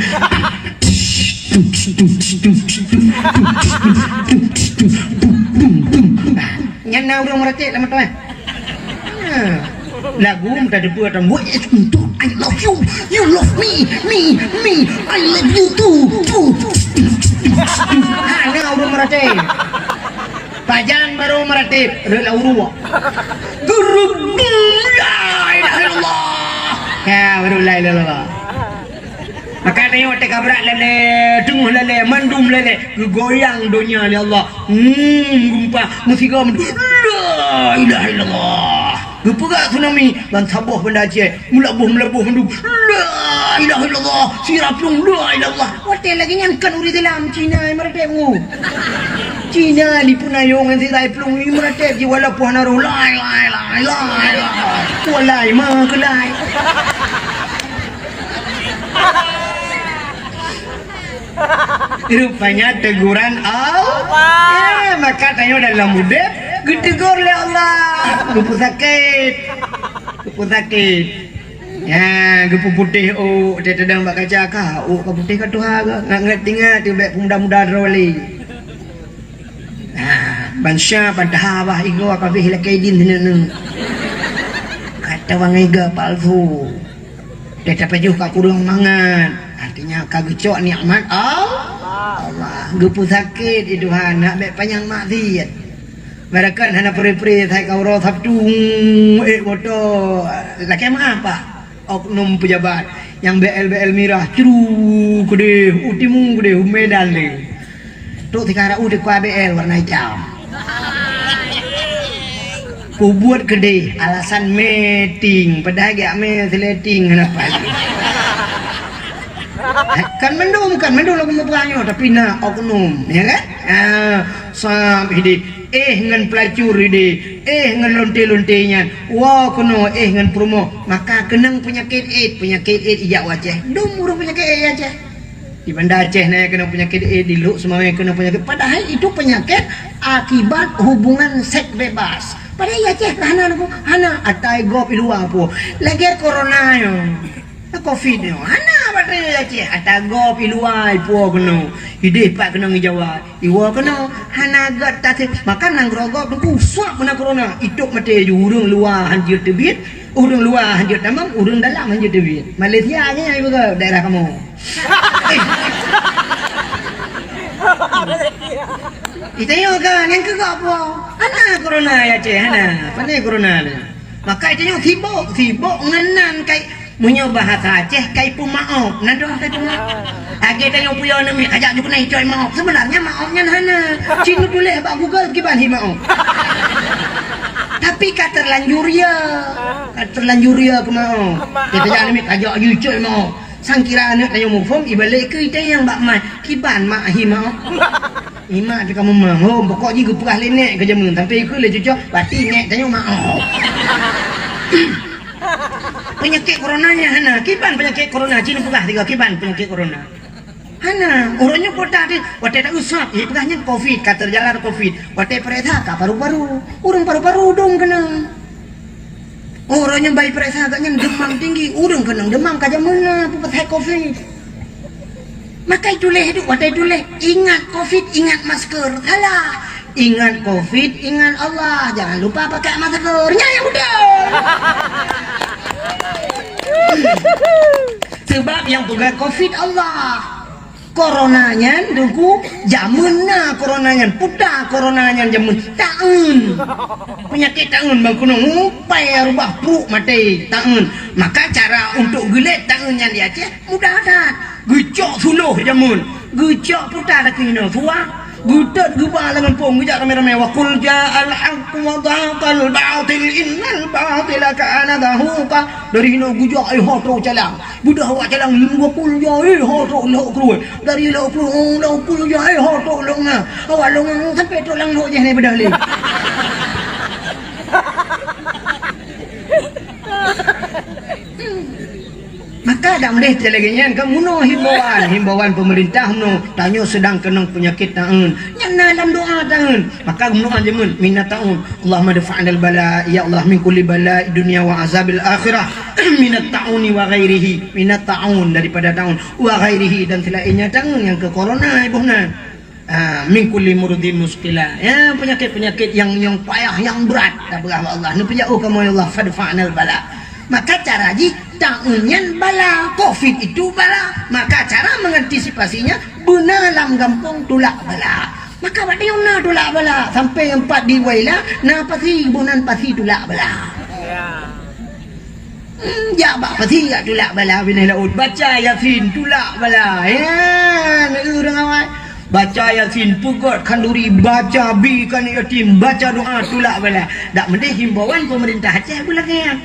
Nyan na ureuëng meuratéb lam moto, eh. Ha. Lagu meuta debu atau what is untuk I love you, you love me, me, me, I love you too, too. Ha, na ureuëng meuratéb. Pajan barô meuratéb, rot lam uruek. Guruk, la ilaha illallah. Ha, barô la ilaha illallah. Maka tanyoe teuka brat lalée, teungoh lalée, mandum lalée, geugoyang donya lé Allah. Hmm, geumpa, meusigoe mandum. La ilaha illallah. Geupeugah tsunami, ban saboh Banda Aceh, meulaboh-meulaboh mandum. La ilaha illallah. Sira plueng, la ilaha illallah. Watée lagée nyan kan ureuëng Islam Cina nyang meuratéb ngu. Cina di Peunayong ngon sira plueng nyang meuratéb jiwalaupun hana roh. Lai, lai, lai, lai, lai. Walai, ma keulai. Rupanya teguran Allah. Eh, maka tanyoe dalam udép geutegur lé Allah. Geupeusakét. Geupeusakét. Ya, geupeuputéh ôk, teuteudong bak kaca ka, ôk ka putéh ka tuha ka. Ngat-ngat tinggai teuh bék peumuda-muda droe lé. Nah, bansa bantaha bah igoe ka beh lakée idin sineuk-neuk. Kata bang igoe palsu. Teuh tapajoh ka kureueng mangat. Artinya ka geucok nikmat Allah. Allah. Geupeusakét di Tuhan, nak bék panyang maksiat. Barakan hana pre-pre sai ka uroe Sabtu, ék moto. Lakée meu'ah, Pak. Oknum pejabat nyang B L B L mirah, cru keudeh, u timu keudeh, u Medan deh. Trok sikara u dikua B L warna itam. Peubuet keudeh alasan meeting, padahai geujak mé seuleting hana paih. Kan mandum, kan mandum lagu meupeugah nyoe, tapi na oknum, ya kan? Ah, sampai di Eh ngon peulacur ideh, eh ngon lonte-lonte nyan, woe keunoe eh ngon peurumoh, maka keunong peunyakét éd, peunyakét éd ijak u Aceh. Dum ureuëng peunyakét éd Aceh. Di Banda Aceh na keunong peunyakét éd, di Lhokseumawe keunong peunyakét. Padahai itu penyakit akibat hubungan seks bebas. Padahai Aceh ka hana lagoe, hana, ata gob i luwa puwoe. Lagèe corona nyoe, covid nyoe, hana padahai Aceh, ata gob i luwa puwoe keunoe. Idéh pat keunoe i Jawa, iwoe keunoe, hana gèt taseb. Maka nanggroe gob teungku, swab meunan corona, itôp maté ju, ureueng luwa hanjeuet teubiet, ureueng luwa hanjeuet tamong, ureueng dalam hanjeuet teubiet. Malaysia nyan ibu daerah kamoe. Itanyoe ka, nyan keuh gob puwoe. Hana corona i Aceh, hana. Pane corona nyoe. Maka itanyoe sibok, sibok ngon nan kai, meunyoe bahasa Aceh kai peumaoh. Nan dong kai peumaoh. Lagèe tanyoe puyoe aneuk miet, kajak ju keunoe icok maoh. Sebenarnya maoh nyan hana. Cit neutuléh bak Google kiban hi maoh. Tapi ka terlanjur ya. Ka terlanjur ya keu maoh. Kita jangan aneuk miet, kajak ju icok maoh. Sangkira aneuk tanyoe muphom, ibalek keu itanyong bak mak, kiban mak hi maoh. Imak teuka meumang, hom, pokok jih geupeugah lé nèk keu jameun, sampai ikheun lé cucoe, pasti nèk tanyoe maoh. Peunyakét corona nyan hana, kiban peunyakét corona, cit neupeugah tiga, kiban peunyakét corona. Hana, uroe nyoe kota teuh, watèe tausap, ipeugah nyan covid, ka teujalar covid, watèe peuriksa ka paru-paru, ureueng paru-paru dong keunong. Uroe nyoe bak ipeuriksa gobnyan deumam tinggi, ureueng keunong deumam ka jameun na peue pasai covid. Maka ituléh duek watèe tuléh, ingat covid, ingat masker. Salah. Ingat covid, ingat Allah. Jangan lupa pakai masker. Nyan nyang beutôi. Sebab nyang peugah covid Allah. Corona nyan, Teungku, jameun na corona nyan, peue ta corona nyan jameun, taeun. Peunyakét taeun bang keunong, mupai rubah pruek maté, taeun. Maka cara untuk geulét taeun nyan di Aceh mudah that. Geucok suloh jameun, geucok peue ta lakèe inoe, suah, geutot geuba lam gampông, geujak ramé-ramé, "Wa qul ja'al haqq wa zahaqal batil innal batila kana zahuqa." Dari inoe geujak, eh, ho trok calang. Beudah awak jalan, "Wa qul ya, eh, ho trok lhok keureueh." Dari lhok keureueh, oh, lhok keureueh ya, eh, ho trok lhok na. Awak lhok na, sampai trok lam lhok jih ni beudah lé. Maka dak meudeh lagèe nyan, kan meunoe himbauan, himbauan pemerintah meunoe, tanyoe sedang keunong peunyakét taeun. Nyan na lam doa taeun. Maka meunoe jameun, mina taeun. Allahumma dfa'nal bala, ya Allah, min kulli bala dunya wa azabil akhirah. Minat ta'uni wa ghairihi. Minat ta'un daripada taeun. Wa ghairihi dan selainnya taeun nyang keu corona iboh na. Ah, min kulli murdin muskila. Ya, penyakit-penyakit yang, yang payah, yang berat. Tapeugah bak Allah. Neupeujak, oh, kamoe ya Allah, fadfa'nal bala. Maka cara jih taeun nyan bala, covid itu bala. Maka cara mengantisipasinya beuna lam gampông tulak bala. Maka bak tanyoe na tulak bala, sampai empat di Waila na pasi, bunan pasi tulak bala. Ya. Hmm, jak bak pasi jak tulak bala binéh laôt. Baca Yasin tulak bala. Ya, ureueng awai. Baca Yasin, peugöt khanduri, baca bi keu aneuk yatim, baca doa tulak bala. Dak meudeh himbauan pemerintah Aceh beulagèe nyan.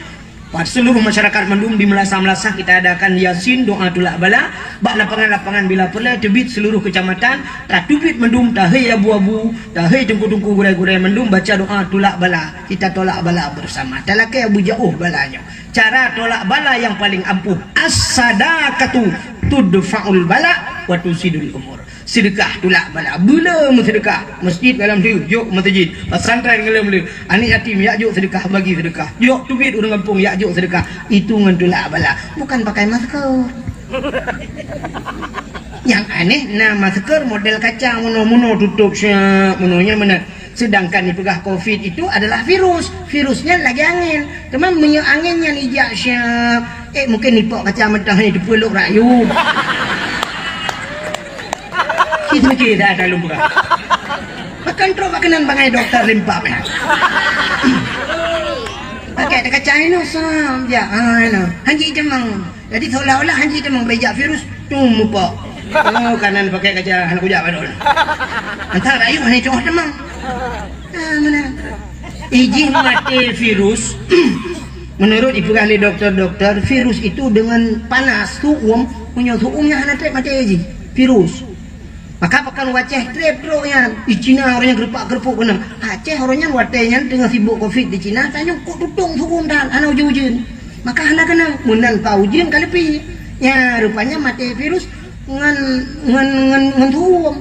Bak seluruh masyarakat mandum di meunasah-meunasah kita adakan Yasin, doa tulak bala. Bak lapangan-lapangan bila peureulèe teubiet seluruh kecamatan, tateubiet mandum, tahei abu-abu, tahei teungku-teungku, gurèe-gurèe mandum baca doa tulak bala. Kita tolak bala bersama. Talakèe beujaôh bala nyoe. Cara tolak bala nyang paleng ampuh, as-sadaqatu tudfa'ul bala wa tusidul umur. Seudeukah tulak bala. Beu le meuseudeukah. Masjid goh lom lheueh, jok meuseujid. Pesantren goh lom lheueh. Aneuk yatim jak jok seudeukah, bagi seudeukah. Jok teubiet ureueng gampông jak jok seudeukah. Itu ngon tulak bala. Bukan pakai masker. Nyang aneh na masker model kacang meunoe-meunoe tutôp siap meunoe nyan meunan. Sedangkan ipeugah covid itu adalah virus. Virus nyan lagèe angén. Teuma meunyoe angén nyan ijak siap, eh, mungkin nipok kacamata nyan teupeulok rakyueb. Ci seumiké that lôn peugah. Pakon trok bak keunan bangai dokto limpap nyan. Pakai kaca inoe sam jak, ah, inoe. Hanji teumang. Jadi seolah-olah hanji teumang beujak virus, tum mupok. Oh, kanan pakai kaca hana kujak padahai. Antara rakyueb hana cok teumang. Ah, mana? Ijih maté virus. Menurut ipeugah lé dokto-dokto, virus itu dengan panas, su'um, meunyoe su'um nyan hana trép maté jih. Virus. Maka pakon u Aceh trép trok nyan, di Cina ureueng nyan keurepak-keureupuk keunong. Aceh ureueng nyan watèe nyan teungoh sibok covid di Cina, tanyoe kok tutong su'um that, hana ujeuen-ujeuen. Maka hana keunong, meunan ka ujeuen ka leupie. Nya, rupanya maté virus ngon, ngon, ngon, ngon su'um.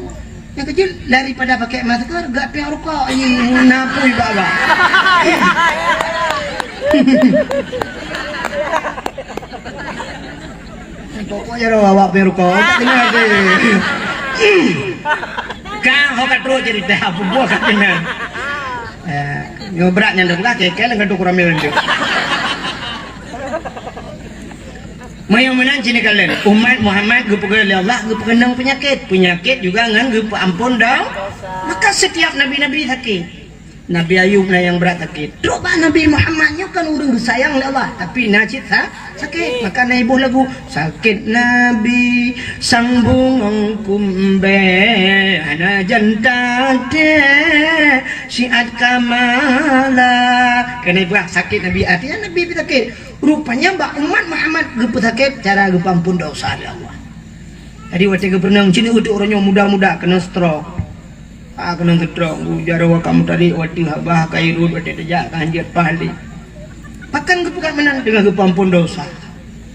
Nyang keujeuet daripada pakai masker, gak piang rukok, ih, napui bak-bak. Pokoknya roh awak piang rukok, tak kena deh. Kang, ho ka trok cerita, apa buah ka kena. Eh, nyoe brat nyan dah, keke lengkap tu kurang mil. Meunyoe meunan cit neukalon, umat Muhammad geupeugah lé Allah geupeukeuneuk peunyakét. Peunyakét juga ngon geupeuampon do-, maka setiap nabi-nabi sakét. Nabi Ayub na nyang brat sakét. Trok bak Nabi Muhammad nyoe kan ureueng geusayang lé Allah, tapi na cit sa-, sakét. Maka na iboh lagu, sakét Nabi sang bungong kumbé, hana jan taté siat kamala. Keuneuk iboh sakét Nabi, artinya Nabi pih sakét. Rupanya bak umat Muhammad geupeusakét cara geupeuampon desya lé Allah. Jadi watée geupeureuneuk, cit uteuk uroe nyoe muda-muda keunong stroke. Ah, keunong stroke, ujar wa kamu tadi watée habah ka irut watée teujak ka hanjeuet paih lé. Pakon geupeugah meunan teungoh geupeuampon desya.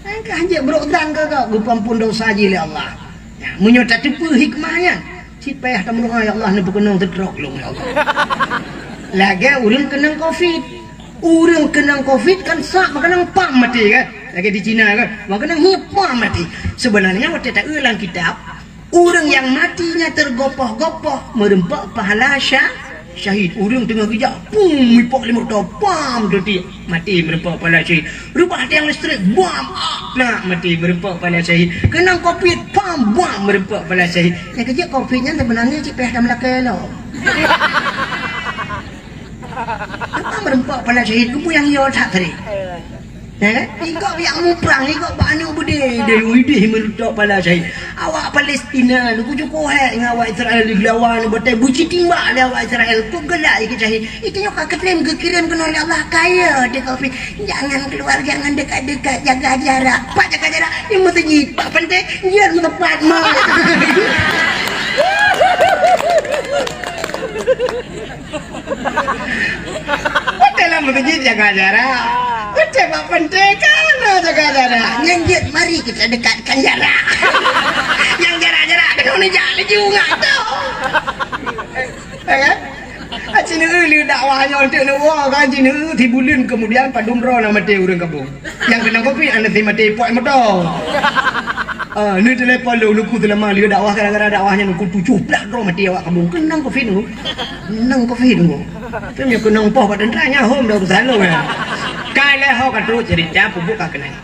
Kan ka hanjeuet brok dang ka, ka geupeuampon desya jih lé Allah. Nah, meunyoe tateupeue hikmah nyan, cit payah tameudoa, "Ya Allah, neupeukeunong stroke lôn, ya Allah." Lagée ureueng keunong covid. Ureueng keunong covid kan sak meukeunong pam maté kan? Lagée di Cina kan? Meukeunong hi pam maté. Sebenarnya watée taeu lam kitab, ureueng nyang maté nyan teugopoh-gopoh meureumpok pahala sya-, syahid. Ureueng teungoh geujak, pum, ipok limong toh, pam, teuti, maté meureumpok pahala syahid. Reubah tiang listrik, bam, ah, na, maté meureumpok pahala syahid. Keunong covid, pam, bam, meureumpok pahala syahid. Nyang keujeuet covid nyan sebenarnya cit payah tameulakée lom. Apa meureumpok pahala syahid? Geupeu nyang yo that tadi. Eh? Ikok biak muprang, ikok bak aneuk beudé, deh, widih meureumpok pahala syahid. Awak Palestina, nyoe kujok hék ngon awak Israel di Gelawa, nyoe batée buci timbak lé awak Israel. Peugeulah ikeu syahid. Itu nyoe ka keutem geukirém keunoe lé Allah, kaya di covid. Jangan keluar, jangan dekat-dekat, jaga jarak. Pat jaga jarak, di meuseujid. Pat penting, jeuet meuteumpat, ma. Watée lam meuseujid jaga jarak. Watée bak pantai kana jaga jarak. Nyan jeuet mari kita dekatkan jarak. Nyang jarak-jarak keunoe neujak laju ngat tu. Ya kan? Aci neu lé dakwah nyoe untuk neuwoe kan, aci neu sibuleuen kemudian padum droe na maté ureueng kampung. Nyang keunong covid, aneuk si maté ipok moto. Ah, ni telepon lôn, lôn ku seulama lé dakwah, gara-gara dakwah nyan lôn ku tujoh blaih droe maté awak kampung. Keunong covid lôn. Keunong covid lôn. Tapi meunyo keunong poh bak teuntara nyan hom dah beusaloe nyan. Ka lheueh ho ka trok cerita peubuet ka keunong.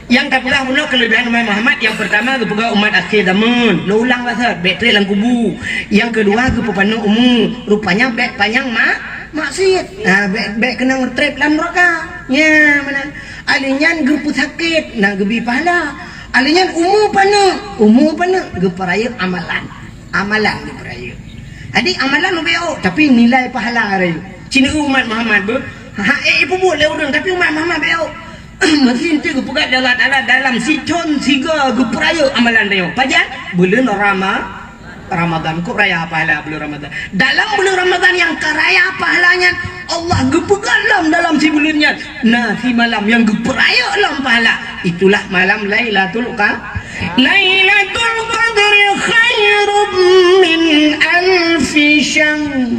Nyang tapeugah bunoe keulebihan umat Muhammad, nyang peurtama geupeugah umat akhé zaman. Lôn ulang basa, bèk trép lam kubu. Nyang keudua geupeupaneuk umu. Rupanya bèk panyang ma-, maksiet. Ha, bèk, bèk keunong trép lam neuraka. Nya, meunan. Alèh nyan geupeusakét, na geubi pahala. Alèh nyan umu paneuk, umu paneuk geupeurayeuk amalan. Amalan geupeurayeuk. Jadi amalan leubeh ôk, tapi nilai pahala rayeuk. Ci neu umat Muhammad beuh, ha, eh, ipeubuet lé ureueng, tapi umat Muhammad bèk ôk. Meuseuti geupeugah lé Allah Taala dalam sithon sigoe geupeurayeuk amalan rayeuk. Pajan? Buleuen Rama-, Ramadan, kok raya pahala buleuen Ramadan. Dalam buleuen Ramadan nyang ka raya pahala nyan, Allah geupeugah lom dalam sibuleuen nyan, na simalam nyang geupeurayeuk lom pahala. Itulah malam Lailatul Qa-, Lailatul Qadri khairum min alfi syahr.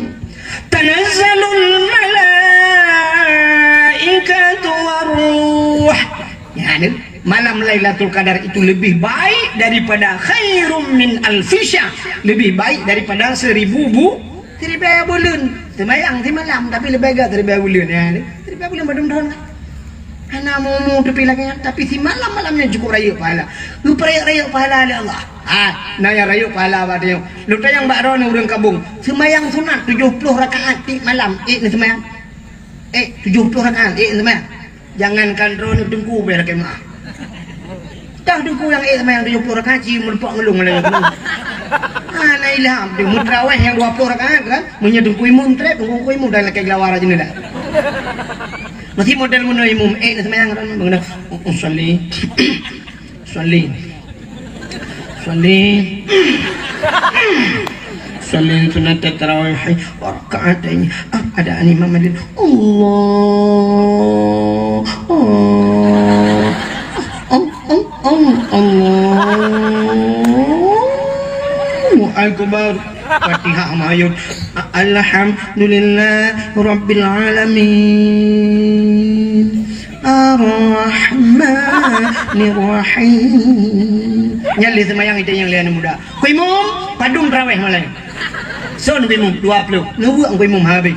Tanazzalul malaikatu war ruh. Ya, ni. Malam Lailatul Qadar itu lebih baik daripada khairum min alfi syahr, lebih baik daripada seribu bu-, seribu buleuen. Seumayang simalam, tapi leubeh gét seribu buleuen, ya, ni. Seribu buleuen padum thôn kan? Hana mu-mu tapi lagèe nyan, tapi simalam-malam nyan cukup rayeuk pahala. Geupeurayeuk-rayeuk pahala lé Allah. Ha, na nyang rayeuk pahala bak tanyoe. Lôn tanyong bak droeneuh ureueng kampung, seumayang sunat tujoh ploh rakaat tiep malam, ék neuseumayang? Ék tujoh ploh rakaat, ék neuseumayang? Jangankan droeneuh, teungku bèk lakèe meu'ah. Tah teungku nyang ék seumayang tujoh ploh rakaat, ci meureumpok ngeulông lagèe nyoe. Hana ilham, teungku meuterawèh nyang dua ploh rakaat kan? Meunyoe teungku imum trép, teungku imum dan lakèe geulawa rajin dah. Meusti model meunoe imum, ék neuseumayang droeneuh, usalli. Sholli. Sholli. Sholli sunat tarawih. Rakaat ini. Ah, ada imam hadir. Allah. Allah. Allah. Allah. Allahu Akbar. Fatihah mayot. Alhamdulillah Rabbil Alamin. Ar-Rahmanir Rahim. Nyan lé seumayang ite nyang lé aneuk muda. Ku imum, padum traweh malam. Son ku imum, dua puluh. Neubuek ku imum habéh.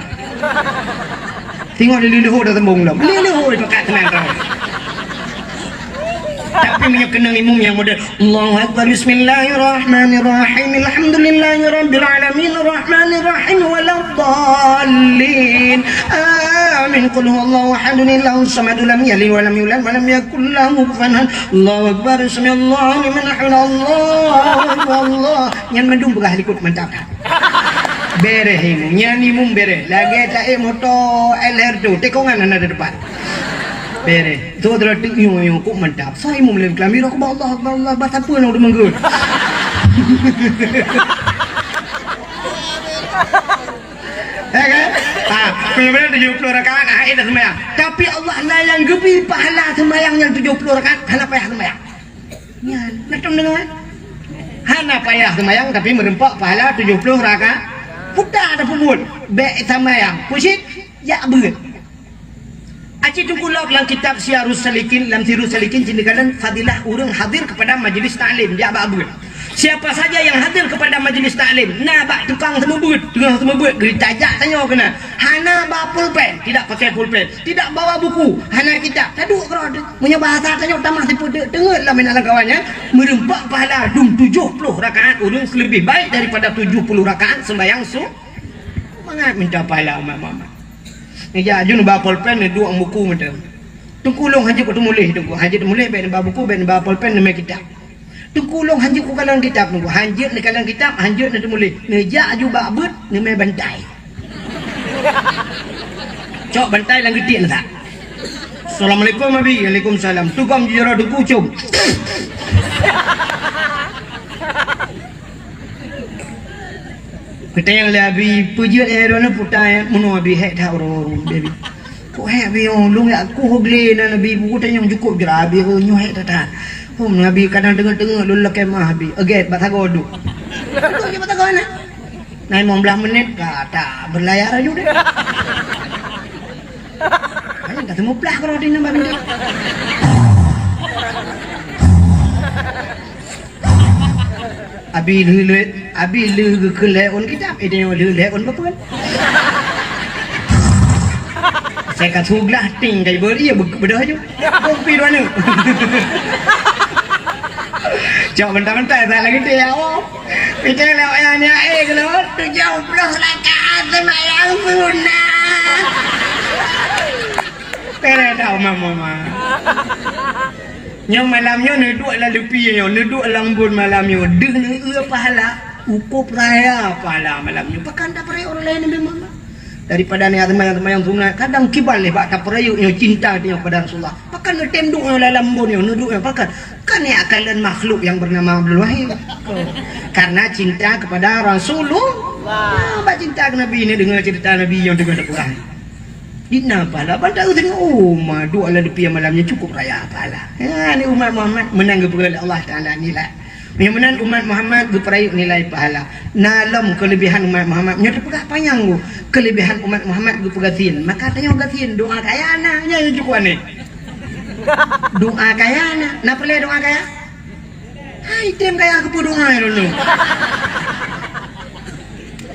Tengok di leuho dah tembong lom. Leuho dipakat tenang traweh. Tapi meunyoe keunong imum nyang model, Allahu Akbar, Bismillahirrahmanirrahim, Alhamdulillahirabbil alamin, Arrahmanirrahim, waladdallin, amin, Qul huwallahu ahadun, Allahus samad, lam yalid walam yulad, walam yakul lahu kufuwan ahad, Allahu Akbar, sami'allahu liman hamidah, Allahu Akbar, Allah. Nyan mandum peugah likot mantap that. Bereh imum, nyan imum bereh. Lagèe taék moto L R tu, tikongan hana di depan. Bereh. Tu adalah tik nyu nyu kok mantap. Sa imum lem kelambi, aku Allah Akbar, Allah Akbar, siapa nak udah menggut? Ya kan? Ha, benar-benar tujuh puluh rakaat, ah, dah sembahyang. Tapi Allah na nyang geubri pahala sembahyang nyang tujuh puluh rakaat, hana payah sembahyang. Nyan, na tom deungoe? Hana payah seumayang, tapi meureumpok pahala tujoh ploh rakaat. Puta ada peubuet, bèk seumayang. Kucit, jak beuet. Aci teungku lom lam kitab Siyarus Salikin, lam Sirus Salikin, cit neukalon fadilah ureueng hadir kepada majlis taklim, jak bak beuet. Siapa saja yang hadir kepada majlis taklim, na bak tukang seumeubeuet, tukang seumeubeuet, geutajak tanyoe keunan. Hana ba pulpen, tidak pakai pulpen. Tidak bawa buku, hana kitab. Taduek keudroe teuh. Meunyoe bahasa tanyoe tamah sipeuteuk teungeut lam inan lam kawan nyan, meureumpok pahala dum tujoh ploh rakaat ulôn leubeh baik daripada tujoh puluh rakaat sembahyang su-, mangat minta pahala umat Muhammad. Neujak aju neuba polpen, neuduek buku mantong. Teungku lôn hanjeuet kuteumuléh, teungku. Hanjeuet teumuléh, bèk neuba buku, bèk neuba polpen, neumè kitab. Teungku lôn hanjeuet kukalon kitab, teungku. Hanjeuet neukalon kitab, hanjeuet neuteumuléh. Neujak aju bak beuet, neumè bantai. Cok bantai lam geutiek neusak. Assalamualaikum, Abi. Waalaikumsalam. Tugom jijoro teungku com. Geutanyong lé Abi, peue jeuet, eh, droeneuh puta, eh, meunoe Abi, hék that uroe-uroe, Abi. Kok hék, Abi, oh, lôn jak kueh glé nan, Abi, buku tanyong cukôp jroh, Abi, oh, nyoe hék that-that. Hom, Abi, kadang teungeut-teungeut lôn lakèe meu'ah, Abi. Eugèt, bak sagoe duek. Duek je bak sagoe na. Na limong blaih menit, ka ta berlayar aju deh. Hanya ka teumuplah keudroe teuh nyan bak bintang. Abi lheueh lheueh, Abi lheueh geukheun lhèe ôn kitab, eh, tanyoe lheueh lhèe ôn beupeuen. Saya ka su glah ting kai beu, iya beu-, beudôh ju. Bông pi dua neuk. Cok mentah-mentah, saya lagi teh, ya Allah. Kita lewat yang ni, eh, kalau tujuh puluh rakaat sembahyang sunat. Pere dah, mama, mama. Nyoe malam nyoe neuduek lam leupie nyoe, neuduek lam embôn malam nyoe, deuh neueu pahala, cukôp raya pahala malam nyoe. Pakon tapeureuek ureueng laén neubi meunan? Daripada neuyak seumayang-seumayang sunat, kadang kiban lé bak tapeureuek nyoe cinta nyoe kepada Rasulullah. Pakon neutem duek nyoe lam embôn nyoe, neuduek nyoe pakon? Kan neuyak kalon makhluk nyang bernama Abdul Wahid. Karena cinta kepada Rasulullah. Nah, bak cinta keu Nabi, neudeungoe ceurita Nabi nyang teungoh tapeugah. Di na pahala, ban taeu singoh, oh, ma, duek lam leupie malam nyoe cukôp raya pahala. Ya, ni umat Muhammad meunan geupeugah lé Allah Taala nilai. Meunyoe meunan umat Muhammad geupeurayek nilai pahala. Na lom keulebihan umat Muhammad. Nyoe teupeugah panyang geuh. Keulebihan umat Muhammad geupeugah gasien. Maka tanyoe gasien, doa kaya na, nyan nyang cukôp aneh. Doa kaya na. Na peureulèe doa kaya? Hai, tem kaya keupeue doa lôn.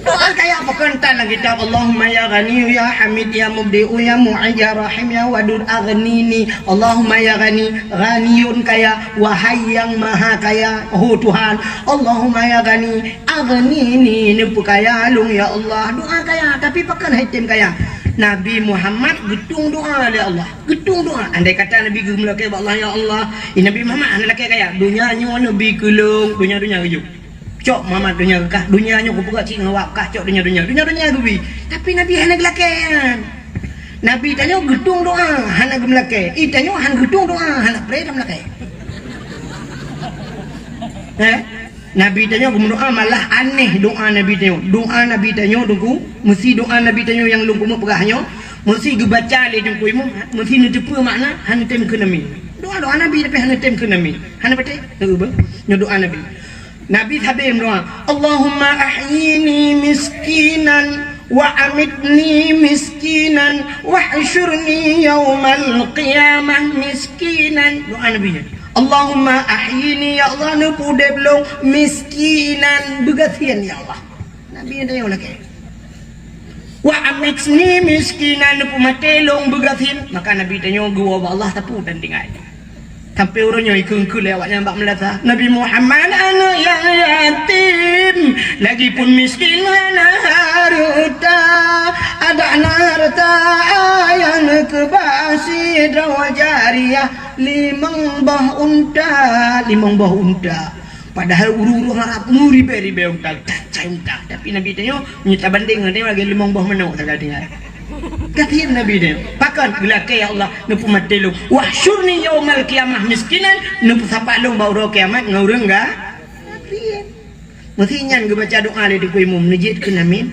Doa kaya pakon tan lam kitab, Allahumma ya Ghani, ya Hamid, ya Mubdi'u, ya Mu'id, ya Rahim, ya Wadud, aghnini. Allahumma ya Ghani, Ghaniyun kaya, wahai yang maha kaya, ho Tuhan. Allahumma ya Ghani, aghnini, neupeukaya lôn ya Allah. Doa kaya, tapi pakon hai tem kaya? Nabi Muhammad geutueng doa lé Allah. Geutueng doa. Andai kata Nabi geumeulakèe bak Allah, ya Allah, eh, Nabi Muhammad hana lakèe kaya. Donya nyoe Nabi keu lôn, donya-donya geujok. Cok Muhammad donya kah, donya nyoe kupeugah cit ngon awak kah, cok donya-donya. Donya-donya geubi. Tapi Nabi hana geulakèe nyan. Nabi tanyoe geutueng doa, hana geumeulakèe. Eh, tanyoe hana geutueng doa, hana preh tameulakèe. Eh? Nabi tanyoe geumeudoa malah aneh doa Nabi tanyoe. Doa Nabi tanyoe, Teungku, meusi doa Nabi tanyoe nyang lôn keumeung peugah nyoe, meusi geubaca lé Teungku Imum, meusi neuteupeue makna, hana tem kheun amin. Doa-doa Nabi tapi hana tem kheun amin. Hana patéh? Teupeue? Nyoe doa Nabi. Nabi sabe meudoa, "Allahumma ahyini miskinan wa amitni miskinan wahsyurni yaumal qiyamah miskinan." Doa Nabi nyan, "Allahumma ahyini, ya Allah, neupeudeb lôn miskinan, beugasien, ya Allah." Nabi nyan tanyong lakée. "Wa amitni miskinan, neupeumaté lôn beugasien." Maka Nabi tanyoe geuwoe bak Allah sapeue dan tinggai. Sampai uroe nyoe ikheun-kheun lé awaknyan bak meulasa, "Nabi Muhammad aneuk nyang yatim, lagipun miskin hana hareuta, adak na hareuta ayah neukeubah sidroe jariah limong boh unta, limong boh unta." Padahai ureuëng-ureuëng Arab meuribée-ribée unta, tacai unta. Tapi Nabi tanyoe, meunyoe tabandeng ngon tanyoe lagée limong boh manok sagai tinggai. Gasien Nabi tanyoe. Pakon? Geulakée, "Ya Allah, neupeumaté lôn. Wahsyurni yaumal qiyamah miskinan, neupeusapat lôn bak uroe kiamat ngon ureuëng ga-, gasien." Meusé nyan geubaca doa lé Teungku Imum, neujeuet keu amin.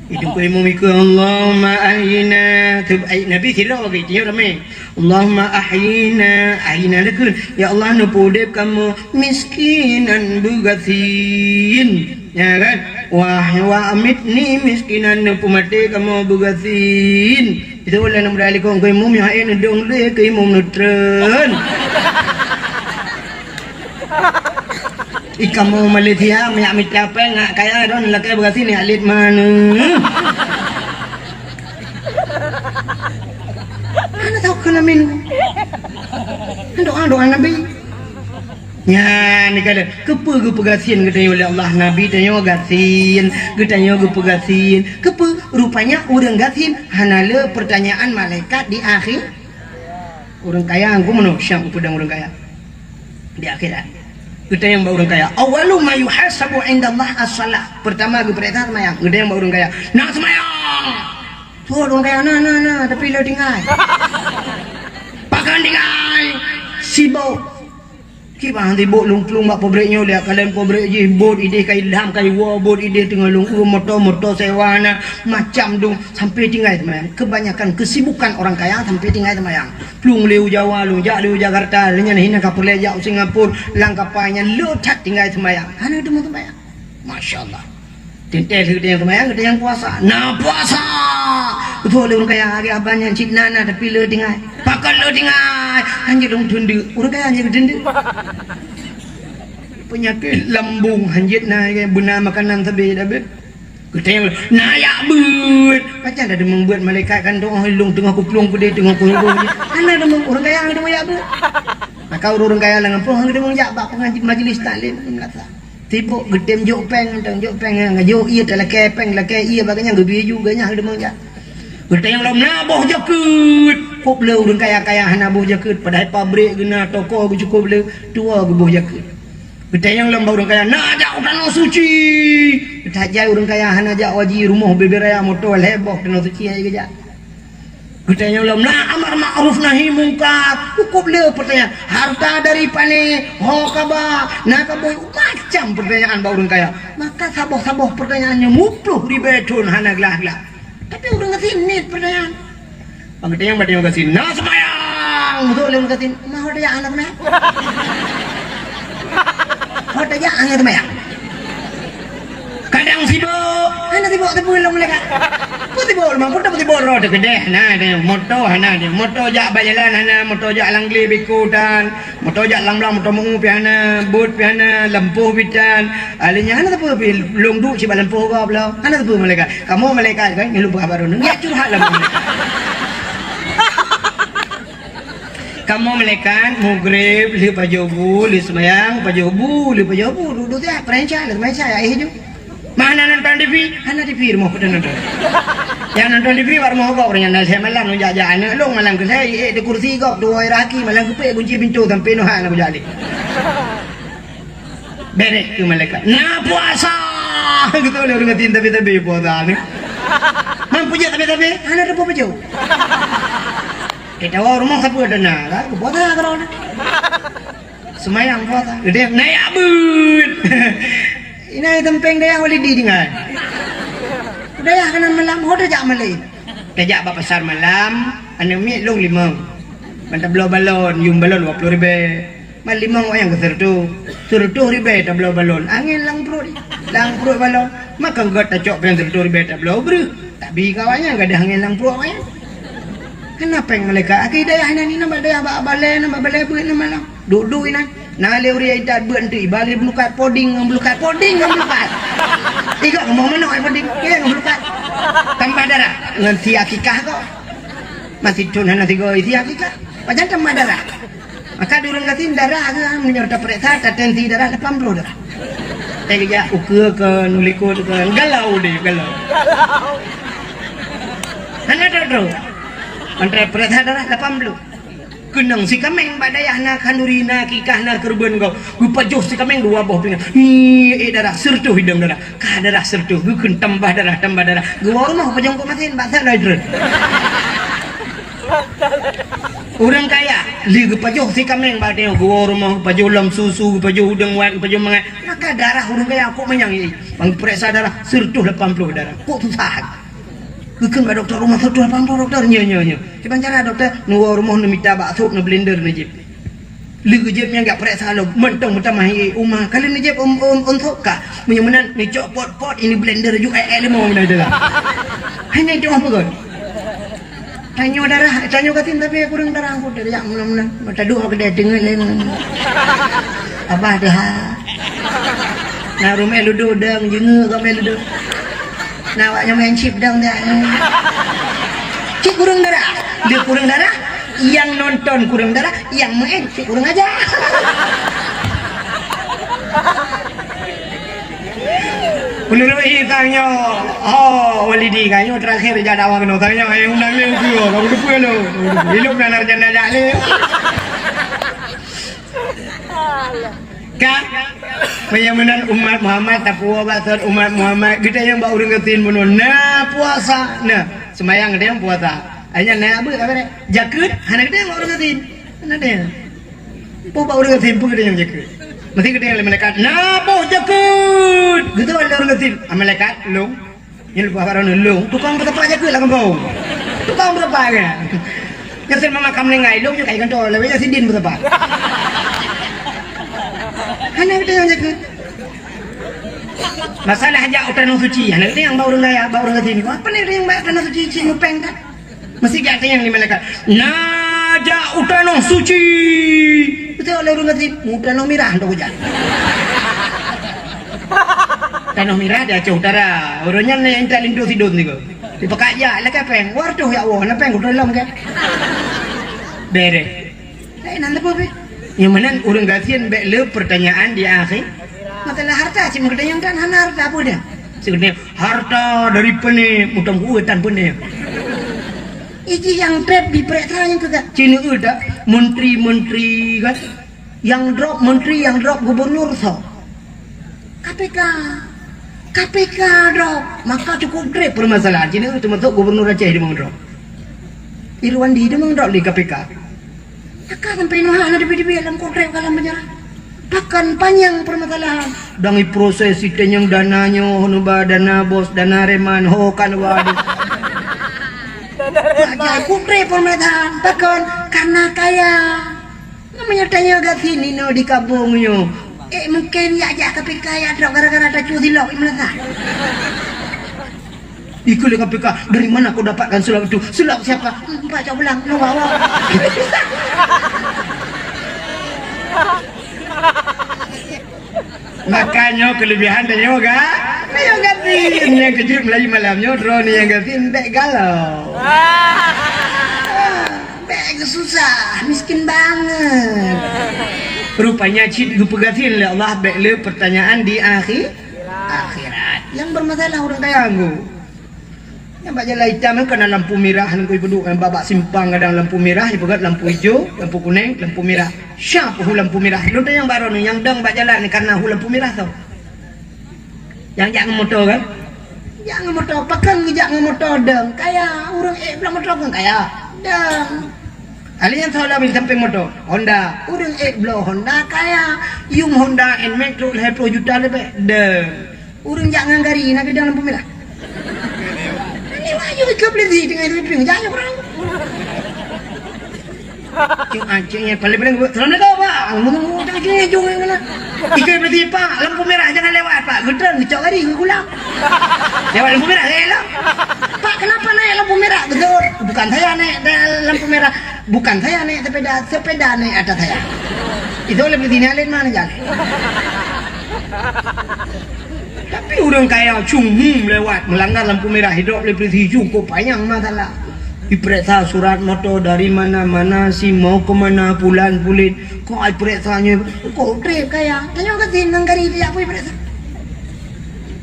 Itu keu imum ikeu, "Allahumma ahyina." Teuh, ai, Nabi sidroe lagée nyoe ramé. "Allahumma ahyina, ahyina lakun." Ya Allah, neupeudeb kamoe miskinan beugasien. Ya kan? "Wah, wa amitni miskinan," neupeumaté kamoe beugasien. Itu ulôn muda likong keu imum, ya, eh, neudong lé keu imum neutreun. Ih, kamoe Malaysia, miyak mita péng, ngak kaya don, lakée beurasi niyak lét mana. Hana tau keunamin. Doa-doa Nabi. Nyan, ni kata, keupeue geupeugasien geutanyoe lé Allah, Nabi tanyoe gasien, geutanyoe geupeugasien. Keupeue? Rupanya ureuëng gasien hana le pertanyaan malaikat di akhé-, Ureuëng kaya, ngku meunoe, siang peudong ureuëng kaya. Di akhirat. Geutanyong bak ureuëng kaya, "Awwalu ma yuhasabu indallah as-shalah." Pertama geupeuriksa seumayang. Geutanyong bak ureuëng kaya, "Na seumayang?" Tuh ureuëng kaya, "Na, na, na, tapi le tinggai." "Pakon tinggai?" "Sibok." Kiban sibok lôn plueng bak pabrék nyoe, liak kalon pabrék jih, bot idéh ka ilham, ka iwoe, bot idéh teungoh lôn ureuëng moto, moto sewa na, macam dong, sampai tinggai seumayang. Kebanyakan kesibukan orang kaya sampai tinggai seumayang. Plueng lé u Jawa, lôn jak lé u Jakarta, lé nyan hina ka peureulée jak u Singapura, lam kapa nyan le that tinggai seumayang. Hana teuma seumayang. Masya Allah. Teuntée lheueh geutanyoe seumayang, geutanyoe puasa. Na puasa! Beutôi lé ureuëng kaya, lagée abang nyan cit na, na, tapi le tinggai. Pakon le tinggai? Hanjeuet lôn teundeuk. Ureuëng kaya hanjeuet geuteundeuk. Peunyakét lambung hanjeuet na, beuna makanan sabe dabeuet. Geutanyoe, "Na jak beuet." Pajan tadeungoe beuet malaikat kan, "Doh, lôn teungoh kuplueng peudeh, teungoh kuhubung." Hana deungoe, ureuëng kaya hana deungoe jak beuet. Maka ureuëng kaya lam gampông hana deungoe jak bak pengaji-, majlis taklim, meulasa. Sibok geutem jok péng, mantong jok péng, jok ié talakée péng, lakée ié bak geuhnyan geubri ju, geuhnyan hana deungoe jak. Geutanyoe lom na boh jakeuet. Kop le ureuëng kaya-kaya hana boh jakeuet, padahai pabrék geuh na, toko geuh cukop le, tuwoe geuboh jakeuet. Geutanyong lom bak ureuëng kaya, "Na jak u Tanoh Suci?" Tajai ureuëng kaya hana jak haji, rumoh bubé raya, moto lhée boh Tanoh Suci hai geujak. Geutanyong lom, "Na amar ma'ruf nahi mungkar?" Cukop le peurtanyaan, "Harta dari pane, ho ka ba, na ka bui?" Macam peurtanyaan bak ureuëng kaya. Maka saboh-saboh peurtanyaan nyoe muploh ribée thon hana glah-glah. Tapi ureuëng gasien niet peurtanyaan. Bang geutanyong, bak tanyoe gasien, "Na seumayang?" Beutôi lé ureuëng gasien, "Ma ho tajak hana seumayang?" Ho tajak hana seumayang. Kadang sibok, hana sibok teupeu lom lé ka. Peue sibok lom, peue sibok droe teukeudeh hana, moto hana, moto jak bak jalan hana, moto jak lam glé biko tan. Moto jak lam blang, moto meu pih hana, bot pih hana, lampôh pih tan. Alèh nyan hana sapeue pih, lôn duek cit bak lampôh gob lom. Hana sapeue malaikat. Kamoe malaikat kan, nyan lôn peugah bak droeneuh. Nyan curhat lam malaikat. Kamoe malaikat, mugreb, lheueh pajoh bu, lheueh seumayang, pajoh bu, lheueh pajoh bu, duek-duek siat, peurencah, lheueh seumayang, siat, ya, éh, ju. Mana nonton T V? Hana T V rumoh peuet nonton. Nyang nonton T V bak rumoh gob, ureuëng nyan na lhèe malam lôn jak-jak aneuk lôn, malam keulhèe iék di kursi gob, tuwoe raki, malam keupeuet gunci pintoe sampai noh hana kujak lé. Bereh keu malaikat. Na puasa! Geutôi lé ureuëng gasien tabe-tabe puasa ni. Man peujeuet tabe-tabe, hana teupeu peujeuet. Kita wa rumoh sapeue dana, kan? Puasa keudroe. Seumayang puasa. Geutanyoe, "Na jak beuet?" Inan teumpéng dayah Walidi tinggai. Dayah keunan malam, ho tajak malém. Tajak bak pasar malam, aneuk miet lôn limong. Ban tabloe balon, yuem balon dua ploh ribèe. Mat limong awaknyan keu seureutôh. Seureutôh ribèe tabloe balon. Angén lam pruet. Lam pruet balon. Maka gèt tacok péng seureutôh ribèe tabloe breuh. Tapi keu awaknyan gadôh angén lam pruet awaknyan. Hana péng malaikat. Akhé dayah inan, inan bak dayah bak balèe, inan bak balèe beuet inan malam. Duek-duek inan. Na lé ureueng intat beuet eunteuk iba lé beulukat poding ngon beulukat, poding ngon beulukat. Igoe rumoh manok ai poding, ngon beulukat. Tambah darah ngon si akikah kok. Masih thon hana sigoe si akikah. Pajan tambah darah. Maka di ureueng gasien darah ke, meunyoe tapeuriksa, tatensi darah lapan ploh darah. Eh, geujak ukeue keu, nulikot keu, galau deh, galau. Hana trok-trok. Antara peuriksa darah lapan ploh. Keunong si kaméng bak dayah na khanduri, na akikah, na keureubeuen gob. Geupajoh si kaméng dua boh pingan. Nyi, eh, darah, seureutôh idong darah. Ka darah seureutôh, geukheun tambah darah, tambah darah. Geuwoe rumoh pajoh kok masin, bak sat laju treun. Ureueng kaya, lé geupajoh si kaméng bak tanyoe, geuwoe rumoh, geupajoh lom susu, geupajoh udeueng wat, geupajoh mangat. Maka darah ureueng kaya kok manyang, eh. Bang peuriksa darah, seureutôh lapan ploh darah. Kok susah. Geukheun bak dokto rumoh, seureutôh lapan ploh dokto. Nyo, nyo, nyo. Kiban cara dokto, neuwoe rumoh, neumita bak sop, neublender, neujieb. Lheueh geujieb nyan jak peuriksa lom, mantong meutamah ié uma. Ka lheueh neujieb um, um, um sop ka. Meunyoe meunan neucok pot-pot, ini blender ju eh, eh, limong meunan itulah. Hanya itu apa kon? Tanyoe darah, tanyoe gasien tapi kureueng darah angkot, jak meunan-meunan. Mata duek kedai teungeut lé. Abah deh ha. Na rumah ludo dang, jengeuk kami ludo. Na awak nyang main chip dang dah. Cik kureueng darah. Dia kureueng darah, yang nonton kureueng darah, yang main cik kureueng aja. Menurut Isa nyoe, oh, Walidi kan nyoe terakhir jak dakwah keunoe. Tanya, eh, undang lé ukeue, kamu lupa lo. Ilok dan arjana jak lé. Ka? Meunyoe meunan umat Muhammad, tapuwoe bak sot umat Muhammad, geutanyoe bak ureueng gasien bunoe, na puasa, na. Seumayang geutanyoe puasa. Hanya na abeuet ka beureh. Jakeuet, hana geutanyoe bak ureueng gasien. Hana geutanyoe. Peue bak ureueng gasien, peue geutanyoe jakeuet. Meusti geutanyoe lé malaikat, na boh jakeuet. Geutanyoe lé ureueng gasien. Ah, malaikat, lôn. Nyan leupah bak droeneuh lôn, tukang peusapat jakeuet lam gampông. Tukang peusapat kan. Nyan seumamakam lé ngai lôn nyoe kai kantô, lawét nyan sidin peusapat. Hana geutanyoe jakeuet. Masalah jak u Tanoh Suci, hana geutanyoe bak ureueng kaya, bak ureueng gasien. Apa ni ureueng bak Tanoh Suci, cit mupeng kan? Meusti jak tanyong lé malaikat, "Na jak u Tanoh Suci?" Beutôi lé ureueng gasien, "U Tanoh Mirah," untuk jak. Tanoh Mirah di Aceh Utara. Ureueng nyan nyang intat linto sidon sigoe. Dipakat jak, lakèe péng. Wah, reutôh jak woe, na péng kutulông kèe. Beres. Laén nan teupeu pih. Nyang meunan ureueng gasien bèk le pertanyaan di akhé. Masalah harta, cit meukeudeh nyang tan hana harta peue dah. Sebenarnya harta dari peune mutong kueh tan peune. Iji nyang trép diperiksa nyang keu ka. Cina udah menteri-menteri kan. Yang drop menteri, yang drop gubernur so. K P K. K P K drop. Maka cukup trép permasalahan. Cina termasuk gubernur Aceh di drop. Irwandi di drop di K P K. Maka sampai noh hana dibi-dibi dalam kontrak dalam penjara. Bahkan panjang permasalahan. Dang proses itanyong dana nyoe, nuba dana bos, dana reman, ho kan waduh. Raja putri pemerintahan, bahkan karena kaya. Namanya tanya gak sini no di kampung nyo. Eh, mungkin ya jak K P K ya drop gara-gara tacu silok imeulasa. Ikut dengan P K, "Dari mana kau dapatkan sulap itu?" "Sulap siapa?" "Hmm, Pak Cok Belang, lu bawa." Makanya kelebihan dia yoga. Dia yoga ni. Yang kejut Melayu malamnya, drone yang gasing tak galau. Ah, bèk susah, miskin banget. Rupanya cit geupeugasien lé Allah bèk le pertanyaan di akhir akhirat. Yang bermasalah orang kaya anggu. Nyang bak jalan itam kan na lampu mirah, nangku ipeuduk nyang bak, bak simpang kadang lampu mirah, ipeugét lampu ijo, lampu kuneng, lampu mirah. Siapa hu lampu mirah? Lôn tanyong baroe nyoe nyang dong bak jalan ni karena hu lampu mirah tau. Nyang jak ngon moto kan? Jak ngon moto, pakon geujak ngon moto dong. Kaya, ureueng ék bloe moto kan kaya. Dong. Ahli nyang soe lam sampéng moto, Honda. Ureueng ék bloe Honda kaya. Yum Honda Nmax trok lhèe ploh juta leubeh. Dong. Ureueng jak ngon gari na geudong lampu mirah. Ini wahyu ikeup lé si teungoh sweeping, jak nyoe kurang. Cek, ah, cek, ya, paling-paling, "Assalamualaikum, Pak." Ngomong, "Oh, tak kira, jom, ya, mana?" Ikai berarti, "Pak, lampu merah, jangan lewat, Pak." Geutreun, geucok gari, geugulang. Lewat lampu merah, rela. "Pak, kenapa naik lampu merah?" Geutreun, "Bukan saya naik da-, lampu merah. Bukan saya naik sepeda, sepeda naik atas saya." Itu oleh berarti ni, lain mana jalan. Tapi ureuëng kaya cuma lewat, meulanggar lampu merah, hidrop lé polisi, cukup panyang masalah. Dipereksa surat moto dari mana, mana si mau ke mana, pulan pulit. Kok ai pereksa nyoe, kok trép kaya. Tanyoe ka sien ngon gari jak pui pereksa.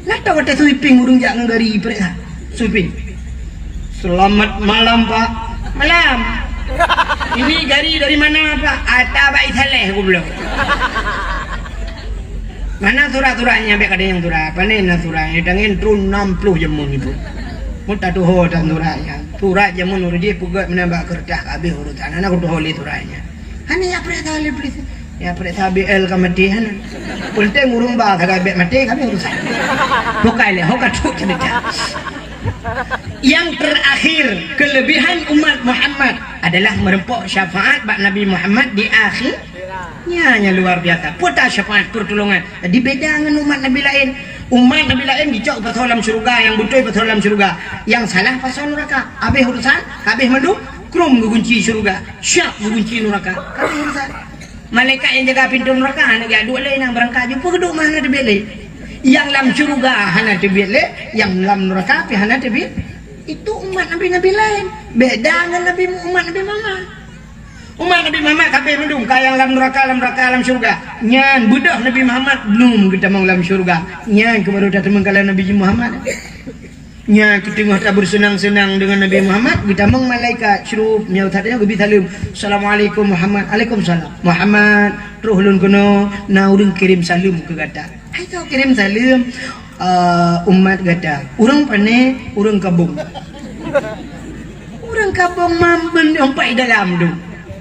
Nata watée sweeping ureuëng jak ngon gari pereksa. Sweeping. "Selamat malam, Pak." "Malam." "Ini gari dari mana, Pak?" "Ata Bai Saleh goblok." "Mana surat-suratnya?" "Biar ada yang surat." "Panen lah surat. Yang tangan turun enam puluh jamun itu." Mau tak tuho dan suratnya. Surat jamun urut dia pegat mana bak kertas habis urusan. Anak aku tuho lé suratnya. Hana ya periksa oleh polis. Ya periksa B L ka mati hana. Penting urung ba sagai bek mati kami urusan. Bukai leh, ho ka trok cerita. Yang terakhir, kelebihan umat Muhammad adalah merempok syafaat bak Nabi Muhammad di akhir. Nya, nya luar biasa. Puta syafaat pertolongan. Jadi beda dengan umat Nabi lain. Umat Nabi lain dicok pasal dalam syurga, yang betul pasal dalam syurga. Yang salah pasal neraka. Habis urusan, habis mandum, krum gegunci syurga. Siap gegunci neraka. Habis urusan. Malaikat yang jaga pintu neraka hana geujak duek lé, nyang beurangkat jumpa geuduek mah hana teubiet lé. Yang lam syurga hana teubiet lé, yang lam neraka pih hana teubiet. Itu umat nabi-nabi laén. Beda ngon nabi, umat Nabi Muhammad. Umat Nabi Muhammad ka habéh mandum, ka nyang lam neraka, lam neraka, lam syurga. Nyan beudôh Nabi Muhammad lom geutamong lam syurga. Nyan keuh baru tateumong ka lam Nabi Muhammad. Nyan keuh teungoh tabeurseunang-seunang deungon Nabi Muhammad, geutamong malaikat, syurup, nyoe that nyoe geubi saleuem. "Assalamualaikum Muhammad." "Alaikumsalam." "Muhammad, troh lôn keunoe, na ureuëng kirém saleuem keu gata." "Hai soe kirém saleuem?" "Eh, umat gata." "Ureuëng pane?" "Ureuëng Kabong." "Ureuëng Kabong mamben nyoe pat dalam tu."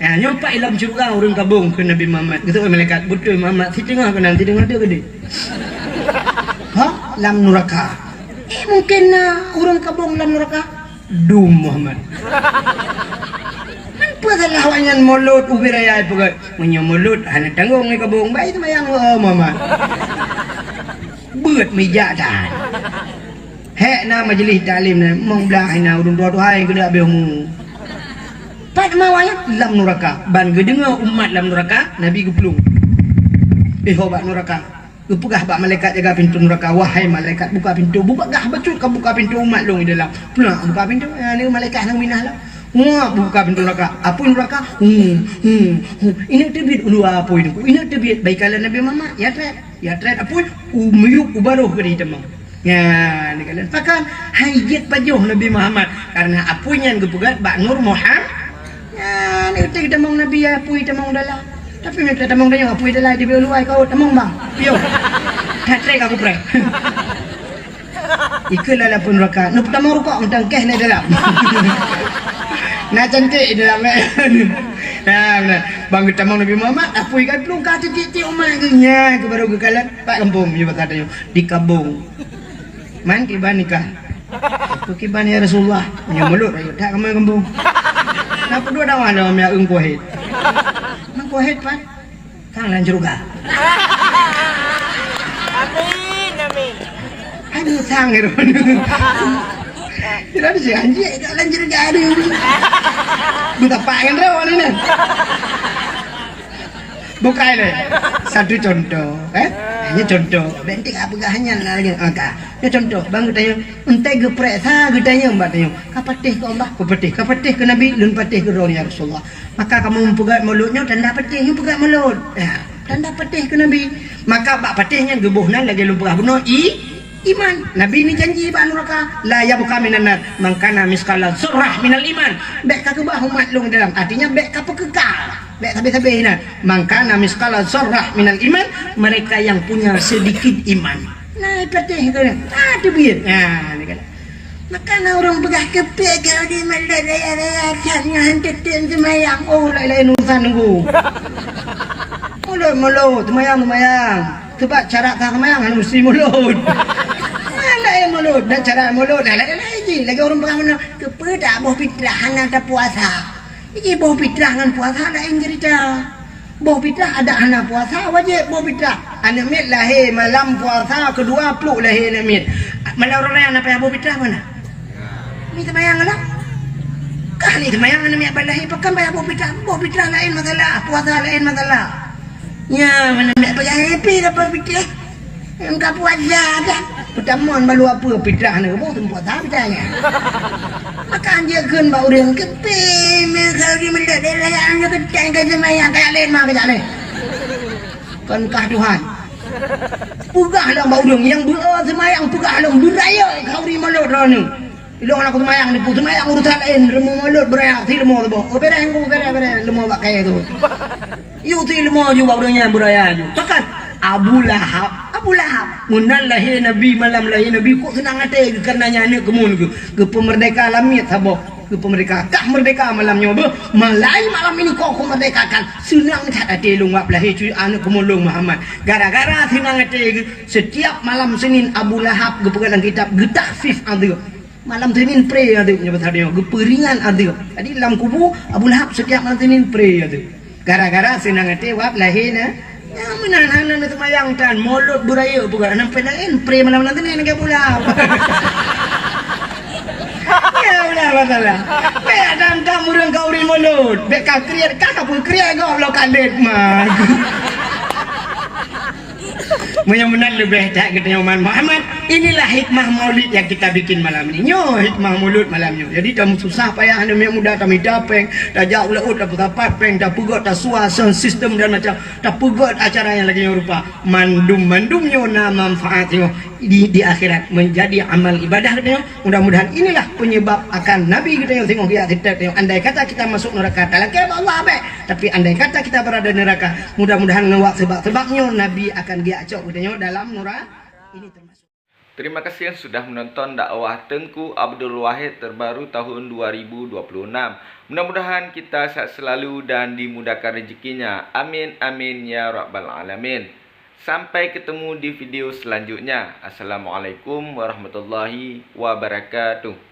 "Ha, nyoe pat lam syeuruga ureuëng Kabong," kheun Nabi Muhammad. Geuseuôt malaikat, "Beutôi Muhammad, siteungoh keunan, siteungoh teuh keudeh." "Ha? Lam nuraka?" "Eh, mungken na ureuëng Kabong lam nuraka." "Dum Muhammad." "Man peue salah awaknyan mulot ubé raya peugah, meunyoe mulot hana tanggong ngon Kabong, bai seumayang, oh, Muhammad." Beuet meujak that. Hék na majeulih taklim na, mong blah na ureuëng tuha-tuha nyang keuneuk habéh umu. Pat ma awaknyan lam nuraka, ban geudeungoe umat lam nuraka, Nabi geuplueng. Eh, ho bak nuraka. Geupeugah bak malaikat jaga pintoe nuraka, "Wahai malaikat, buka pintoe, bubagah bacut ka buka pintoe umat lôn di dalam." Peunak buka pintoe, nyan malaikat nyang minah lom. Nguap buka pintoe nuraka, apui nuraka, hu, hu, hu. Ineuk teubiet u luwa apui nyoe, ineuk teubiet, bai kalon Nabi Muhammad, ya treb, ya treb apui, u miyueb u barôh keudeh teuma. Nyan, kalon. Pakon hai jeuet pajoh Nabi Muhammad, karena apui nyan geupeugét bak Nur Muhammad. Nyan, itu tamong Nabi ya, apui tamong dalam. Tapi minta tamong tanyoe, apui dalam di luwa kau tamong bang. Piyo. That treb aku preh. Ikut lah lapun raka. Nu pertama rukok mentang keh naik dalam. Nah cantik dalam eh. Nah, benar. Bang geutamong Nabi Muhammad, apui kan pelungka titik-titik umat geuh. Nyan keuh baru geukalon. Pat kampung, meunyoe basa tanyoe, di Kabong. Man kiban nikah. Aku kiban ya Rasulullah. Meunyoe mulot rayeuk that kamoe kampung. Napa dua dakwah lom ya Eungku Wahid? Eungku Wahid pan? Sang lam syeuruga. Amin, amin. Hai, sang gitu. Tidak ada sih, anjing, tak lam syeuruga ada. Butapak kan dah, mana ni? Bukai lé. Satu contoh, eh? Hanya contoh. Bentik apa gah hanya lah lagi. Maka, ini contoh. Bang geutanyoe, entah geupereksa, geutanyoe, bak tanyoe. Ka patéh keu Allah, ka patéh. Ka patéh keu Nabi, lôn patéh keu droe, ya Rasulullah. Maka kamoe meupeugét mulot nyoe tanda patéh, nyoe peugét mulot. Ya, tanda patéh keu Nabi. Maka bak patéh nyan geuboh nan lagée lôn peugah bunoe i, iman. Nabi ni janji bak nuraka, "La yabqa minan nar man kana misqala dzarrah minal iman." Bék ka keubah umat lôn dalam, artinya bék ka peukeuka. Bék sabe-sabe inan. "Man kana misqala dzarrah minal iman," mereka yang punya sedikit iman. Nah, patéh tu. Ah, teubiet. Nah, dia kata. Maka na ureuëng peugah keupek keu di mandum raya-raya that nyan han teutem seumayang. Oh, laén-laén urusan nunggu. Mulot-mulot, seumayang-seumayang. Sebab cara ka seumayang hana mesti mulot. Laén mulot dan cara mulot laén-laén jih. Lagée ureuëng peugah meunan, keupeue tak boh fitrah hana tapuasa? Jadi boh fitrah ngon puasa laén cerita. Boh fitrah adak hana puasa wajéb boh fitrah. Aneuk miet lahé malam puasa keudua pluek lahé aneuk miet. Malam raya na payah boh fitrah mana? Ni teumayang lah. Kah ni teumayang aneuk miet ban lahé pakon payah boh fitrah? Boh fitrah laén masalah, puasa laén masalah. Nya mana nak payah happy dapat fitrah? Engka puasa dah. Peutamon balu apa fitrah ni boh tempat dah fitrah nya. Maka anjir kheun bak ureueng kepé meuka di mendak daerah yang nyoe ketai ka semayang kajak laén ma kajak laén. Kon kah Tuhan. Peugah lom bak ureueng nyang beu semayang peugah lom beuraya khauri mulod droeneuh. Ilong aneuk seumayang nipu, seumayang urusan laén, leumô mulod beuraya, si leumô saboh. Oh, bereh engku, bereh, bereh, leumô bak kayée tu. Yue si leumô ju bak ureueng nyan beuraya ju. Pakon? Abu Lahab, Abu Lahab. Meunan lahé Nabi, malam lahé Nabi, kok seunang até geuh kareuna nyan aneuk keumuen geuh. Geupeumeurdeka lamiet saboh. Geupeumeurdeka. Kah meurdeka malam nyoe beuh. Malai malam ini kok kumeurdekakan. Seunang that até lôn wab lahé cuy aneuk keumuen lôn Muhammad. Gara-gara seunang até geuh, setiap malam Senin Abu Lahab geupeugah lam kitab geutakhfif azeub. Malam Senin pré azeub nyoe pasal nyoe, geupeuringan azeub. Jadi lam kubu Abu Lahab setiap malam Senin pré azeub. Gara-gara seunang até wab lahé na. Ya, meunan hana na seumayang tan, mulod beuraya peugah, sampai laén pré malam Senin ke Abu Lahab. Ya, ulah masalah. Bèk dan tam ureueng khauri mulod. Bèk ka kriet, ka ka peukriet gob lom ka lét ma. Meunyoe meunan leubeh that geutanyoe umat Muhammad, inilah hikmah maulid yang kita bikin malam ini. Nyoe hikmah mulod malam nyoe. Jadi, tamu susah payah aneuk miet muda, tamita péng, tajak u laôt, tapeusapat péng, tapeugöt, tasua, sound system dan macam, tapeugöt acara nyang lagèe nyoe rupa. Mandum-mandum nyoe na manfaat nyoe di, di akhirat menjadi amal ibadah geutanyoe. Mudah-mudahan inilah penyebab akan Nabi geutanyoe singoh geujak seutôt tanyoe. Andai kata kita masuk neraka, talakèe bak Allah bèk. Tapi andai kata kita berada di neraka, mudah-mudahan ngon wak seubab-seubab nyoe Nabi akan geujak cok geutanyoe dalam nura-, ini termasuk. Terima kasih yang sudah menonton dakwah Teungku Abdul Wahid terbaru tahun dua ribu dua puluh enam. Mudah-mudahan kita sehat selalu dan dimudahkan rezekinya. Amin, amin, ya rabbal alamin. Sampai ketemu di video selanjutnya. Assalamualaikum warahmatullahi wabarakatuh.